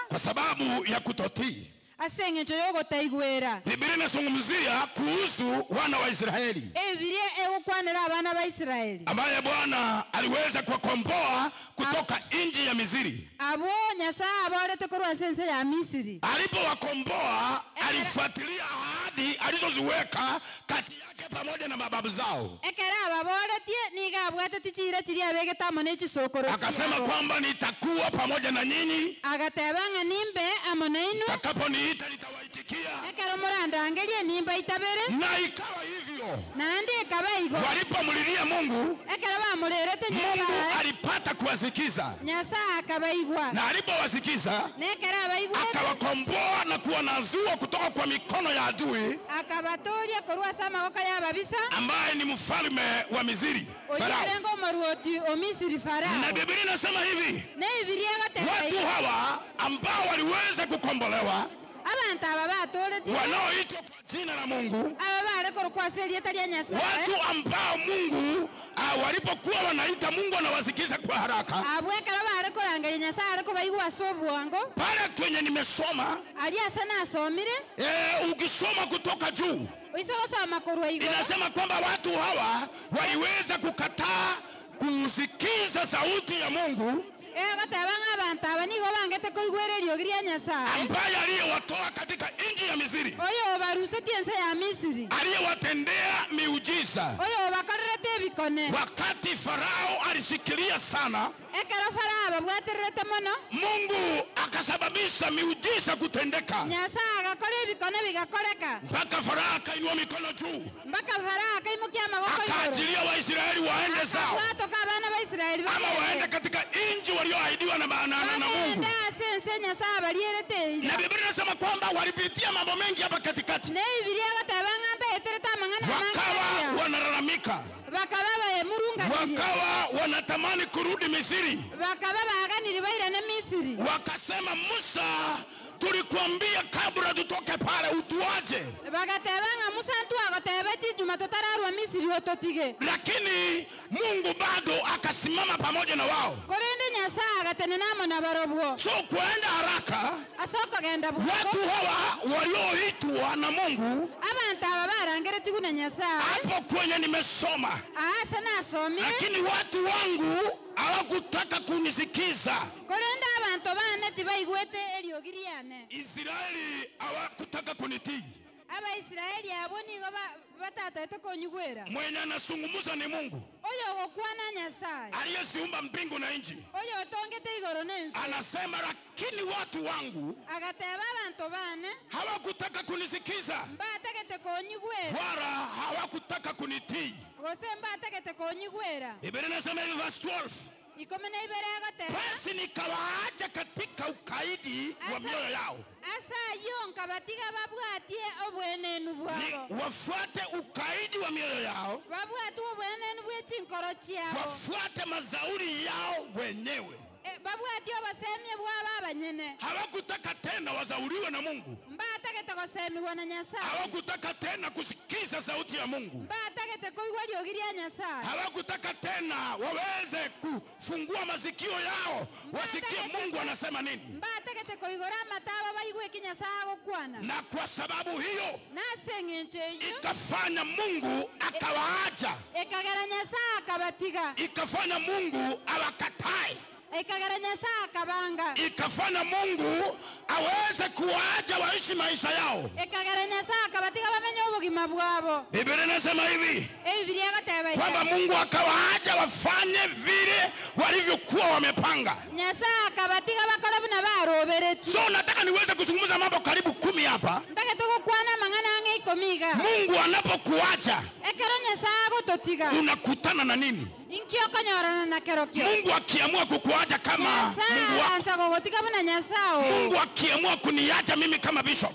kwa sababu ya kutotii. Biblia inazungumzia kuhusu wana wa Israeli ambaye Bwana aliweza kuwakomboa kutoka nchi ya Misri. Alipowakomboa alifuatilia ahadi alizoziweka kati yake pamoja na mababu zao. Akasema kwamba nitakuwa pamoja na nyinyi, mtakaponiita nitawaitikia. Na ikawa hivyo. Walipomlilia Mungu, Mungu alipata kuwasikiza. Na alipowasikiza akawakomboa na kuwanazua kutoka kwa mikono ya adui ambaye ni mfalme wa Misri, Farao. Na Biblia inasema hivi, watu hawa ambao waliweza kukombolewa Wanaoitwa kwa jina la Mungu, watu ambao Mungu walipokuwa wanaita Mungu anawasikiza kwa haraka. Pale kwenye nimesoma, ukisoma kutoka juu, inasema kwamba watu hawa waliweza kukataa kusikiza sauti ya Mungu ambaye aliyewatoa katika nchi ya Misri, aliyewatendea miujiza. Wakati Farao alishikilia sana, Mungu akasababisha miujiza kutendeka mpaka Farao akainua mikono juu, akaachilia Waisraeli waende zao, ama waende katika nchi walioahidiwa na Mungu. Na Biblia inasema kwamba walipitia mambo mengi hapa katikati, wakawa wanalalamika, wakawa wanatamani kurudi Misri, wakasema, Musa, tulikuambia kabla tutoke pale utuaje. Lakini Mungu bado akasimama pamoja na wao. So kuenda haraka, watu hawa walioitwa na Mungu, hapo kwenye nimesoma, lakini watu wangu hawakutaka kunisikiza. Israeli hawakutaka kunitii. Mwenye anazungumza ni Mungu aliyeziumba mbingu na nchi. Anasema lakini watu wangu hawakutaka kunisikiza, wala hawakutaka kunitii. Biblia inasema hivi, verse 12, basi nikawaacha katika ukaidi wa mioyo yao, wafuate ukaidi wa mioyo yao, wafuate mazauri yao wenyewe. Hawakutaka tena wazauriwe na Mungu. Hawakutaka tena kusikiza sauti ya Mungu. Hawakutaka tena waweze kufungua masikio yao wasikie Mungu anasema nini. Na kwa sababu hiyo ikafanya Mungu akawaacha, ikafanya Mungu awakatae, ikafanya Mungu aweze kuwaacha waishi maisha yao. Biblia inasema hivi kwamba Mungu akawaacha wafanye vile walivyokuwa wamepanga. So nataka niweze kuzungumza mambo karibu 10 hapa. Mungu anapokuacha unakutana na nini? Mungu akiamua kukuacha kama Mungu wako, Mungu akiamua kuniacha mimi kama bishop,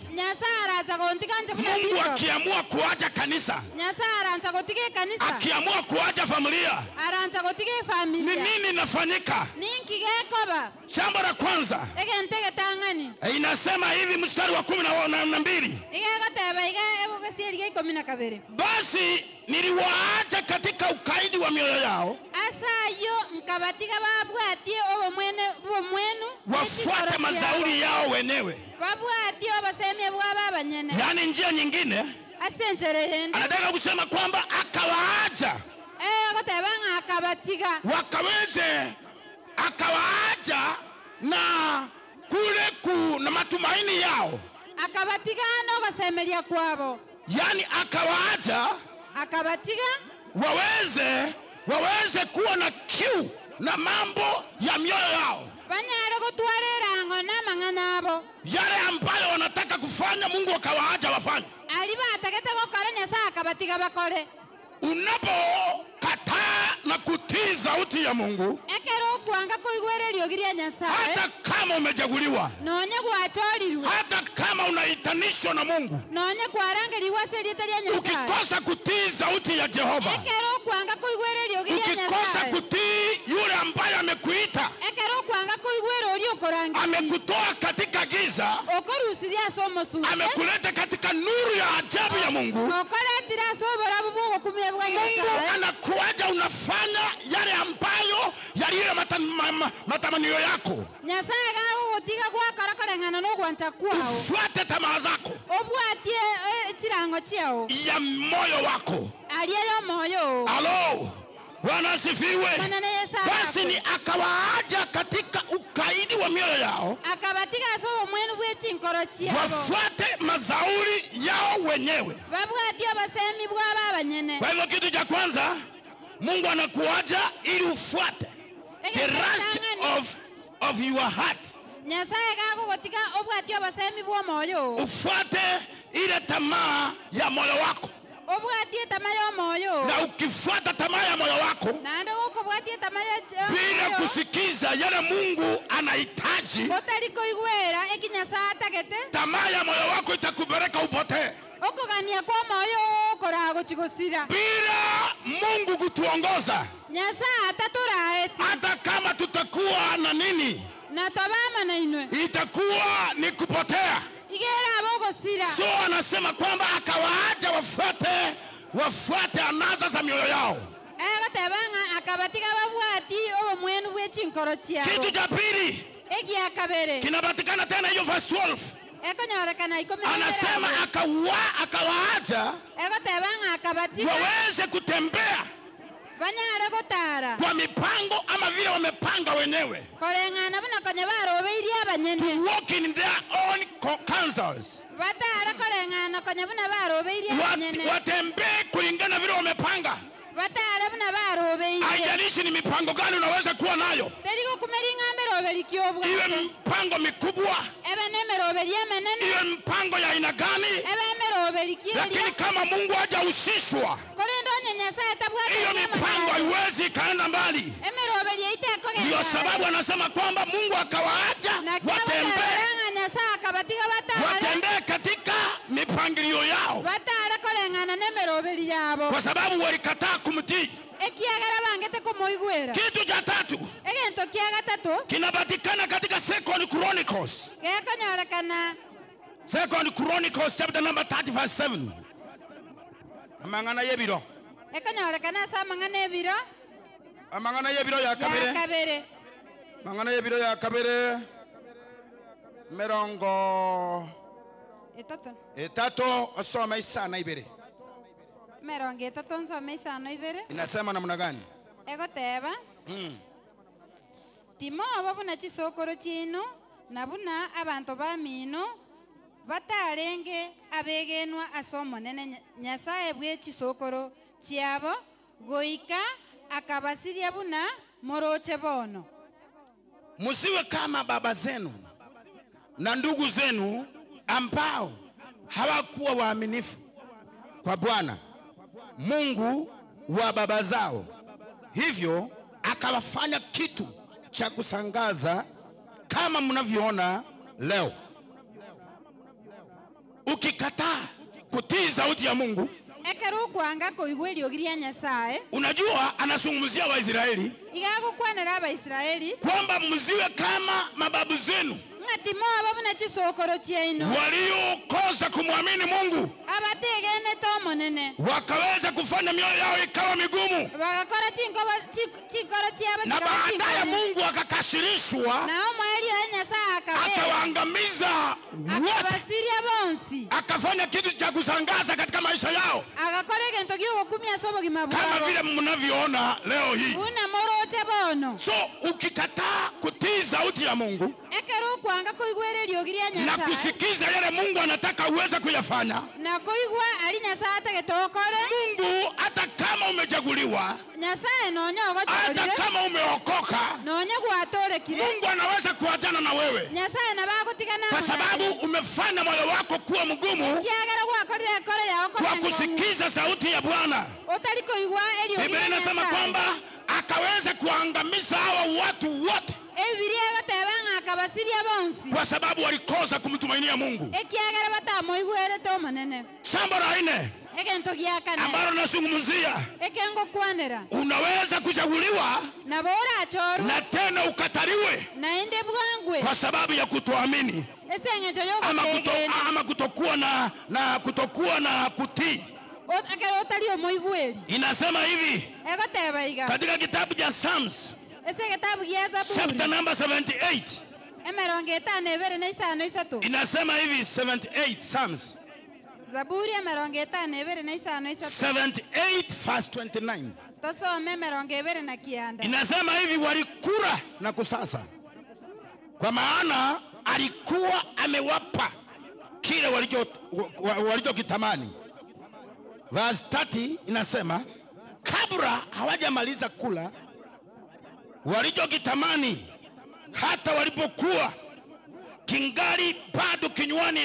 Mungu akiamua kuacha kanisa, akiamua kuacha familia, ni nini inafanyika? Jambo la kwanza inasema hivi, mstari wa 12, basi niliwaacha katika ukaidi wa mioyo yao, wafuate mazauri yao wenyewe. Yani njia nyingine anataka kusema kwamba akawaacha wakaweze, akawaacha na kule na matumaini yao, yani akawaacha waweze kuwa na kiu na mambo ya mioyo yao, yale ambayo wanataka kufanya Mungu akawaacha wafanye. Unapokataa na kutii sauti ya Mungu, hata kama umechaguliwa, hata kama unaitanishwa na Mungu, ukikosa kutii sauti ya Jehova, ukikosa kutii yule ambaye amekuita, amekutoa katika giza, amekuleta katika nuru ya ajabu ya Mungu. Mungu anakuaja unafanya yale ambayo yaliyo matamanio yako. Ufuate tamaa zako ya moyo wako. Halo, Bwana asifiwe. Basi ni akawaaja katika ukaidi wa mioyo yao, wafuate mazauri yao wenyewe. Kwa hivyo kitu cha kwanza, Mungu anakuaja ili ufuate the rest of your heart. Ufuate ile tamaa ya moyo wako. Na ukifuata tamaa ya moyo wako bila kusikiza yale Mungu anahitaji, tamaa ya moyo wako itakupeleka upotee. Bila Mungu kutuongoza, hata kama tutakuwa na nini, itakuwa ni kupotea. So anasema kwamba akawaacha wafuate anasa za mioyo yao. Kitu cha pili kinapatikana tena hiyo verse 12. Anasema akawaacha waweze kutembea kwa mipango ama vile wamepanga wenyewe. To walk in their own counsels. Watembee kulingana vile wamepanga. Haijalishi ni mipango gani unaweza kuwa nayo, iwe mpango mikubwa, iwe mpango ya aina gani, lakini kama Mungu hajahusishwa, hiyo mipango haiwezi kaenda mbali. Ndio sababu anasema kwamba Mungu akawaacha watembee katika mipangilio yao, kwa sababu walikataa kumtii. Kitu cha tatu kinapatikana katika Second Chronicles. Second Chronicles chapter number 30 verse 7. Amangana yebiro. Amangana yebiro ya kabere. Mangana yebiro ya kabere. Merongo etatu osoma isana ibere. Merongo etatu nsoma isano ibere. Inasema namna gani? Egoteba. Timo ababuna chisokoro chino nabuna abantu bamino batarenge abegenwa asomonene Nyasaye bwe chisokoro chiabo goika akabasiria buna moroche bono. Musiwe kama baba zenu na ndugu zenu ambao hawakuwa waaminifu kwa Bwana Mungu wa baba zao, hivyo akawafanya kitu cha kusangaza kama mnavyoona leo. Ukikataa kutii sauti ya Mungu, unajua anazungumzia Waisraeli kwamba msiwe kama mababu zenu waliokosa kumwamini Mungu, wakaweza kufanya mioyo yao ikawa migumu, na baadaye Mungu akakasirishwa, akawaangamiza wote, akafanya kitu cha kusangaza katika maisha yao kama vile mnavyoona leo hii. So ukikataa kutii sauti ya Mungu na kusikiza yale Mungu anataka uweze kuyafanya, Mungu hata kama umechaguliwa, hata kama umeokoka, Mungu anaweza kuachana na wewe, kwa sababu umefanya moyo wako kuwa mgumu kwa kusikiza sauti ya Bwana. Biblia inasema kwamba akaweza kuangamiza hawa watu wote kwa sababu walikosa kumtumainia Mungu. Jambo la nne ambalo nazungumzia, unaweza kuchaguliwa na tena ukataliwe kwa sababu ya kutoamini. Ama kutokuwa na kutokuwa na kutii. Inasema hivi katika kitabu cha Psalms chapter number 78. Inasema hivi 78 Psalms. Zaburi 52 78 verse 29. Tosome 29. Inasema hivi, walikula na kusasa, kwa maana alikuwa amewapa kile walichokitamani. Verse 30 inasema kabla hawajamaliza kula walichokitamani, hata walipokuwa kingali bado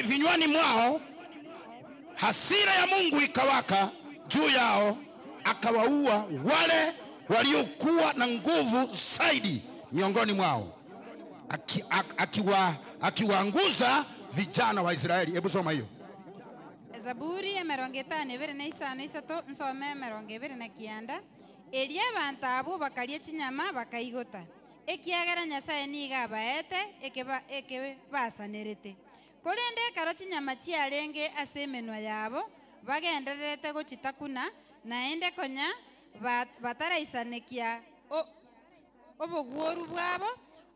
vinywani mwao, hasira ya Mungu ikawaka juu yao, akawaua wale waliokuwa na nguvu zaidi miongoni mwao, akiwaanguza vijana wa Israeli. Hebu soma hiyo. Zaburi 53 nsome 29. Elia bantu bakalia chinyama bakaigota, ekiagera Nyasaye niga abaete ekebe basanerete. Korende ekero chinyama chiarenge ase emenwa yabo bagendererete gochitakuna, naende konya bataraisanekia obogworu bwabo.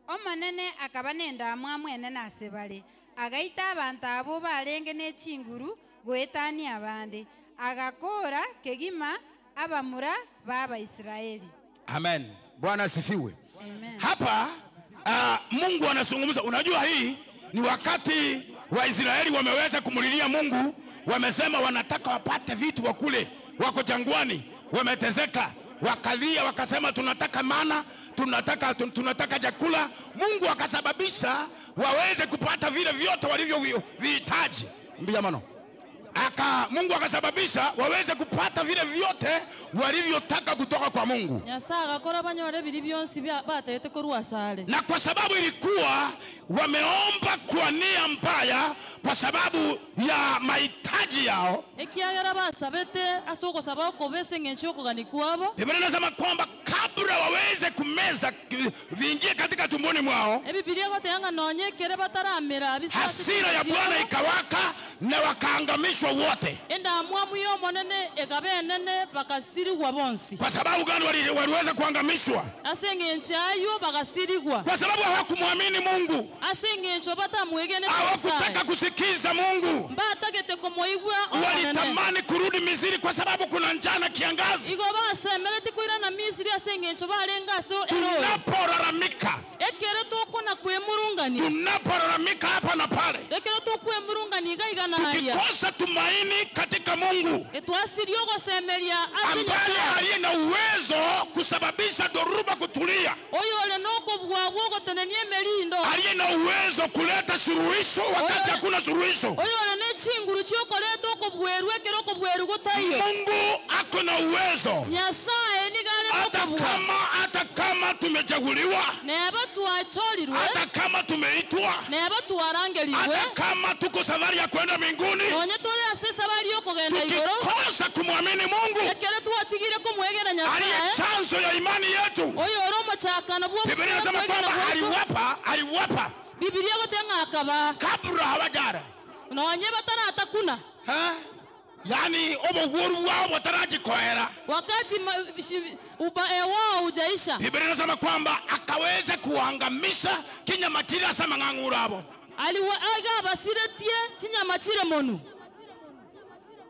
Omonene akaba nendamwamu enene ase bare, agaita abantu abo barenge nechinguru goetania abande, agakora kegima abamura baba Israeli. Amen. Bwana asifiwe. Amen. Hapa Mungu anazungumza. Unajua hii ni wakati wa Israeli wameweza kumulilia Mungu, wamesema wanataka wapate vitu wakule, wako jangwani, wametezeka, wakalia wakasema tunataka mana, tunataka chakula. Mungu akasababisha waweze kupata vile vyote walivyovihitaji. Mbiyamano. Mungu akasababisha waweze kupata vile vyote walivyotaka kutoka kwa Mungu. Na kwa sababu ilikuwa wameomba kwa nia mbaya kwa sababu ya mahitaji yao, Biblia inasema kwamba kabla waweze kumeza viingie katika tumboni mwao, hasira ya Bwana ikawaka na wakaangamishwa wote. Kwa sababu gani waliweza kuangamishwa? Kwa sababu hawakumwamini Mungu. Hawakutaka kusikiza Mungu. Walitamani kurudi Misri kwa sababu kuna njaa na kiangazi. Tunapolalamika, tunapolalamika hapa na pale, tukikosa tumaini katika Mungu ambaye aliye na uwezo kusababisha dhoruba kutulia, aliye na uwezo kuleta suluhisho wakati hakuna suluhisho, Mungu ako na uwezo. Hata kama tumechaguliwa, hata kama tumeitwa, hata kama tuko safari ya kwenda mbinguni, tukikosa kumwamini Mungu aliye chanzo ya imani yetu, Biblia inasema kwamba aliwapa kabla hawajara. Yani obogworu wao wataraji koera, wakati wao hujaisha. Biblia inasema kwamba akaweza kuangamisha kinyamatira sama ngangurabo. Aliwaaga basiretie kinyamatira monu,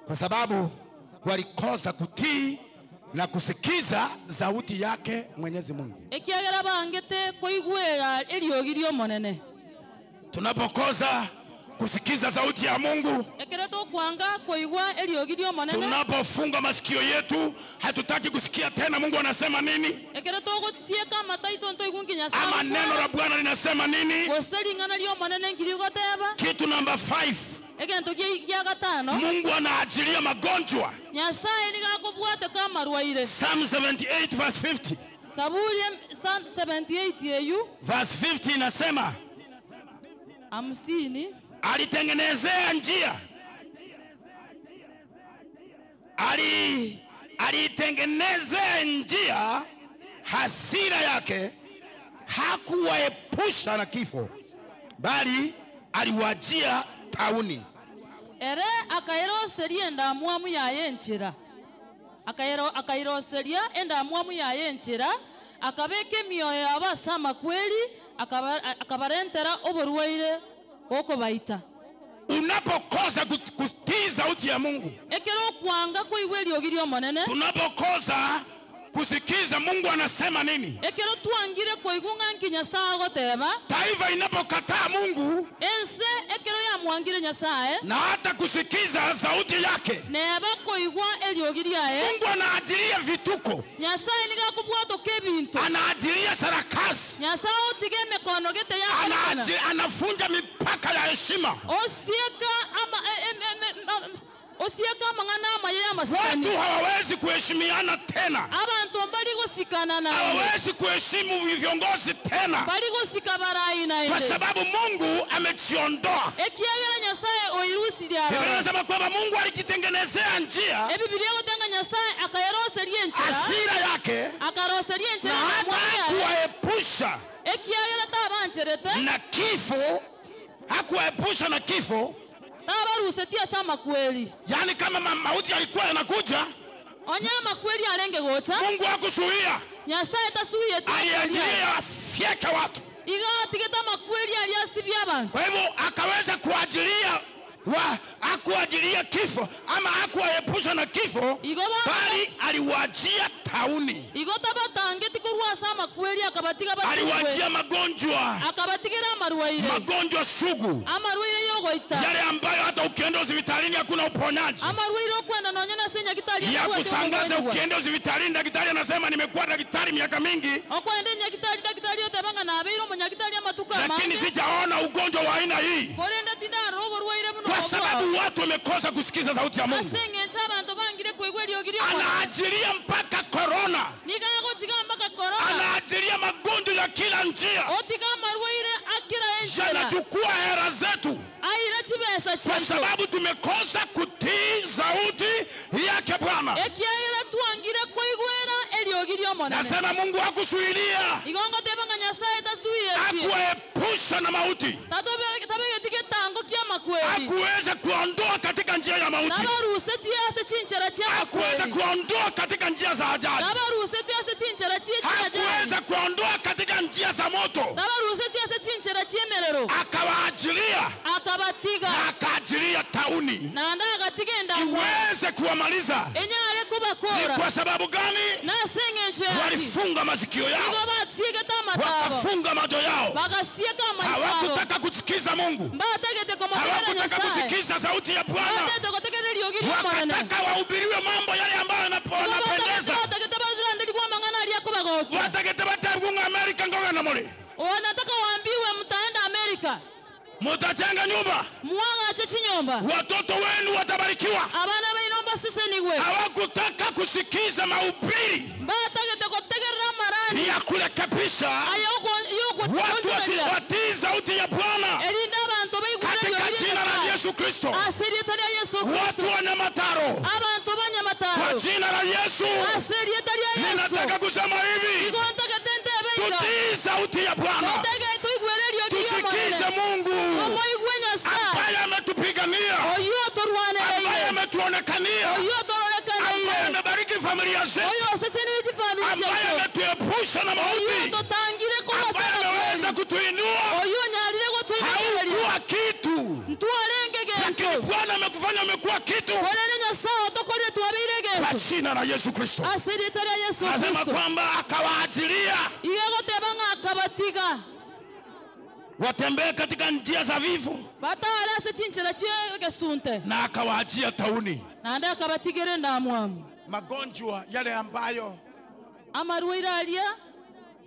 kwa sababu walikosa kutii na kusikiza sauti yake Mwenyezi Mungu. Ekiagera bangete koigwera eriogi monene. Tunapokosa kusikiza sauti ya Mungu, tunapofunga masikio yetu, hatutaki kusikia tena Mungu anasema nini, ama neno la Bwana linasema nini. Kitu namba 5, Mungu anaachilia magonjwa. Psalm 78 verse 50. Verse 50 inasema 50 alitengenezea njia, alitengenezea njia hasira yake, hakuwaepusha na kifo, bali aliwajia tauni. Ere akairoseria endamwamu yaye enchera. Akairoseria endamwamu yaye enchera, akabeka emioyo yabo ase amakweri, akabarentera oborwaire okobaita. Unapokosa kutii sauti ya Mungu, ekero kwanga koigwa eriogi riomonene, tunapokosa kusikiza Mungu anasema nini, ekero twangire koigwa ng'a nki Nyasaye agoteba, taifa inapokataa Mungu, ense ekero yamwangire Nyasaye na hata kusikiza sauti yake, neba koigwa eriogi riaye, Mungu anaajilia vituko, Nyasaye niga kubwatoka ebinto, anaajilia sarakasi, Nyasaye otige emikono gete yakorekana, anafunja mipaka ya heshima, osieka ama osieka mang'ana amaye y'amasikani. Watu hawawezi kuheshimiana tena, abantu mbali gosikana naye, hawawezi kuheshimu viongozi tena, bali gosika barai naye, kwa sababu Mungu amejiondoa. Ekiagera Nyasaye oirusirie aroro. Biblia inasema kwamba Mungu alijitengenezea njia, Biblia gotanga Nyasaye akayeroseria enchera, hasira yake akaroseria enchera, na hata hakuwaepusha, ekiagera tabancherete na kifo, hakuwaepusha na kifo. Tabarusetia sama kweli. Yani kama mauti yalikuwa yanakuja, onyama kweli alenge gocha, Mungu hakuzuia. Nyasaye tasuiye, aliachilia fyeka watu, iga tigeta makweli aliasibia abantu. Kwa hivyo akaweza kuajilia hakuajilia kifo ama hakuwaepusha na kifo, bali aliwajia tauni. Igo tabatange tikurwa sama kweli akabatiga basi, aliwajia magonjwa, akabatigira amarwaire, magonjwa sugu, amarwaire yogoita, yale ambayo hata ukienda hospitalini hakuna uponyaji, amarwaire okwenda nonye na senya gitari ya kusangaza. Ukienda hospitalini daktari anasema nimekuwa daktari miaka mingi, okwenda nyagitari daktari otebanga nabeire omunyagitari amatuko amange, lakini sijaona ugonjwa wa aina hii, korenda tindaro oborwaire buno, kwa sababu watu wamekosa kusikiza sauti ya Mungu. Anaajilia mpaka corona, anaajilia magonjwa ya kila njia, yanachukua hera zetu, kwa sababu tumekosa kutii sauti yake Bwana. Nasema Mungu hakuzuilia, hakuepusha na mauti, hakuweza kuondoa katika njia ya mauti, hakuweza kuondoa katika njia za ajali, hakuweza kuondoa katika njia za moto, akawaajilia, na akaajilia tauni iweze kuwamaliza. Ni kwa sababu gani? Walifunga masikio yao, wakafunga macho yao, hawakutaka kusikiza Mungu, hawakutaka kusikiza sauti ya Bwana, wakataka wahubiriwe mambo yale ambayo yanapendeza. Wataka Amerika ngoga na mole, wanataka waambiwe mtaenda Amerika, mutajenga nyumba, mwagache chinyumba, watoto wenu watabarikiwa. Abana bainomba siseniwe. Hawakutaka kusikiza mahubiri ya kurekebisha watu wasiwatii sauti ya Bwana katika jina la Yesu Kristo. Watu wa Nyamataro, kwa jina la Yesu ninataka kusema hivi, tutii sauti ya Bwana, tusikize Mungu ambaye ametupigania, ambaye ametuonekania, ambaye amebariki familia zetu, ambaye ametuepusha na mauti, ambaye ameweza kutuinua. Haukuwa kitu, lakini Bwana amekufanya umekuwa kitu kwa jina la Yesu Kristo. Nasema kwamba akawaachilia watembee katika njia za vifo, na akawaachia tauni, magonjwa yale ambayo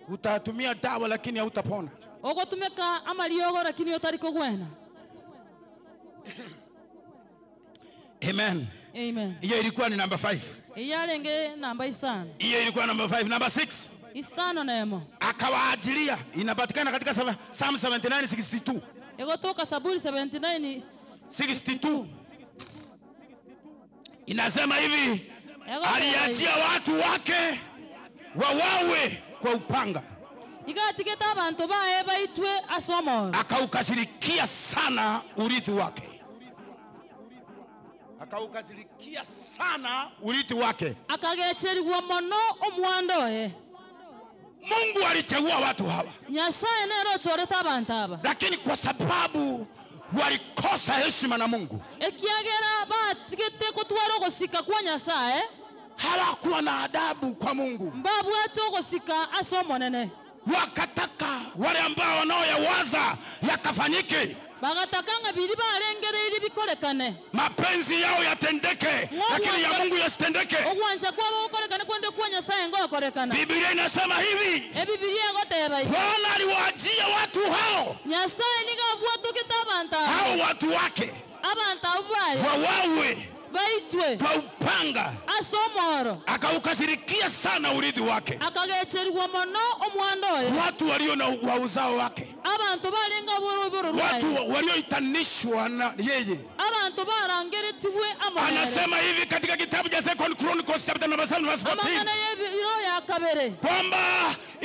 utatumia dawa lakini hautapona. Ogotumeka amariogo lakini utarikogwena. Amen. Amen. Hiyo ilikuwa ni number 5. Iyarenge namba 5. Hiyo ilikuwa number 5. Number 6. Isano nemo. Akawaajilia, inapatikana katika Psalm 79:62. Egotoka Saburi 79:62. Inasema hivi, aliachia watu wake wawawe kwa upanga. Igatigete abantu bae baitwe asomoro. Akaukasirikia sana urithi wake. Akaukasirikia sana urithi wake. Akagecherigwa mono omwandoe. Mungu alichagua watu hawa. Nyasaye nero choreta abantu aba. Lakini kwa sababu walikosa heshima na Mungu, ekiagera batigete kotwara ogosika kwa Nyasaye, hawakuwa na adabu kwa Mungu. Mbabwate ogosika asomonene. Wakataka wale ambao wanaoyawaza yakafanyike. Bagatakanga biri barengereire bikorekane. Mapenzi yao yatendeke, lakini ya Mungu yasitendeke. Ogwancha kwabo gokorekane kwende kwa Nyasaye ngokorekana. Biblia inasema hivi. Biblia goteba hivi. Bwana aliwaajia watu hao. Nyasaye nigabwatugete abantu. Hao watu wake. Abantu abaye. Wawawe. Baitwe. Kwa upanga. Asomoro. Akaukasirikia sana urithi wake. Akagecherigwa mono omwandoe. Watu walio na wa uzao wake. Abantu barenga boroboro. Watu walioitanishwa na yeye. Abantu barangeretiwe amahoro. Anasema hivi katika kitabu cha Second Chronicles chapter number 7 verse 14. Amangana yebiro ya kabere. Kwamba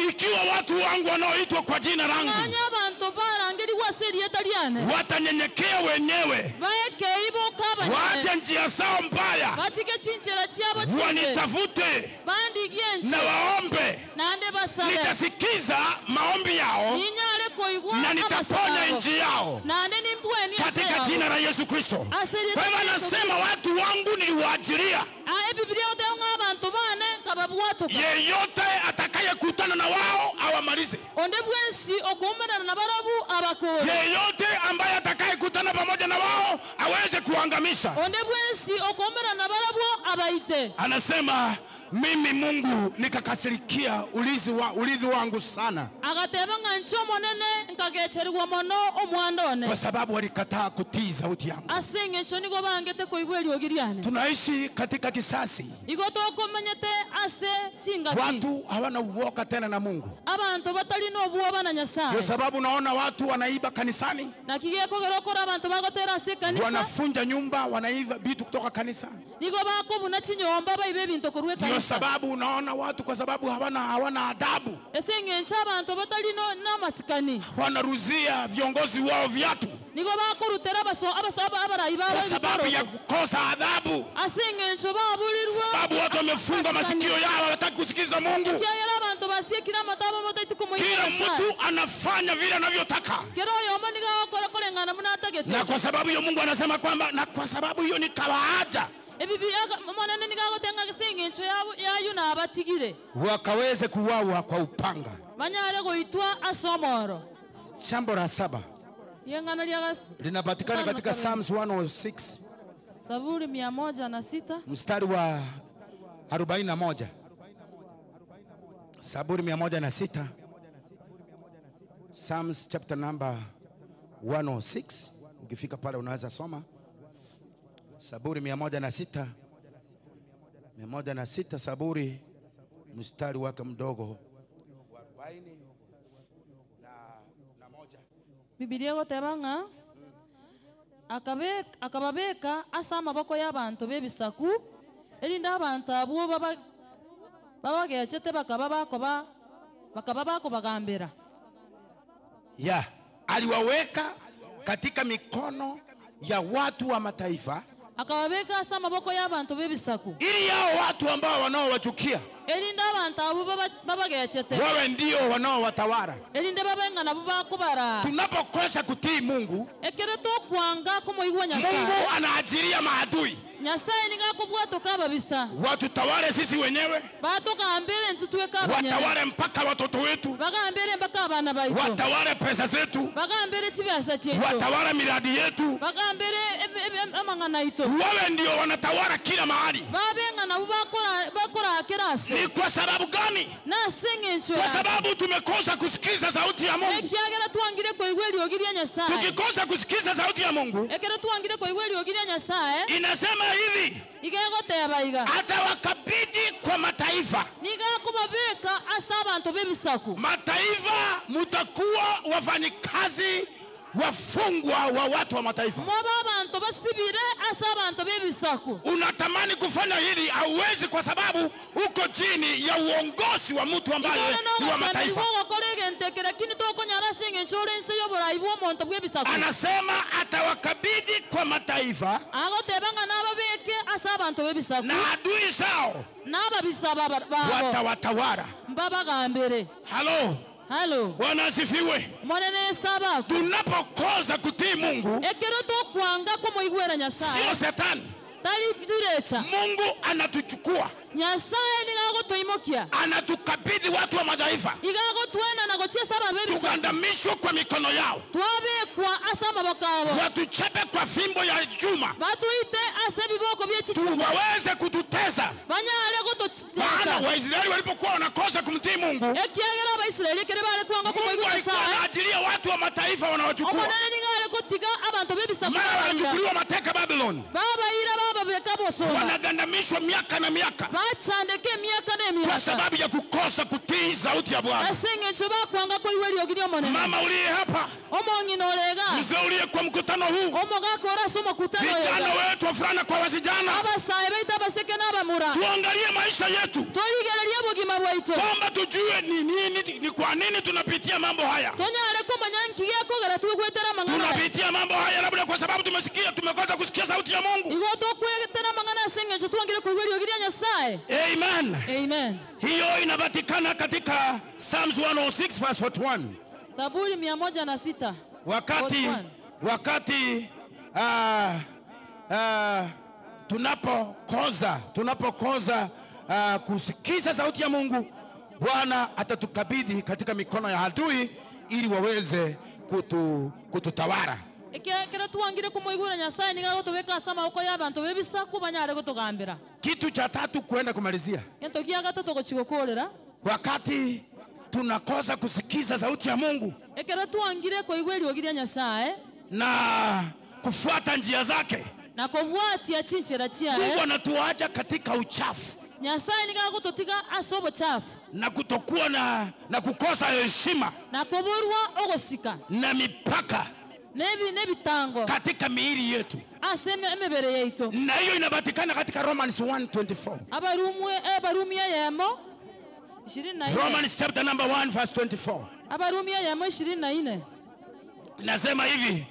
ikiwa watu wangu wanaoitwa kwa jina langu abantu barangerigwa serieta liane, watanyenyekea wenyewe, baeke ibo kabanye, waache njia zao mbaya, batike chinchera chiabo chinde, wanitafute bandigie na waombe, nande basabe, nitasikiza maombi yao ninyare koigwa na nitaponya nchi yao nande nimbweni katika jina la Yesu Kristo. Kwa hivyo anasema watu wangu niliwaajiria. Biblia otenga abantu bane kababwatuka. Yeyote atakayekutana na wao awamalize. Onde bwensi okumerana na barabu abakore. Yeyote ambaye atakayekutana pamoja na wao aweze kuangamisha. Onde bwensi okumerana na barabu abaite. Anasema mimi Mungu nikakasirikia urithi wangu sana. Agateba ngancho monene nkagecherigwa mono omwandone. Kwa sababu walikataa kutii sauti yangu. Asenge ncho nigo bangete koigwa eriogiriane. Tunaishi katika kisasi. Igo tokomenyete ase chingaki. Watu hawana uoga tena na Mungu. Abantu batali no buoba na Nyasaye. Kwa sababu naona watu wanaiba kanisani. Na kigekogera okora abantu bagotera ase kanisa. Wanafunja nyumba, wanaiba vitu kutoka kanisa. Nigo bakobuna chinyomba baibe bintu korwe kanisa. Sababu unaona watu kwa sababu hawana adabu. Esengencha abantu batali no namasikani. Wanaruzia viongozi wao viatu. Nigo bakorutera abaso abarayi kwa sababu ya kukosa adhabu. Asengencho babulirwa. Sababu watu wamefunga masikio yao, hawataki kusikiza Mungu. Kila abantu basikira matabo motaitu kumuyiga. Kila mtu anafanya vile anavyotaka. Kero yomo niga okora kolengana munatagete. Na kwa sababu hiyo Mungu anasema kwamba na kwa sababu hiyo nikawaacha. Wakaweze kuwawa kwa upanga. Jambo la saba linapatikana katika Psalms 106 Zaburi 106 mstari wa 41. Zaburi 106, Psalms chapter number 106. Ukifika pale unaweza soma Zaburi 106, 106 Zaburi mstari wake mdogo 41. Biblia gotebanga akababeka asa amaboko y'abantu bebisaku erinda abantu abo babagechete bakaba bakobagambira. Ya, aliwaweka katika mikono ya watu wa mataifa. Akababeka asa amaboko y'abantu bebisaku ili hao watu ambao wanaowachukia erinda abantu abo babagechete wawe ndio wanaowatawala, erinde babenga nabo bakubara. Tunapokosa kutii Mungu, ekere tokwanga kumuigwa Nyasaye, Mungu anaajiria maadui. Nyasaye nigakubwatuka babisa watutawale sisi wenyewe, batugambire ntutweka abanyene, watawale mpaka watoto wetu, bagambire mpaka abana baitu, watawale pesa zetu, bagambire chibiasa chetu, watawale miradi yetu, bagambire amang'ana itu, wawe ndio wanatawala kila mahali, babenga nabo bakora kirasi. Ni kwa sababu gani? Na singencho. Kwa sababu tumekosa kusikiza sauti ya Mungu. Ekiagera tuangire koigwa eriogi Nyasaye. Tukikosa kusikiza sauti ya Mungu, ekere tuangire koigwa eriogi Nyasaye, inasema hivi, igegoteba iga hata wakabidi kwa mataifa, nigakubabeka asa abantu bebisaku. Mataifa mutakuwa wafanyikazi wafungwa wa watu wa mataifa. Unatamani kufanya hili, hauwezi kwa sababu uko chini ya uongozi wa mtu ambaye ni wa mataifa. Anasema atawakabidhi kwa mataifa na adui zao watawatawala. Halo. Halo. Bwana asifiwe. Tunapokosa kutii Mungu, sio shetani, Mungu anatuchukua, anatukabidhi watu wa mataifa, tukandamishwe kwa mikono yao, watuchape kwa fimbo ya chuma, waweze kututesa. Maana Waisraeli walipokuwa wanakosa kumtii Mungu, Mungu alikuwa anaachilia watu wa mataifa wanawachukua. Mara wanachukuliwa mateka Babylon, wanagandamishwa miaka na miaka kwa sababu ya kukosa kutii sauti ya Bwana. Mama uliye hapa, mzee uliye kwa mkutano huu, vijana wetu wavulana kwa wasichana, tuangalie maisha yetu kwamba tujue ni nini, ni kwa nini tunapitia mambo haya. Tunapitia mambo haya labda kwa sababu tumesikia, tumekosa kusikia sauti ya Mungu. Amen. Amen. Hiyo inapatikana katika Psalms 106 verse 41. Zaburi 106. Wakati tunapokosa kusikiza sauti ya Mungu, Bwana atatukabidhi katika mikono ya adui ili waweze kututawala. Kitu cha tatu kwenda kumalizia, wakati tunakosa kusikiza sauti ya Mungu na kufuata njia zake, Mungu anatuacha katika uchafu na kutokuwa na kukosa heshima na mipaka katika miili yetu. Na hiyo inapatikana katika Romans 1:24. Romans chapter number 1 verse 24. Nasema hivi: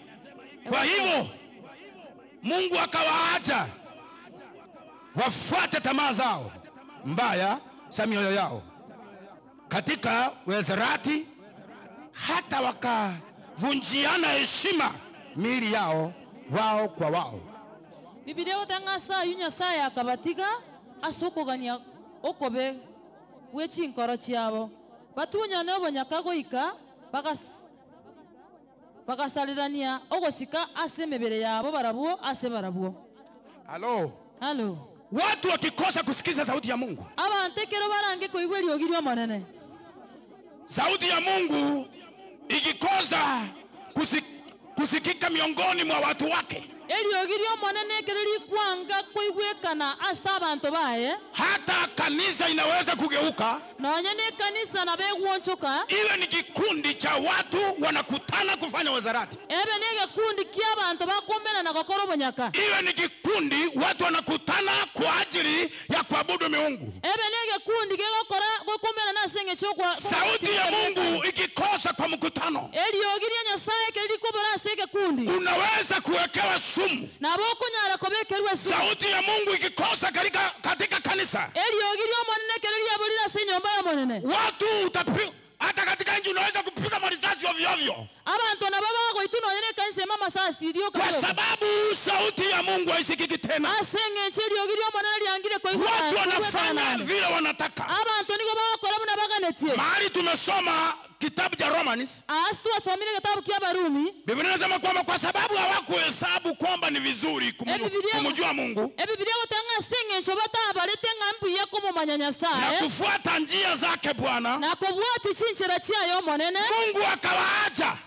kwa hivyo Mungu akawaacha wafuate tamaa zao mbaya za mioyo yao katika uasherati, hata wakavunjiana heshima miili yao wao kwa wao. Biblia otangasa yunya akabatika asokogania okobe wechinkoro chiabo batunya nobonyakagoika bakasalirania ogosika ase mebere yabo barabwo ase barabwo. Halo. Halo. Watu wakikosa kusikiza sauti ya Mungu, abantekero barange koigweri ogirwa monene. Sauti ya Mungu ikikosa kusikika miongoni mwa watu wake, hata kanisa inaweza kugeuka iwe ni kikundi cha watu wanakutana kufanya wazarati, iwe ni kikundi watu wanakutana kwa ajili ya kuabudu miungu. Sauti ya Mungu ikikosa kwa mkutano, unaweza kuwekewa sumu. Sauti ya Mungu ikikosa katika kanisa, watu utapiga. Hata katika nchi unaweza kupiga marisasi ovyo ovyo, kwa sababu sauti ya Mungu haisikiki tena. Watu wanafanya vile wanataka. Mahali tumesoma kitabu cha Romans, Biblia inasema kwamba kwa sababu hawakuhesabu kwamba ni vizuri kumjua Mungu na kufuata njia zake Bwana, Mungu akawaacha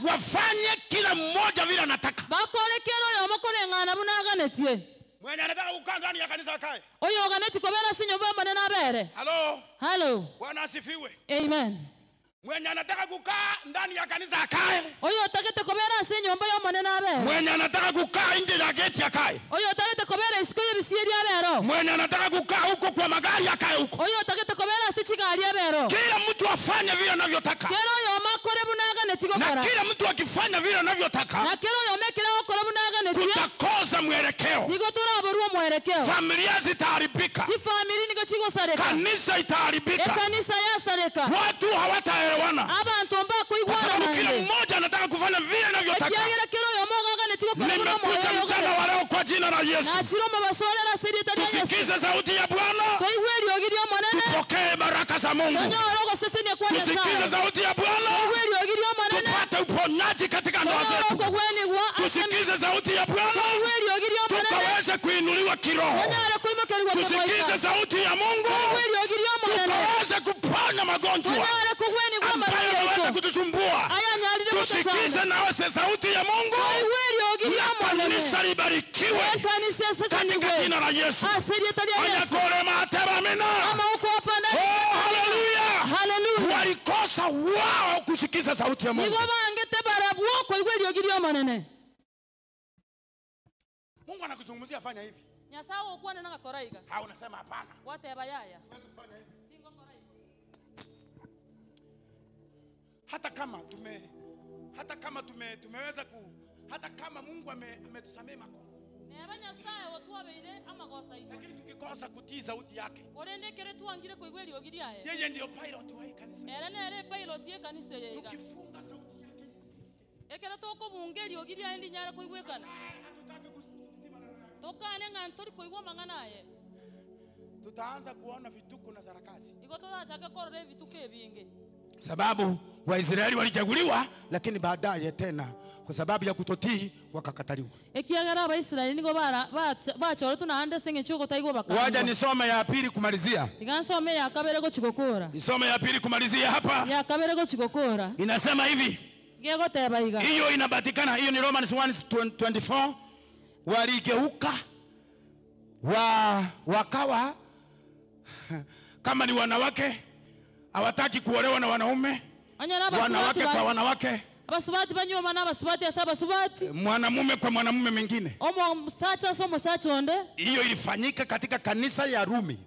wafanye kila mmoja vile anataka. Mwenye anataka kukaa ndani ya kanisa akae. Halo. Halo. Bwana asifiwe. Amen. Mwenye anataka kukaa ndani ya kanisa akae. Oyo otagete kobera ase enyomba y'omonene abere. Mwenye anataka kukaa nje ya geti akae. Oyo otagete kobera isiko y'ebisieri abero. Mwenye anataka kukaa huko kwa magari akae huko. Oyo otagete kobera ase chigari abero. Kila mtu afanye vile anavyotaka. Kero oyo makore bunaganeti gokora. Na kila mtu akifanya vile anavyotaka. Na kero oyo mekere gokora bunaganeti. Tutakosa mwelekeo. Nigo turaborwa mwelekeo. Familia zitaharibika. Chifamili nigo chigosareka. Kanisa itaharibika. Ekanisa yasareka. Watu hawataelewana. Abantu kwa sababu kila mmoja anataka kufanya vile anavyotaka. Nimekuja mchana wa leo kwa jina la Yesu. Tusikize sauti ya Bwana. Tupokee baraka za Mungu. Tusikize sauti ya Bwana. Tupate uponyaji katika ndoa zetu. Tusikize sauti ya Bwana. Tukaweze kuinuliwa kiroho. Tusikize sauti ya Mungu. Tukaweze kuponya magonjwa ambayo yanaweza kutusumbua. Tusikize nawe sauti ya Mungu. Na kanisa libarikiwe katika jina la Yesu. Oh, haleluya. Walikosa wao kusikiza sauti ya Mungu. Mungu anakuzungumzia fanya hivi. Ha, unasema hapana. Hata kama tumeweza ku, hata kama Mungu ametusamehe makosa. Lakini tukikosa kutii sauti yake. Yeye ndio pilot wa hii kanisa. Tukifunga sauti yake tutaanza kuona vituko na sarakasi. Sababu Waisraeli walichaguliwa, lakini baadaye tena kwa sababu ya kutotii wakakataliwa. Waja nisome ya pili kumalizia. Nisome ya pili kumalizia hapa. Inasema hivi. Hiyo inapatikana, hiyo ni Romans 1:24. Waligeuka wakawa kama ni wanawake hawataki kuolewa na wanaume. Wanawake kwa wanawake. Mwanamume kwa mwanamume mwingine. Hiyo ilifanyika katika kanisa ya Rumi.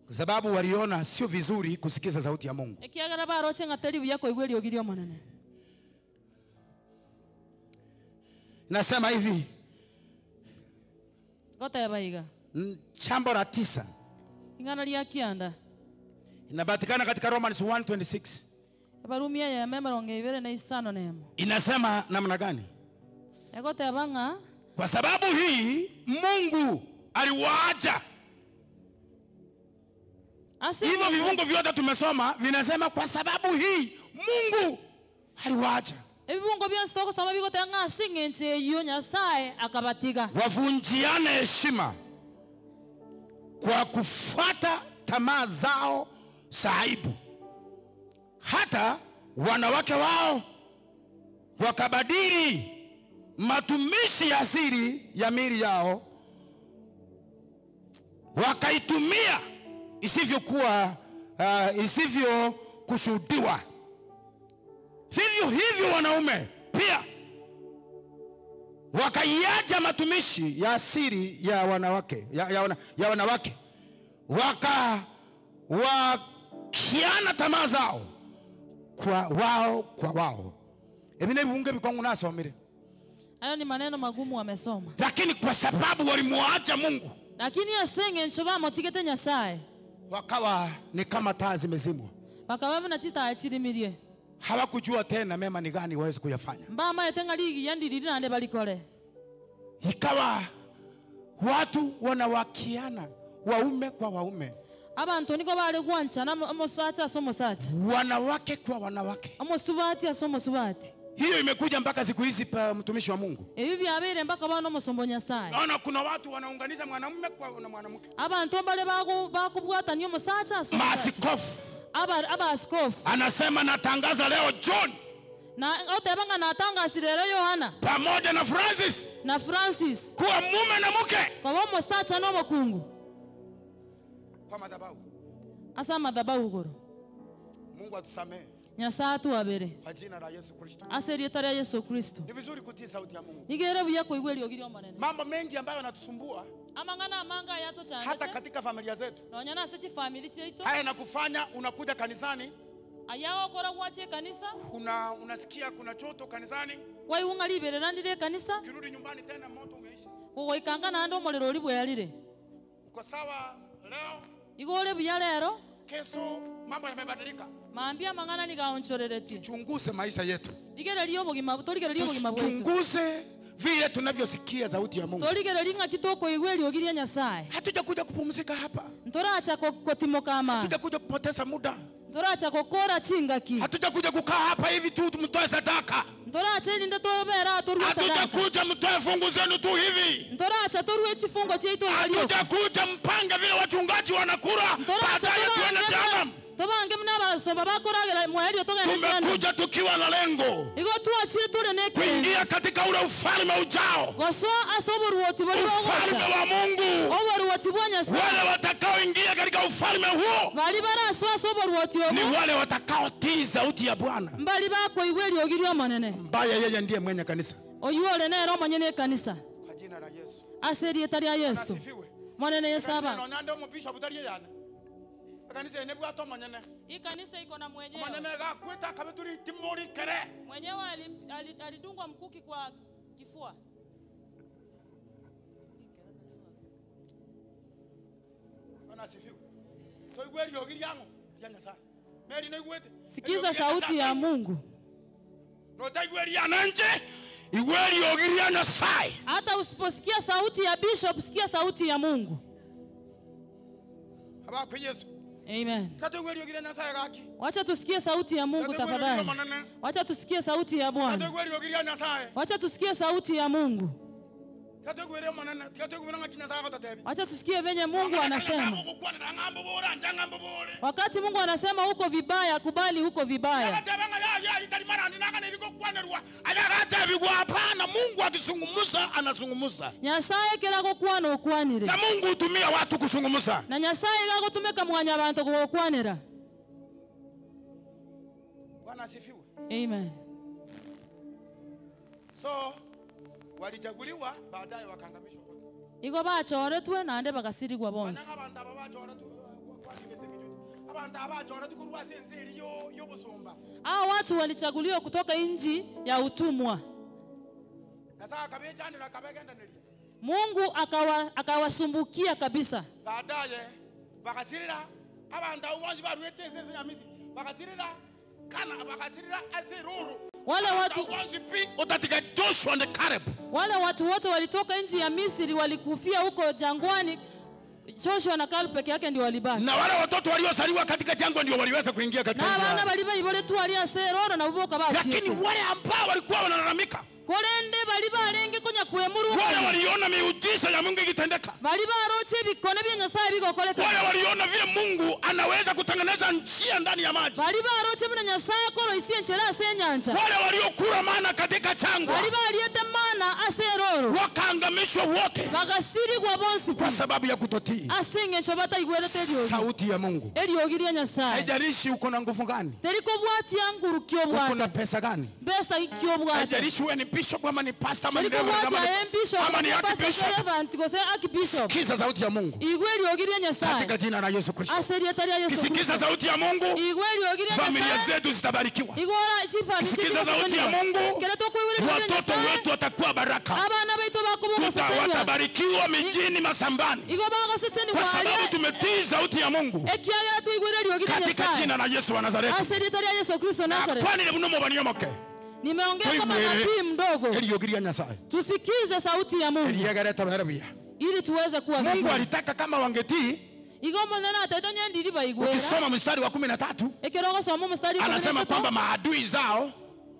Kwa sababu waliona sio vizuri kusikiza sauti ya Mungu. Nasema hivi. Chambo la 9 inapatikana katika Romans 1:26. Inasema namna gani? Kwa sababu hii Mungu aliwaacha. Hivyo vifungo vyote tumesoma vinasema kwa sababu hii Mungu aliwaacha. Wavunjiane heshima kwa kufuata tamaa zao za aibu. Hata wanawake wao wakabadili matumishi ya siri ya miili yao, wakaitumia isivyokuwa isivyo kushuhudiwa. Vivyo hivyo wanaume pia wakaiacha matumishi ya siri ya wanawake, ya wanawake, wakiana tamaa zao kwa wao kwa wao. Ebine bunge bikongu nasomire. Hayo ni maneno magumu wamesoma. Lakini kwa sababu walimuacha Mungu. Lakini asenge nchoba motigete Nyasaye. Wakawa ni kama taa zimezimwa. Bakaba na chita achirimirie. Hawakujua tena mema ni gani waweze kuyafanya. Mbama etenga ligi yandiriri nande balikore. Ikawa watu wanawakiana waume kwa waume. Abantu niko bale gwancha na omusacha aso omusacha. Wanawake kwa wanawake. Omusubati aso omusubati. Hiyo imekuja mpaka siku hizi pa mtumishi wa Mungu. Ebi byabere mpaka bano musombo Nyasaye. Naona kuna watu wanaunganisha mwanamume kwa na mwanamke. Abantu bale bakubwata niyo musacha aso omusacha. Maaskofu. Aba askofu. Anasema natangaza leo John. Na otebanga natangaza leo Yohana. Pamoja na Francis. Na Francis. Kuwa mume na mke. Kwa musacha no mukungu. Kwa madhabahu. Asa madhabahu goro. Mungu atusamehe. Nyasaye atuabere. Kwa jina la Yesu Kristo. Ase rieta ria Yesu Kristo. Ni vizuri kutii sauti ya Mungu. Nigere buya koigwa eriogi ria Omonene. Mambo mengi ambayo yanatusumbua amang'ana amanga yatochandete hata katika familia zetu. Nonya nase chifamili cheito. Haya nakufanya unakuja kanisani. Ayawo kora gwache kanisa. Unasikia kuna choto kanisani. Kwaiunga libererandire kanisa. Kirudi nyumbani tena moto umeisha. Kugoikanga nando omorero ori bwerire. Uko sawa leo? Igore buya lero. Kesho mambo yamebadilika. Maambia mang'ana nigaonchoreretie. Tuchunguze maisha yetu. Ligereria obogima, torigereria obogima bwetu. Tuchunguze vile tunavyosikia sauti ya Mungu. Torigereria ng'aki tokoigwa eriogi ria Nyasaye. Hatujakuja kupumzika hapa. Ntoracha kotimoka ama. Hatujakuja kupoteza muda. Ntoracha kokora chingaki. Hatujakuja kukaa hapa hivi tu tumtoe sadaka. Ntoracha ninde tobera torue sadaka. Hatujakuja mtoe fungu zenu tu hivi. Ntoracha torue chifungo chetu alio. Hatujakuja mpange vile wachungaji wanakula baadaye tuende jehanamu. Tobange mnabasomba bakoragera mwelio togenda jehanamu. Tumekuja tukiwa na lengo. Igo tuachie tule neke. Kuingia katika ule ufalme ujao. Gosoa asoboruoti bori ufalme wa Mungu. Oboruoti bwa Nyasaye. Wale watakaoingia katika ufalme huo bali barasoa asoboruoti obo. Ni wale watakaotii sauti ya Bwana. Mbali bako igwe eriogi ria Omonene. Mbaya yeye ndiye mwenye kanisa. Oyuore nero mwenye kanisa. Kwa jina la Yesu. Ase rieta ria Yesu. Mwanene Yesu aba. Nonande omupisha butari yana. Kanisa enebwato mwenyene. Hii kanisa iko na mwenyewe. Mwenyene gakweta kabeturi timori kere. Mwenyewe alidungwa mkuki kwa kifua. Bwana asifiwe. Toigwe eriogi ryango rya Nyasaye. Meri naigwete. Sikiza sauti ya Mungu. Notaigwe rya nanje. Igwe eriogi rya Nyasaye. Hata usiposikia sauti ya bishop, sikia sauti ya Mungu. Abakwe Yesu. Amen. Wacha tusikie sauti ya Mungu tafadhali. Wacha tusikie sauti ya Bwana. Wacha tusikie sauti ya Mungu. Wacha tusikie venye Mungu anasema. Wakati Mungu anasema huko vibaya, kubali huko vibaya. Mungu akizungumza anazungumza. Nyasaye kera gokwana okwanire. Na Mungu hutumia watu kuzungumza. Na Nyasaye gagotumeka mwanya abantu gokwanira. Bwana asifiwe. Amen. So walichaguliwa baadaye wakaangamishwa wote. Igo bachoretwe nande bagasirigwa bonse. Hao watu walichaguliwa kutoka nchi ya utumwa. Mungu akawasumbukia kabisa. Baadaye bakasirira abantu bonse barwete ensi ya Misri. Bakasirira kana bakasirira asiruru. Wale watu utatika Joshua na Caleb. Wale watu wote walitoka nchi ya Misri walikufia huko jangwani. Joshua na Caleb peke yake ndio walibaki. Na wale watoto waliozaliwa katika jangwa ndio waliweza kuingia katika nchi. Na wana baliba tu aliaseroro na uboka bati. Lakini wale ambao walikuwa wanalalamika, Korende baliba alenge konya kuemuru. Wale waliona miujiza ya Mungu ikitendeka. Baliba aroche bikone bya Nyasaye bigokoleka. Wale waliona vile Mungu anaweza kutengeneza njia ndani ya maji. Baliba aroche buna Nyasaye koro isiye nchera ase nyanja. Wale waliokula mana katika jangwa. Baliba aliete mana ase roro. Wakaangamishwa wote. Bagasirigwa bonsi kwa sababu ya kutotii. Asenge nchobata igwerete eriogi. Sauti ya Mungu. Eriogi rya Nyasaye. Haijalishi uko na nguvu gani. Teriko bwati nguru kyobwate. Uko na pesa gani. Pesa ikyobwate. Haijalishi wewe ni bishop ama ni pastor ama ni reverend ama ni archbishop. Sikiza sauti ya Mungu. Igwe eriogi rya Nyasaye. Katika jina la Yesu Kristo. Aserieta rya Yesu. Sikiza sauti ya Mungu. Igwe eriogi rya Nyasaye. Familia zetu zitabarikiwa. Igora chifa. Sikiza sauti ya Mungu. Watoto wetu watakuwa baraka. Abana betu bakubuka. Watabarikiwa mijini masambani. Igo bagoseseni kwa sababu tumetii sauti ya Mungu. Ekiagera tuigwire eriogi rya Nyasaye. Katika jina la Yesu wa Nazareti. Aserieta rya Yesu Kristo Nazareti. Kwani muno banyomoke. Nimeongea kama nabii mdogo. Eriogi rya Nyasaye. Tusikize sauti ya Mungu. Ili tuweze kuwa Mungu vizuri. Alitaka kama wangetii. Igo monena atatonye ndiri baigwera. Ukisoma mstari wa 13 Ekerogo soma mstari wa 13. Anasema kwamba maadui zao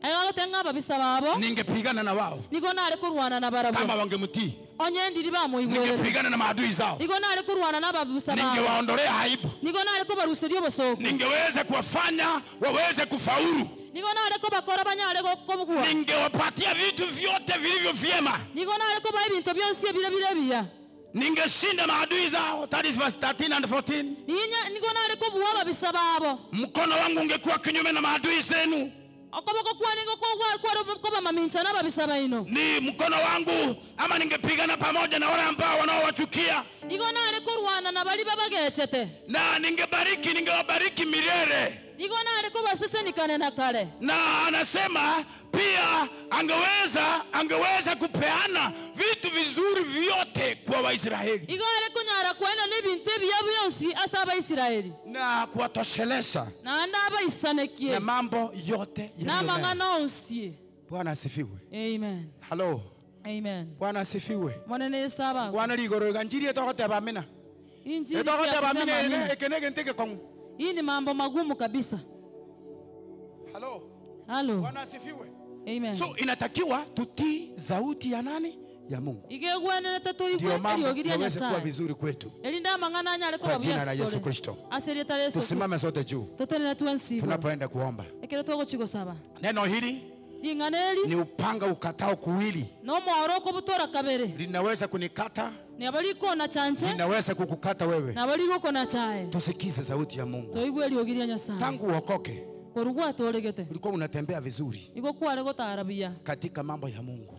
ayotenga babisa babo ningepigana na wao. Niko nare kurwana na barabo. Kama wangemtii. Onye ndiri bamuigwera. Ningepigana na maadui zao. Niko nare kurwana na babisa babo. Ningewaondolea aibu. Niko nare kubarusiria obosoko. Ningeweza kuwafanya waweze kufaulu. Niko nare kubakora banyare gokobugwa. Ningewapatia vitu vyote vilivyo vyema. Niko nare kuba ebintu byonse bire bire biya. Ningeshinda maadui zao. That is verse 13 and 14. Mkono wangu ungekuwa kinyume na maadui zenu. Ni mkono wangu ama ningepigana pamoja na wale ambao wanaowachukia. Na ningebariki, ningewabariki milele. Na anasema pia angeweza kupeana vitu vizuri vyote kwa Waisraeli. Na kuwatosheleza na mambo yote yaliyo mema. Bwana asifiwe. Amen. Hello. Amen. Bwana asifiwe. Bwana ligoro injili etokoteba amina. Injili etokoteba amina ekenege nteke kongu. Hii ni mambo magumu kabisa. Hello. Hello. Bwana asifiwe. Amen. So inatakiwa tutii sauti ya nani? Ya Mungu. Ndio mambo yaweze kuwa vizuri kwetu. Kwa jina la Yesu Kristo. Tusimame sote juu. Tunapoenda kuomba. Neno hili ni upanga ukatao kuwili. Linaweza kunikata. Linaweza kukukata wewe. Tusikize sauti ya Mungu. Tangu uokoke ulikuwa unatembea vizuri katika mambo ya Mungu.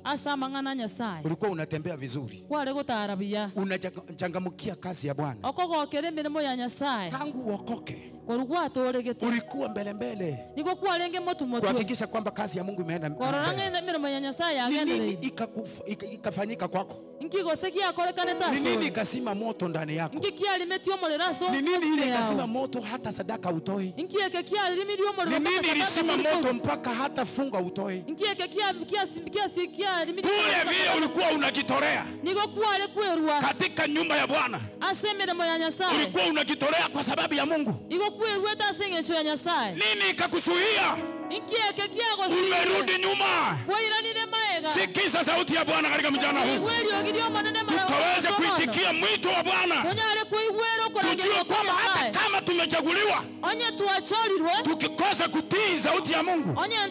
Ulikuwa unatembea vizuri, unachangamkia kazi ya Bwana. Tangu uokoke ulikuwa mbele mbele kuhakikisha kwamba kazi ya Mungu imeenda mbele. Ni nini ikafanyika kwako? Ni nini ikasima moto ndani yako? Ni nini ile ikasima moto hata sadaka utoi? Ni nini ilisima moto mpaka hata funga utoi? Kule vile ulikuwa unajitolea katika nyumba ya Bwana, ulikuwa unajitolea kwa sababu ya Mungu. Nini ikakuzuia? Umerudi nyuma. Sikiza sauti ya Bwana katika mchana huu, tukaweze kuitikia mwito wa Bwana. Tujue kwamba hata kama tumechaguliwa, tukikosa kutii sauti ya Mungu na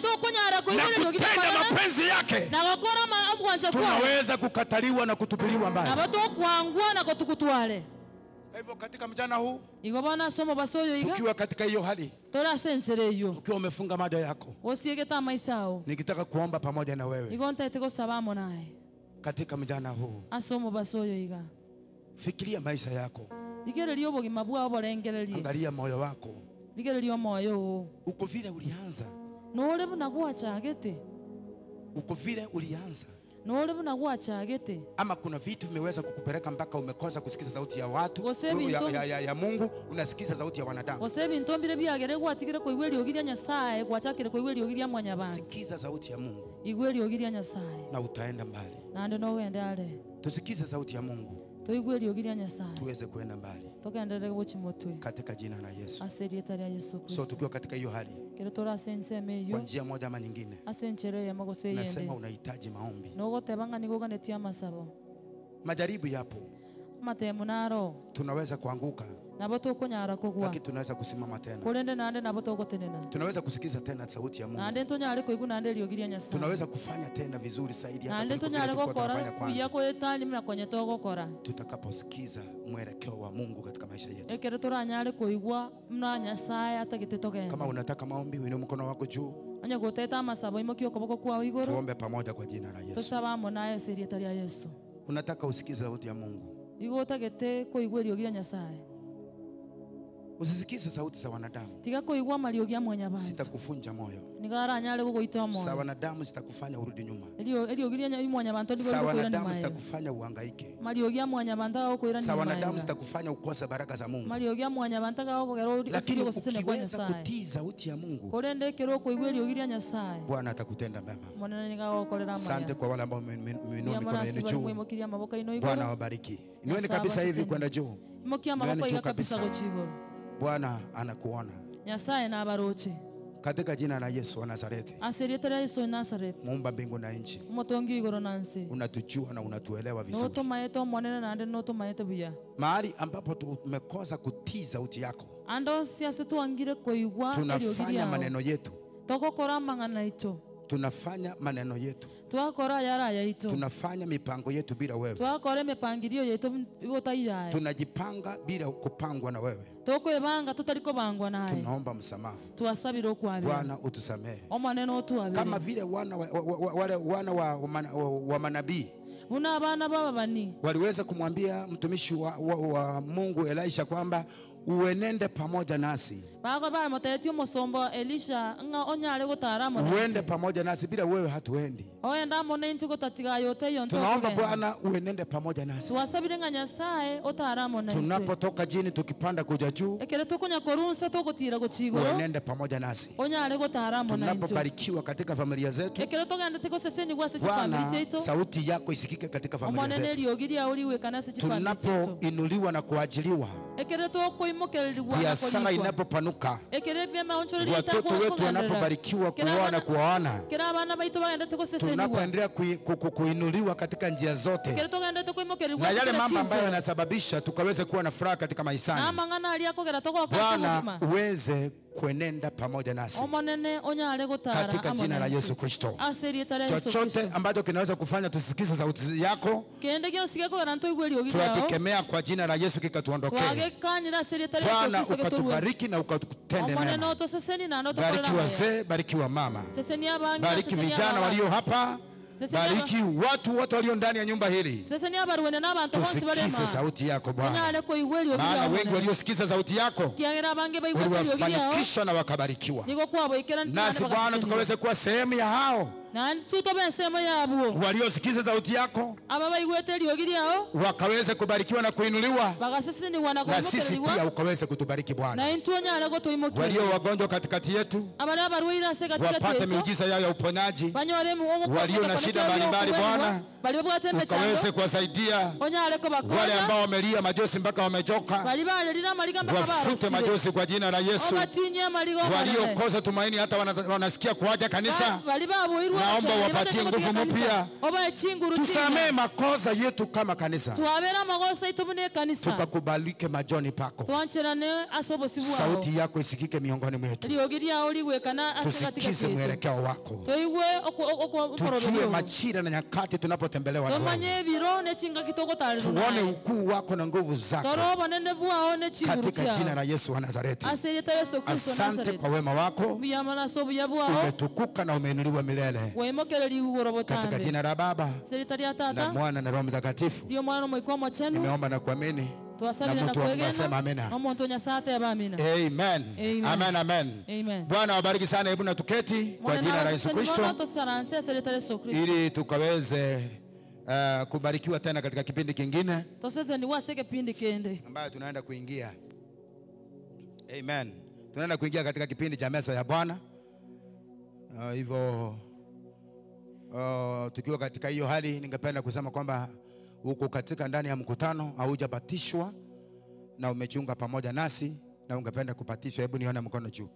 kutenda mapenzi yake, tunaweza kukataliwa na kutupiliwa mbali. Hivyo katika mchana huu, tukiwa katika hiyo hali, ukiwa umefunga mada yako, nikitaka kuomba pamoja na wewe katika mchana huu, fikiria maisha yako, angalia moyo wako, uko vile ulianza, uko vile ulianza, ama kuna vitu vimeweza kukupeleka mpaka umekosa kusikiza sauti ya watu ya Mungu, unasikiza sauti ya wanadamu. Sikiza sauti ya Mungu na utaenda mbali. Tusikize sauti ya Mungu tuweze kuenda mbali katika jina la Yesu. So tukiwa katika hiyo hali, kwa njia moja ama nyingine, nasema unahitaji maombi. Majaribu yapo, tunaweza kuanguka, lakini tunaweza kusimama tena. Tunaweza kusikiza tena sauti ya Mungu. Tunaweza kufanya tena vizuri zaidi hata kuliko vile tulikuwa tunafanya kwanza, tutakaposikiza mwelekeo wa Mungu katika maisha yetu. Kama unataka maombi, uinue mkono wako juu. Tuombe pamoja kwa jina la Yesu. Unataka usikize sauti ya Mungu. Usisikize sauti za wanadamu. Sitakufunja moyo. Za wanadamu zitakufanya urudi nyuma. Za wanadamu zitakufanya uhangaike. Za wanadamu zitakufanya ukose baraka za Mungu. Lakini ukiweza kutii sauti ya Mungu, Bwana atakutenda mema. Asante kwa wale ambao mmeinua mikono yenu juu. Bwana wabariki. Niweni kabisa hivi kwenda juu. Niweni juu kabisa. Bwana anakuona. Katika jina la Yesu wa Nazareti, Muumba mbingu na nchi, unatujua na unatuelewa vizuri. Mahali ambapo tumekosa kutii sauti yako, tunafanya maneno yetu Tunafanya maneno yetu, twakora yara yaito, tunafanya mipango yetu bila wewe, twakora mipangilio yetu botaiyaye, tunajipanga bila kupangwa na wewe, tokwebanga tutalikobangwa naye. Tunaomba msamaha, twasabira okwabira. Bwana utusamehe. Omanene otuwabire. Kama vile wana wale wana wa manabii una abana baba bani waliweza kumwambia mtumishi wa Mungu Elisha kwamba uenende pamoja nasi. Bako ba motetio musombo Elisha nga onyale gutara mo. Uende pamoja nasi, bila wewe hatuendi. Oenda mone intu gutatiga yote yonto. Tunaomba Bwana uenende pamoja nasi. Tuwasabire nga Nyasaye otara mo na. Tunapotoka chini tukipanda kuja juu. Ekere tukunya korunsa tugutira guchigoro. Uenende pamoja nasi. Onyale gutara mo na. Tunapobarikiwa katika familia zetu. Ekere tugende tikoseseni gwase chifamili chetu. Sauti yako isikike katika familia zetu. Omonene riogiria uriwekana se chifamili chetu. Tunapoinuliwa na kuajiliwa. Ekere tukoimokererwa na biashara inapopanuka, watoto wetu wanapobarikiwa kuoa na kuoana, tunapoendelea kuinuliwa katika njia zote, na yale mambo ambayo yanasababisha tukaweze kuwa na furaha katika maishani, Bwana uweze kuenenda pamoja nasi katika jina la Yesu Kristo. Chochote ambacho kinaweza kufanya tusikize sauti yako, tuakikemea kwa jina la Yesu kikatuondokee. Bwana ukatubariki na ukatutende mema. Bariki wazee, bariki wa mama, bariki vijana walio hapa, bariki watu wote walio ndani ya nyumba hili. Tusikize sauti yako Bwana, maana wengi waliosikiza sauti yako uliwafanikisha na wakabarikiwa. Nasi Bwana tukaweze kuwa sehemu ya hao waliosikiza sauti yako wakaweze kubarikiwa na kuinuliwa, na sisi pia ukaweze kutubariki Bwana. Walio wagonjwa katikati yetu wapate miujiza yao ya uponyaji. Walio na shida mbalimbali Bwana ukaweze kuwasaidia. Wale ambao wamelia majosi mpaka wamechoka, wafute majosi kwa jina la Yesu. Waliokosa tumaini hata wanasikia kuacha kanisa, naomba wapatie nguvu mpya. Tusamee makosa yetu kama kanisa, tukakubalike majoni pako. Sauti yako isikike miongoni mwetu, tusikize mwelekeo wako, tujue majira na nyakati tunapotembelewa na wewe, tuone ukuu wako na nguvu zako katika jina la Yesu wa Nazareti. Asante kwa wema wako, umetukuka na umeinuliwa milele, katika jina la Baba na Mwana na Roho Mtakatifu nimeomba na kuamini, na mtu wa Mungu asema amina. Amen. Amen, amen. Bwana wabariki sana. Hebu na tuketi kwa jina la Yesu Kristo ili tukaweze kubarikiwa tena katika kipindi kingine ambayo tunaenda kuingia. Amen. Tunaenda kuingia katika kipindi cha meza ya Bwana. Hivyo tukiwa katika hiyo hali, ningependa kusema kwamba uko katika ndani ya mkutano, haujabatishwa na umechunga pamoja nasi na ungependa kupatishwa, hebu nione mkono juu.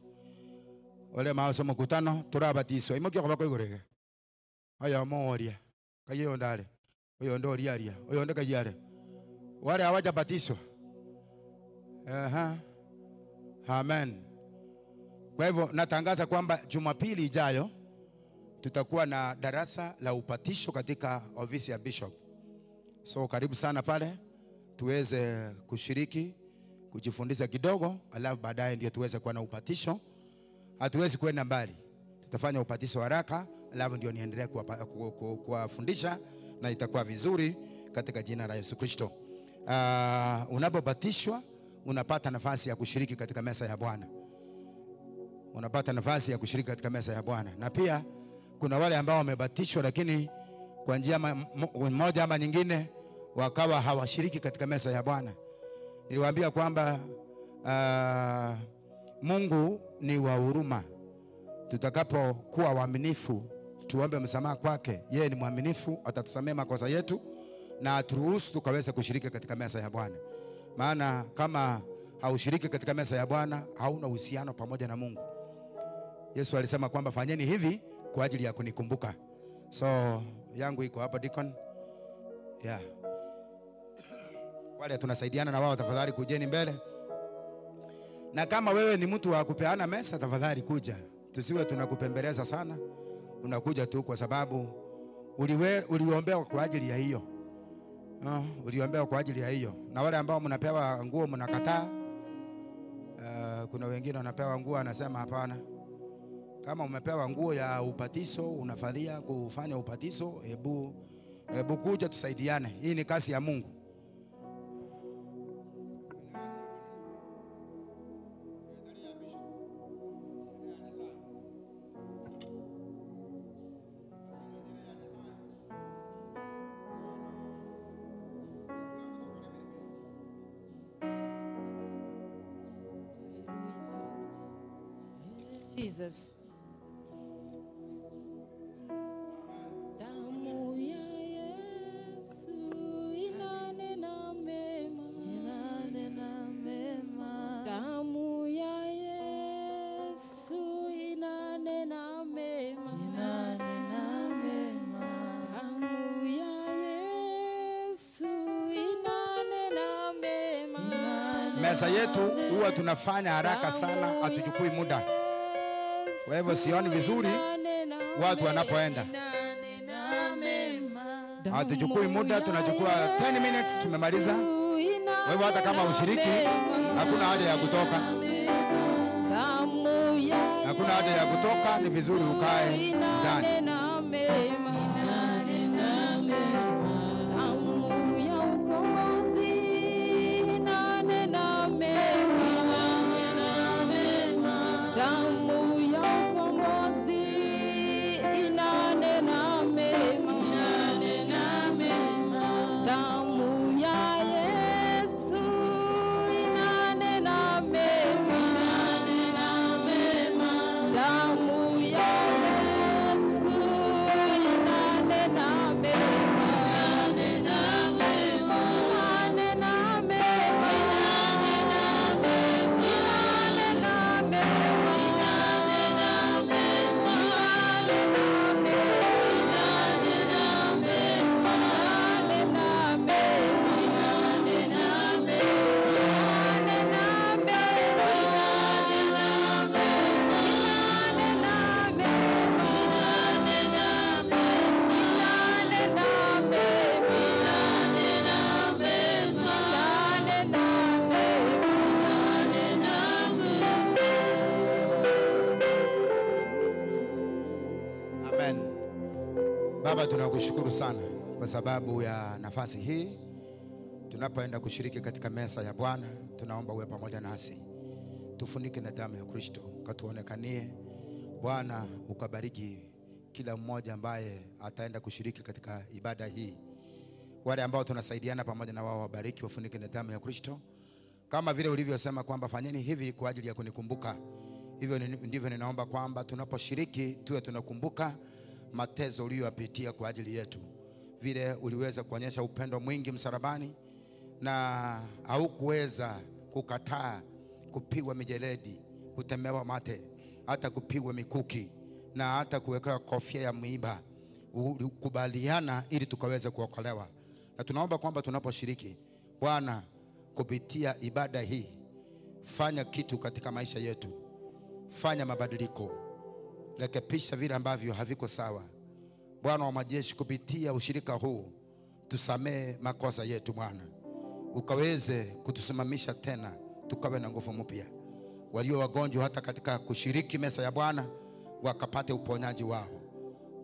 Wale maoso mkutano turabatishwa. Imokyo kwa igorege. Haya moria. Kayo ndale. Oyo ndo lialia. Oyo ndo kajale. Wale hawajabatishwa. Aha. Amen. Kwa hivyo natangaza kwamba Jumapili ijayo tutakuwa na darasa la upatisho katika ofisi ya Bishop. So karibu sana pale tuweze kushiriki, kujifundisha kidogo, alafu baadaye ndio tuweze kuwa na upatisho. Hatuwezi kwenda mbali. Tutafanya upatisho haraka, alafu ndio niendelee kuwafundisha na itakuwa vizuri katika jina la Yesu Kristo. Unapobatishwa unapata nafasi ya kushiriki katika meza ya Bwana. Unapata nafasi ya kushiriki katika meza ya Bwana. Na pia kuna wale ambao wamebatishwa lakini kwa njia moja ama nyingine wakawa hawashiriki katika meza ya Bwana. Niliwaambia kwamba Mungu ni wa huruma. Tutakapokuwa waaminifu, tuombe msamaha kwake. Yeye ni mwaminifu, atatusamehe makosa yetu na aturuhusu tukaweza kushiriki katika meza ya Bwana. Maana kama haushiriki katika meza ya Bwana, hauna uhusiano pamoja na Mungu. Yesu alisema kwamba fanyeni hivi kwa ajili ya kunikumbuka. So yangu iko hapa deacon. Yeah. Wale tunasaidiana na wao, tafadhali kujeni mbele. Na kama wewe ni mtu wa kupeana mesa, tafadhali kuja. Tusiwe tunakupembeleza sana. Unakuja tu kwa sababu uliombewa kwa ajili ya hiyo. Uliombewa kwa ajili ya hiyo. Na wale ambao mnapewa nguo mnakataa. Kuna wengine wanapewa nguo anasema hapana. Kama umepewa nguo ya ubatizo, unafalia kufanya ubatizo, hebu kuja tusaidiane. Hii ni kazi ya Mungu. Jesus. Damu ya Yesu inanena mema, inanena mema. Damu ya Yesu inanena mema, inanena mema. Damu ya Yesu inanena mema. Meza yetu huwa tunafanya haraka sana, hatuchukui muda. Kwa hivyo sioni vizuri watu wanapoenda. Hatuchukui muda, tunachukua 10 minutes tumemaliza. Kwa hivyo hata kama ushiriki, hakuna haja ya kutoka. Hakuna haja ya kutoka, ni vizuri ukae ndani. Baba, tunakushukuru sana kwa sababu ya nafasi hii. Tunapoenda kushiriki katika meza ya Bwana, tunaomba uwe pamoja nasi. Tufunike na damu ya Kristo, katuonekanie. Bwana, ukabariki kila mmoja ambaye ataenda kushiriki katika ibada hii. Wale ambao tunasaidiana pamoja na wao wabariki, wafunike na damu ya Kristo. Kama vile ulivyosema kwamba fanyeni hivi kwa ajili ya kunikumbuka. Hivyo ndivyo ninaomba kwamba tunaposhiriki tuwe tunakumbuka mateso uliyopitia kwa ajili yetu. Vile uliweza kuonyesha upendo mwingi msalabani na haukuweza kukataa kupigwa mijeledi, kutemewa mate, hata kupigwa mikuki na hata kuwekewa kofia ya mwiba. Ulikubaliana ili tukaweze kuokolewa. Na tunaomba kwamba tunaposhiriki, Bwana, kupitia ibada hii, fanya kitu katika maisha yetu. Fanya mabadiliko. Rekebisha vile ambavyo haviko sawa. Bwana wa majeshi, kupitia ushirika huu tusamee makosa yetu Bwana. Ukaweze kutusimamisha tena, tukawe na nguvu mpya. Walio wagonjwa hata katika kushiriki meza ya Bwana wakapate uponyaji wao.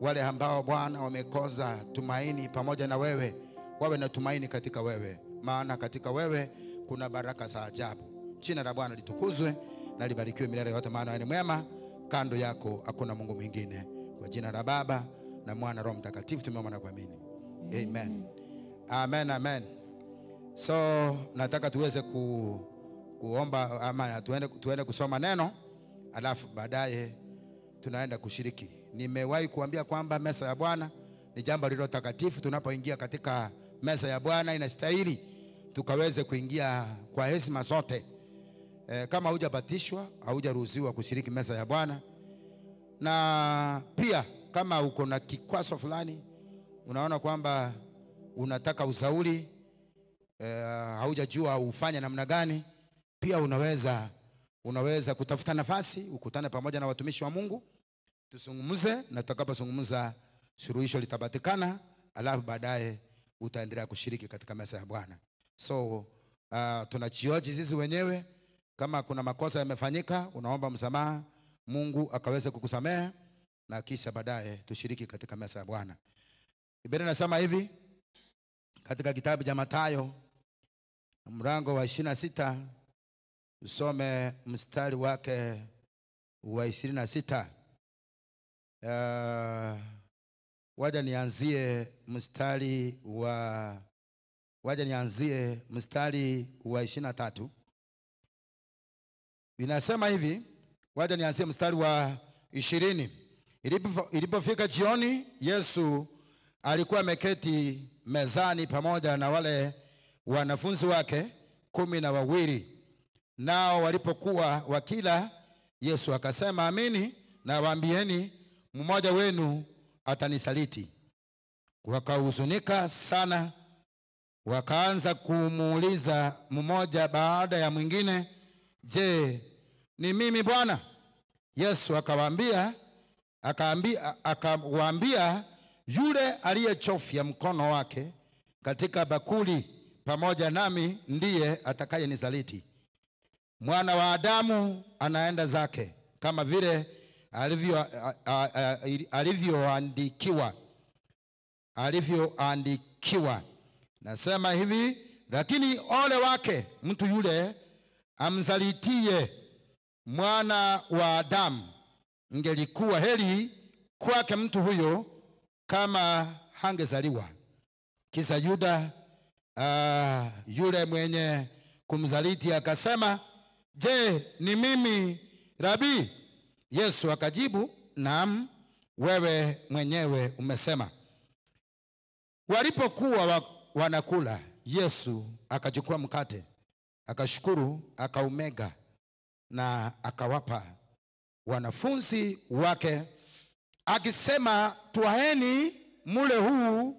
Wale ambao Bwana wamekosa tumaini pamoja na wewe, wawe na tumaini katika wewe, maana katika wewe kuna baraka za ajabu. Jina la Bwana litukuzwe na libarikiwe milele yote, maana wewe ni mwema. Kando yako hakuna Mungu mwingine. Kwa jina la Baba na Mwana Roho Mtakatifu tumeomba na kuamini. Amen. Amen, amen. So nataka tuweze kuomba ama tuende kusoma neno, alafu baadaye tunaenda kushiriki. Nimewahi kuambia kwamba meza ya Bwana ni jambo lililo takatifu. Tunapoingia katika meza ya Bwana inastahili tukaweze kuingia kwa heshima zote. Kama hujabatishwa haujaruhusiwa kushiriki meza ya Bwana. Na pia kama uko na kikwazo fulani, unaona kwamba unataka usauli, haujajua ufanye namna gani, pia unaweza kutafuta nafasi ukutane pamoja na watumishi wa Mungu. Tuzungumze, na tutakapozungumza suluhisho litapatikana, alafu baadaye utaendelea kushiriki katika meza ya Bwana. So tunachioji sisi wenyewe, kama kuna makosa yamefanyika, unaomba msamaha, Mungu akaweze kukusamehe, na kisha baadaye tushiriki katika meza ya Bwana. Biblia inasema hivi katika kitabu cha Mathayo mlango wa 26, usome mstari wake wa 26. Waja nianzie mstari wa 23. Inasema hivi, waja nianzie mstari wa 20. Ilipofika jioni, Yesu alikuwa ameketi mezani pamoja na wale wanafunzi wake 12. Nao walipokuwa wakila, Yesu akasema, amini nawaambieni, mmoja wenu atanisaliti. Wakahuzunika sana, wakaanza kumuuliza mmoja baada ya mwingine, je, ni mimi Bwana? Yesu akawaambia, yule aliyechofya mkono wake katika bakuli pamoja nami ndiye atakayenisaliti. Mwana wa Adamu anaenda zake kama vile alivyoandikiwa. Nasema hivi, lakini ole wake mtu yule amsalitie mwana wa Adamu. Ingelikuwa heri kwake mtu huyo kama hangezaliwa. Kisa Yuda yule mwenye kumsaliti akasema, je, ni mimi Rabi? Yesu akajibu, naam, wewe mwenyewe umesema. Walipokuwa wanakula, Yesu akachukua mkate, akashukuru, akaumega na akawapa wanafunzi wake akisema, twaeni mule, huu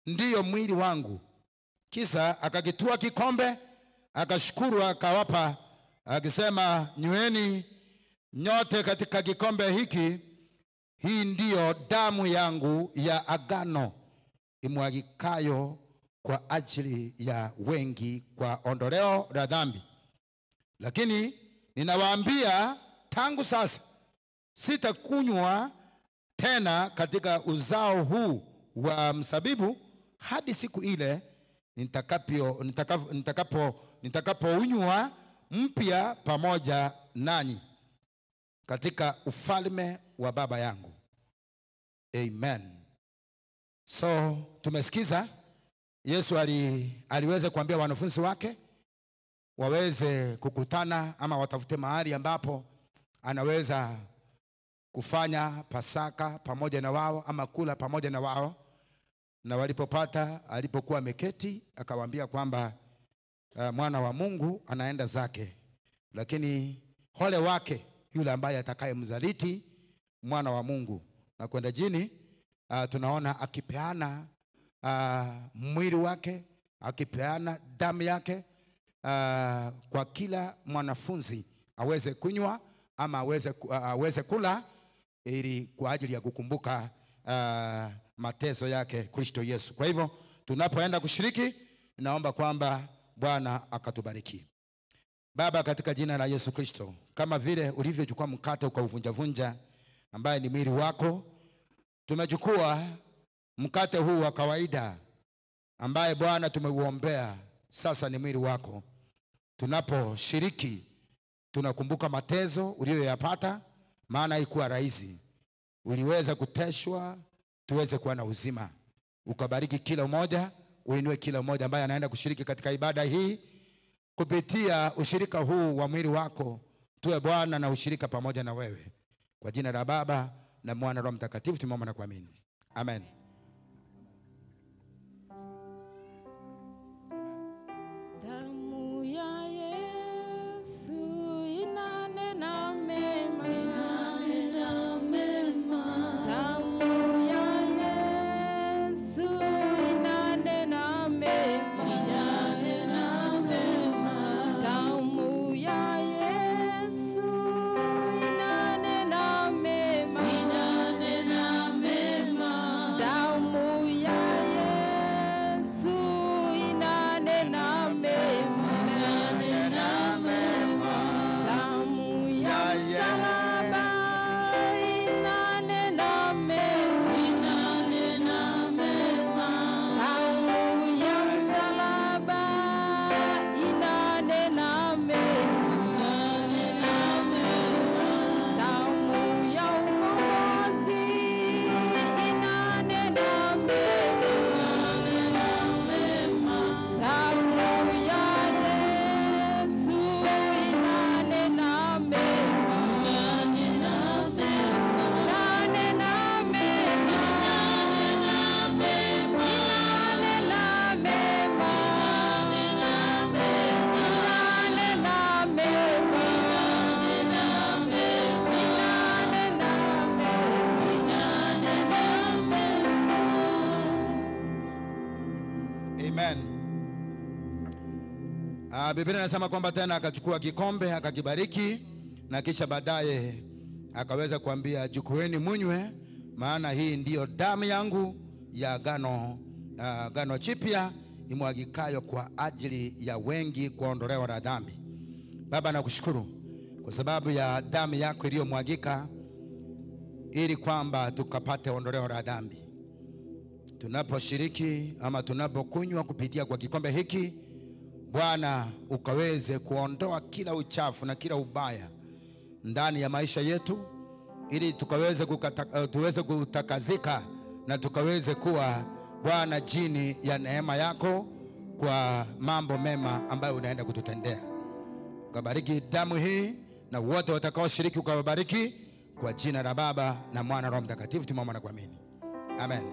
ndiyo mwili wangu. Kisa akakitua kikombe, akashukuru, akawapa akisema, nyweni nyote katika kikombe hiki, hii ndiyo damu yangu ya agano imwagikayo kwa ajili ya wengi kwa ondoleo la dhambi. Lakini ninawaambia, tangu sasa sitakunywa tena katika uzao huu wa msabibu hadi siku ile nitakapounywa mpya pamoja nanyi katika ufalme wa Baba yangu. Amen. So tumesikiza Yesu aliweza kuambia wanafunzi wake waweze kukutana ama watafute mahali ambapo anaweza kufanya Pasaka pamoja na wao ama kula pamoja na wao. Na walipopata, alipokuwa ameketi, akawaambia kwamba mwana wa Mungu anaenda zake, lakini ole wake yule ambaye atakayemzaliti mwana wa Mungu. Na kwenda jini, tunaona akipeana mwili wake, akipeana damu yake kwa kila mwanafunzi aweze kunywa ama aweze kula, ili kwa ajili ya kukumbuka mateso yake Kristo Yesu. Kwa hivyo tunapoenda kushiriki, naomba kwamba Bwana akatubariki. Baba, katika jina la Yesu Kristo, kama vile ulivyochukua mkate ukauvunjavunja ambaye ni mwili wako, tumechukua mkate huu wa kawaida ambaye Bwana tumeuombea, sasa ni mwili wako. Tunaposhiriki tunakumbuka mateso uliyoyapata, maana haikuwa rahisi. Uliweza kuteshwa tuweze kuwa na uzima. Ukabariki kila mmoja, uinue kila mmoja ambaye anaenda kushiriki katika ibada hii kupitia ushirika huu wa mwili wako. Tuwe Bwana na ushirika pamoja na wewe. Kwa jina la Baba na Mwana Roho Mtakatifu tumeomba na kuamini. Amen. Damu ya Yesu inanena mema, inanena mema. Damu ya Yesu inanena mema, inanena mema. Damu ya Yesu inanena mema. Biblia inasema kwamba tena akachukua kikombe akakibariki, na kisha baadaye akaweza kuambia, chukueni munywe, maana hii ndiyo damu yangu ya agano, agano jipya imwagikayo kwa ajili ya wengi kuondolewa na dhambi. Baba, nakushukuru kwa sababu ya damu yako iliyomwagika ili kwamba tukapate ondoleo la dhambi. Tunaposhiriki ama tunapokunywa kupitia kwa kikombe hiki, Bwana ukaweze kuondoa kila uchafu na kila ubaya ndani ya maisha yetu, ili tukaweze tuweze kutakazika na tukaweze kuwa Bwana chini ya neema yako kwa mambo mema ambayo unaenda kututendea. Ukabariki damu hii na wote watakaoshiriki ukawabariki kwa jina la Baba na Mwana na Roho Mtakatifu tumeomba na kuamini. Amen.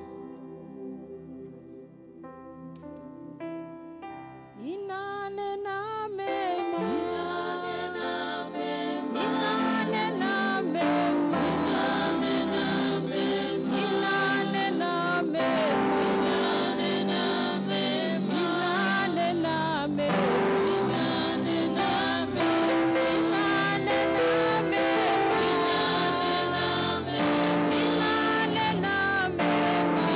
Inanena mema, inanena mema, inanena mema, inanena mema, inanena mema, inanena mema, inanena mema, inanena mema, inanena mema, inanena mema, inanena mema,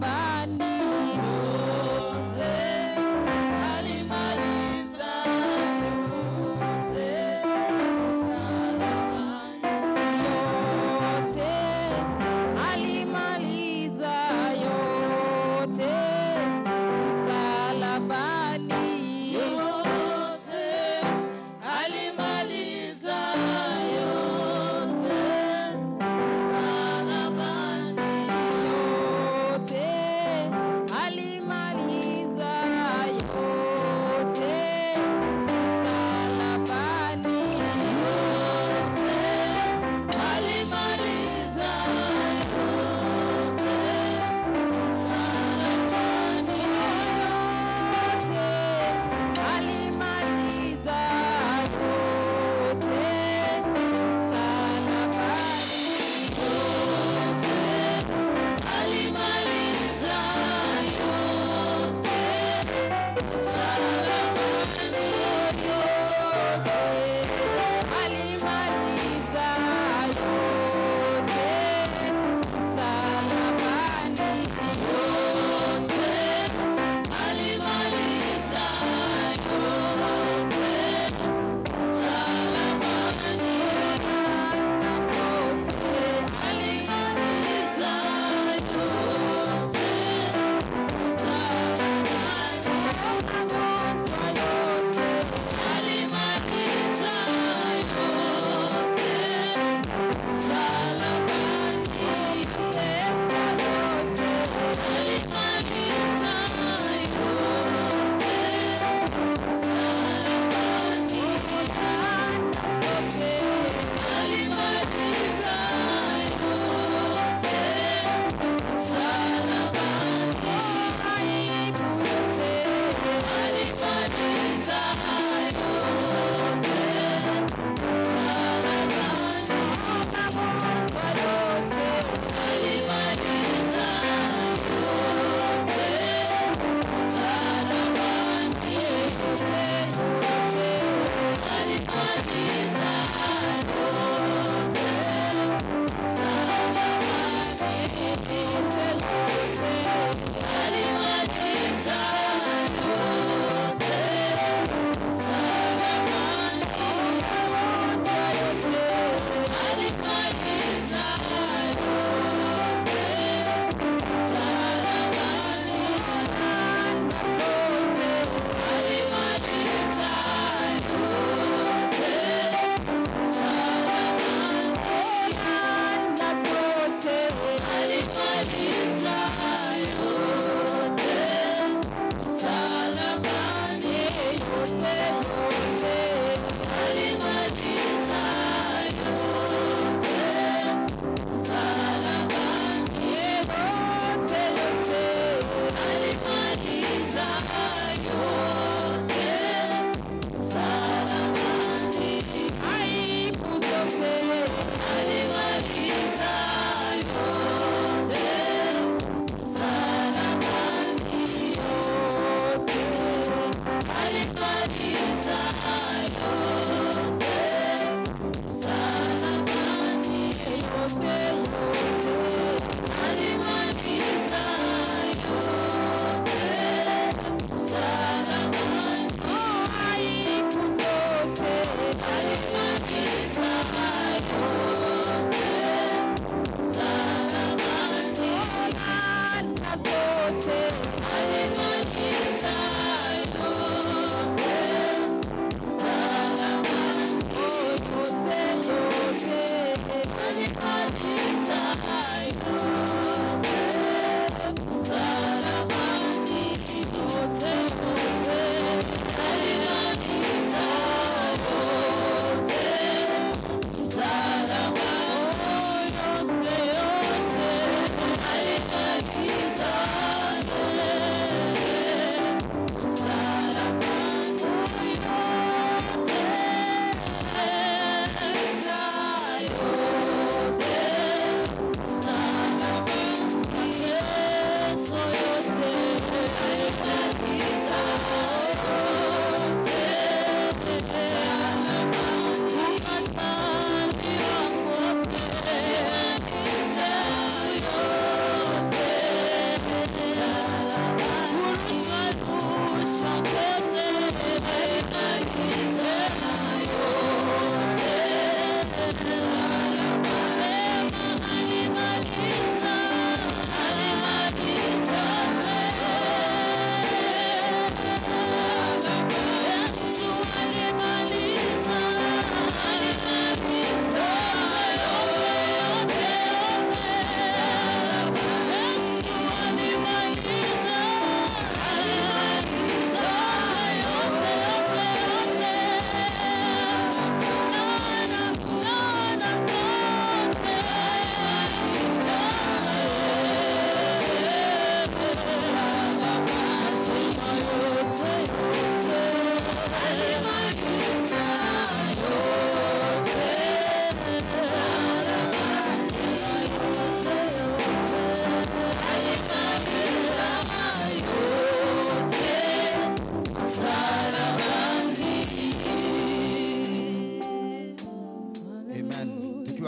msalabani. Yote alimaliza, yote msalabani. Yote alimaliza, yote msalabani. Yote alimaliza, yote msalabani. Yote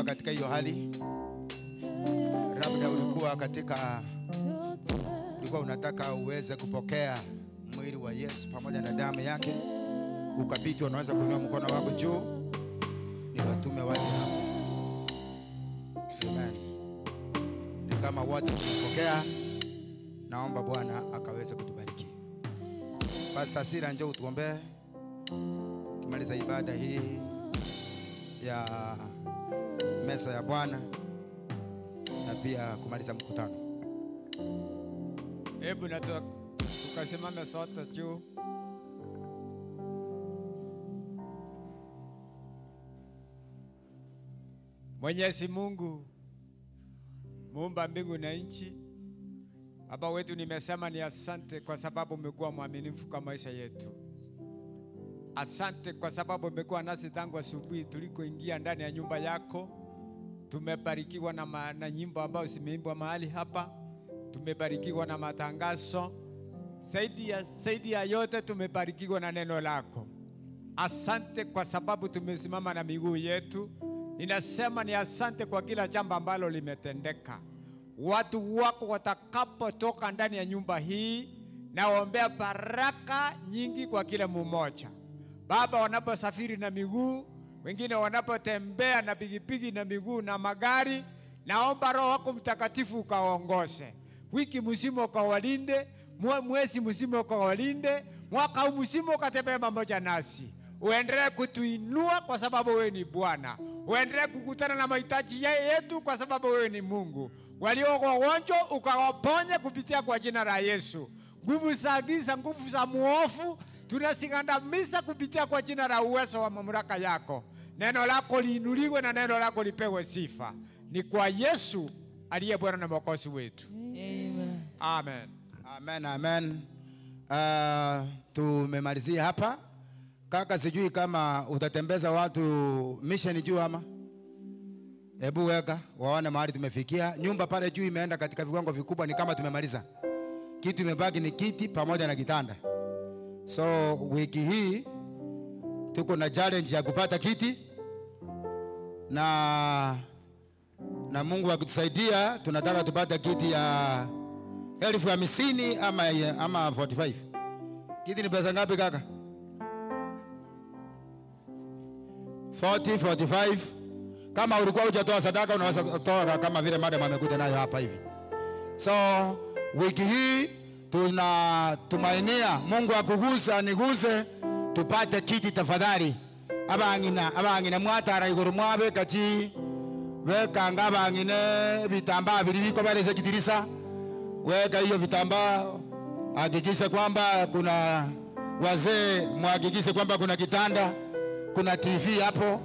katika hiyo hali, labda ulikuwa katika, ulikuwa unataka uweze kupokea mwili wa Yesu pamoja na damu yake, ukapitwa, unaweza kuinua mkono wako juu, ni watume waje hapo. Amen. Ni kama wote tumepokea, naomba Bwana akaweze kutubariki. Pastor Sira, njoo utuombee kimaliza ibada hii ya meza ya Bwana na pia kumaliza mkutano. Hebu na tukasimame sote juu. Mwenyezi Mungu muumba mbingu na nchi, Baba wetu, nimesema ni asante kwa sababu umekuwa mwaminifu kwa maisha yetu. Asante kwa sababu umekuwa nasi tangu asubuhi tulikoingia ndani ya nyumba yako. Tumebarikiwa na nyimbo ambazo zimeimbwa mahali hapa. Tumebarikiwa na matangazo. Zaidi ya yote tumebarikiwa na neno lako. Asante kwa sababu tumesimama na miguu yetu. Ninasema ni asante kwa kila jambo ambalo limetendeka. Watu wako watakapotoka ndani ya nyumba hii, naombea baraka nyingi kwa kila mmoja. Baba, wanaposafiri na miguu, wengine wanapotembea na pikipiki na miguu na magari, naomba Roho wako Mtakatifu ukawaongoze. Wiki mzima ukawalinde, mwezi mzima ukawalinde, mwaka huu mzima ukatembee pamoja nasi. Uendelee kutuinua kwa sababu wewe ni Bwana. Uendelee kukutana na mahitaji yetu kwa sababu wewe ni Mungu. Walio wagonjwa ukawaponye kupitia kwa jina la Yesu. Nguvu za giza, nguvu za muofu tunasigandamiza kupitia kwa jina la uwezo wa mamlaka yako. Neno lako liinuliwe na neno lako lipewe sifa. Ni kwa Yesu aliye Bwana na Mwokozi wetu. Amen. Amen. Amen, amen. Tumemalizia hapa. Kaka, sijui kama utatembeza watu mission juu ama. Hebu weka waone mahali tumefikia. Nyumba pale juu imeenda katika viwango vikubwa, ni kama tumemaliza. Kitu imebaki ni kiti pamoja na kitanda. So wiki hii tuko na challenge ya kupata kiti, na Mungu akitusaidia tunataka tupate kiti ya 50,000 ama 45. Kiti ni pesa ngapi kaka? 40, 45. Kama ulikuwa hujatoa sadaka unaweza kutoa kama vile madam amekuja nayo hapa hivi. So wiki hii tunatumainia Mungu akugusa niguze tupate kiti tafadhali. Abangina mwatara iguru mwabe kachi weka ngabangine vitambaa vilivyo bale kitirisa, weka hiyo vitambaa, hakikisha kwamba kuna wazee, muhakikishe kwamba kuna kitanda, kuna TV hapo.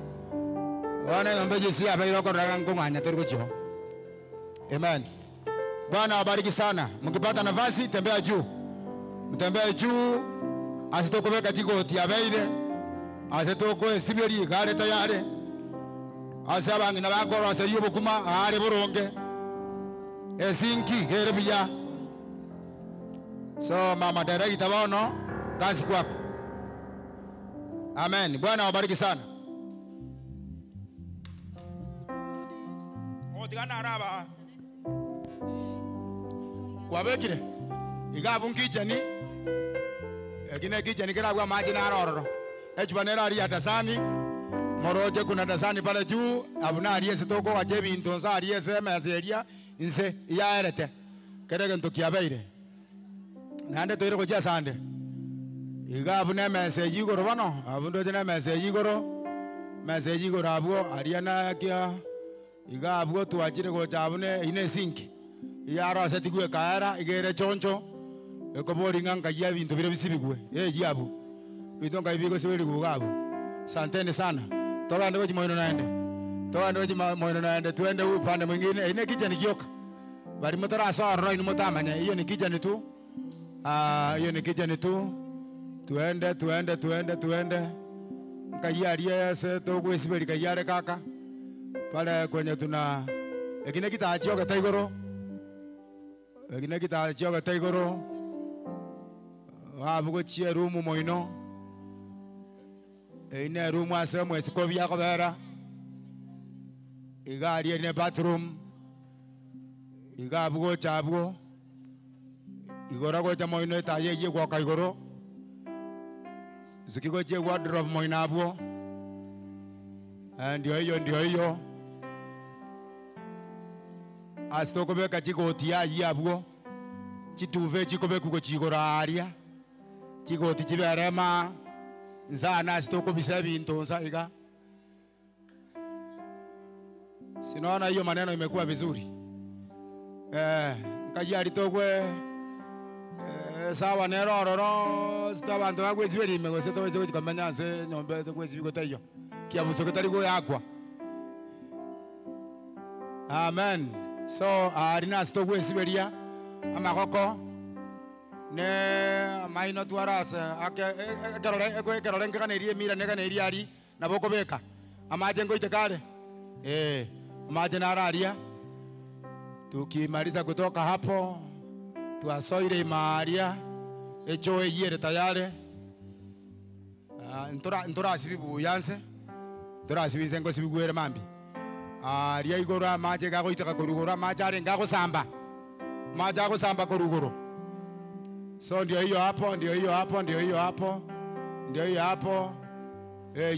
Wana yombeje si hapa iloko rangunganya terikucho. Amen. Bwana awabariki sana. Mkipata nafasi tembea juu. Mtembee juu. Asitokoweka jikoti abeire. Asitoko sibiri gare tayari. Asabangi na bakoro aseriyo bukuma are boronge. Esinki gerebia. So mama director bono kazi kwako. Amen. Bwana awabariki sana. Otigana araba. Kwabekire igabu nkicheni ekine kicheni kiragwa maji na arororo echubanera ari atasani moroje kuna dasani pale juu abuna ariye sitoko waje bintu nsa ariye sema azeria nse yaerete kerege ntokiabeire nande toire kujia sande igabu na message igoro bano abundo jina message igoro abuo ariana kia igabu tuajire gocha ine sinki yaro asetigwe kaera igere choncho ekobori nganga ya bintu bire bisibigwe yabu bintu ngai bigo sibiri kugabu. Santeni sana. Toka ndiko moyo naende. Toka ndiko moyo naende tuende upande mwingine. Ine kijani kioka. Bali motora sawa ino motamanya hiyo ni kijani tu. Hiyo ni kijani tu. Tuende tuende tuende tuende. Ngai se to sibiri kayare kaka. Pale kwenye tuna ekine kitachio kataigoro. Ekine kitachio kataigoro. Wabugo chie rumu moino. Ine rumu ase mwesiko bya kobera. Igari ne bathroom. Igabugo chabwo. Igoro gocha moino etaye ye gwoka igoro. Zikigochie wardrobe moino abwo. Ndio hiyo ndio hiyo. Asitokobeka chigoti ayi abwo. Chituve chikobeku gochigoro aria. Chigoti chiberema. Nzana asitokobisa bintu nsa iga. Sinaona hiyo maneno imekuwa vizuri. Nkaji alitogwe sawa nerororo sitabantu bagweziberi imego setoweje kukamanya nse nyombe togwezibigota iyo. Kiabuso kitari goyakwa. Amen. So arina sitogweziberia amagoko ne maino twarase ake ekerore ekerore ngeganerie mira neganerie ari nabo kobeka amaje ngoite kare amaje nararia. Tukimaliza kutoka hapo tuasoire maria echo eyere tayare ntora sibibuyanse ntora sibizengo sibigwere mambi aria igoro amaje gagoiteka korugoro amaje are ngagosamba amaje agosamba korugoro. So ndio hiyo hapo ndio hiyo hapo ndio hiyo hapo ndio hiyo hapo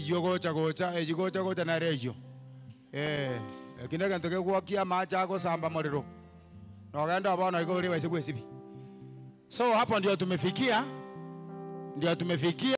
yogocha gocha gocha gocha na rejo kinega ntoke gwakia amaje agosamba morero no genda bona igoro ribaise gwesibi. So hapo ndio tumefikia, ndio tumefikia.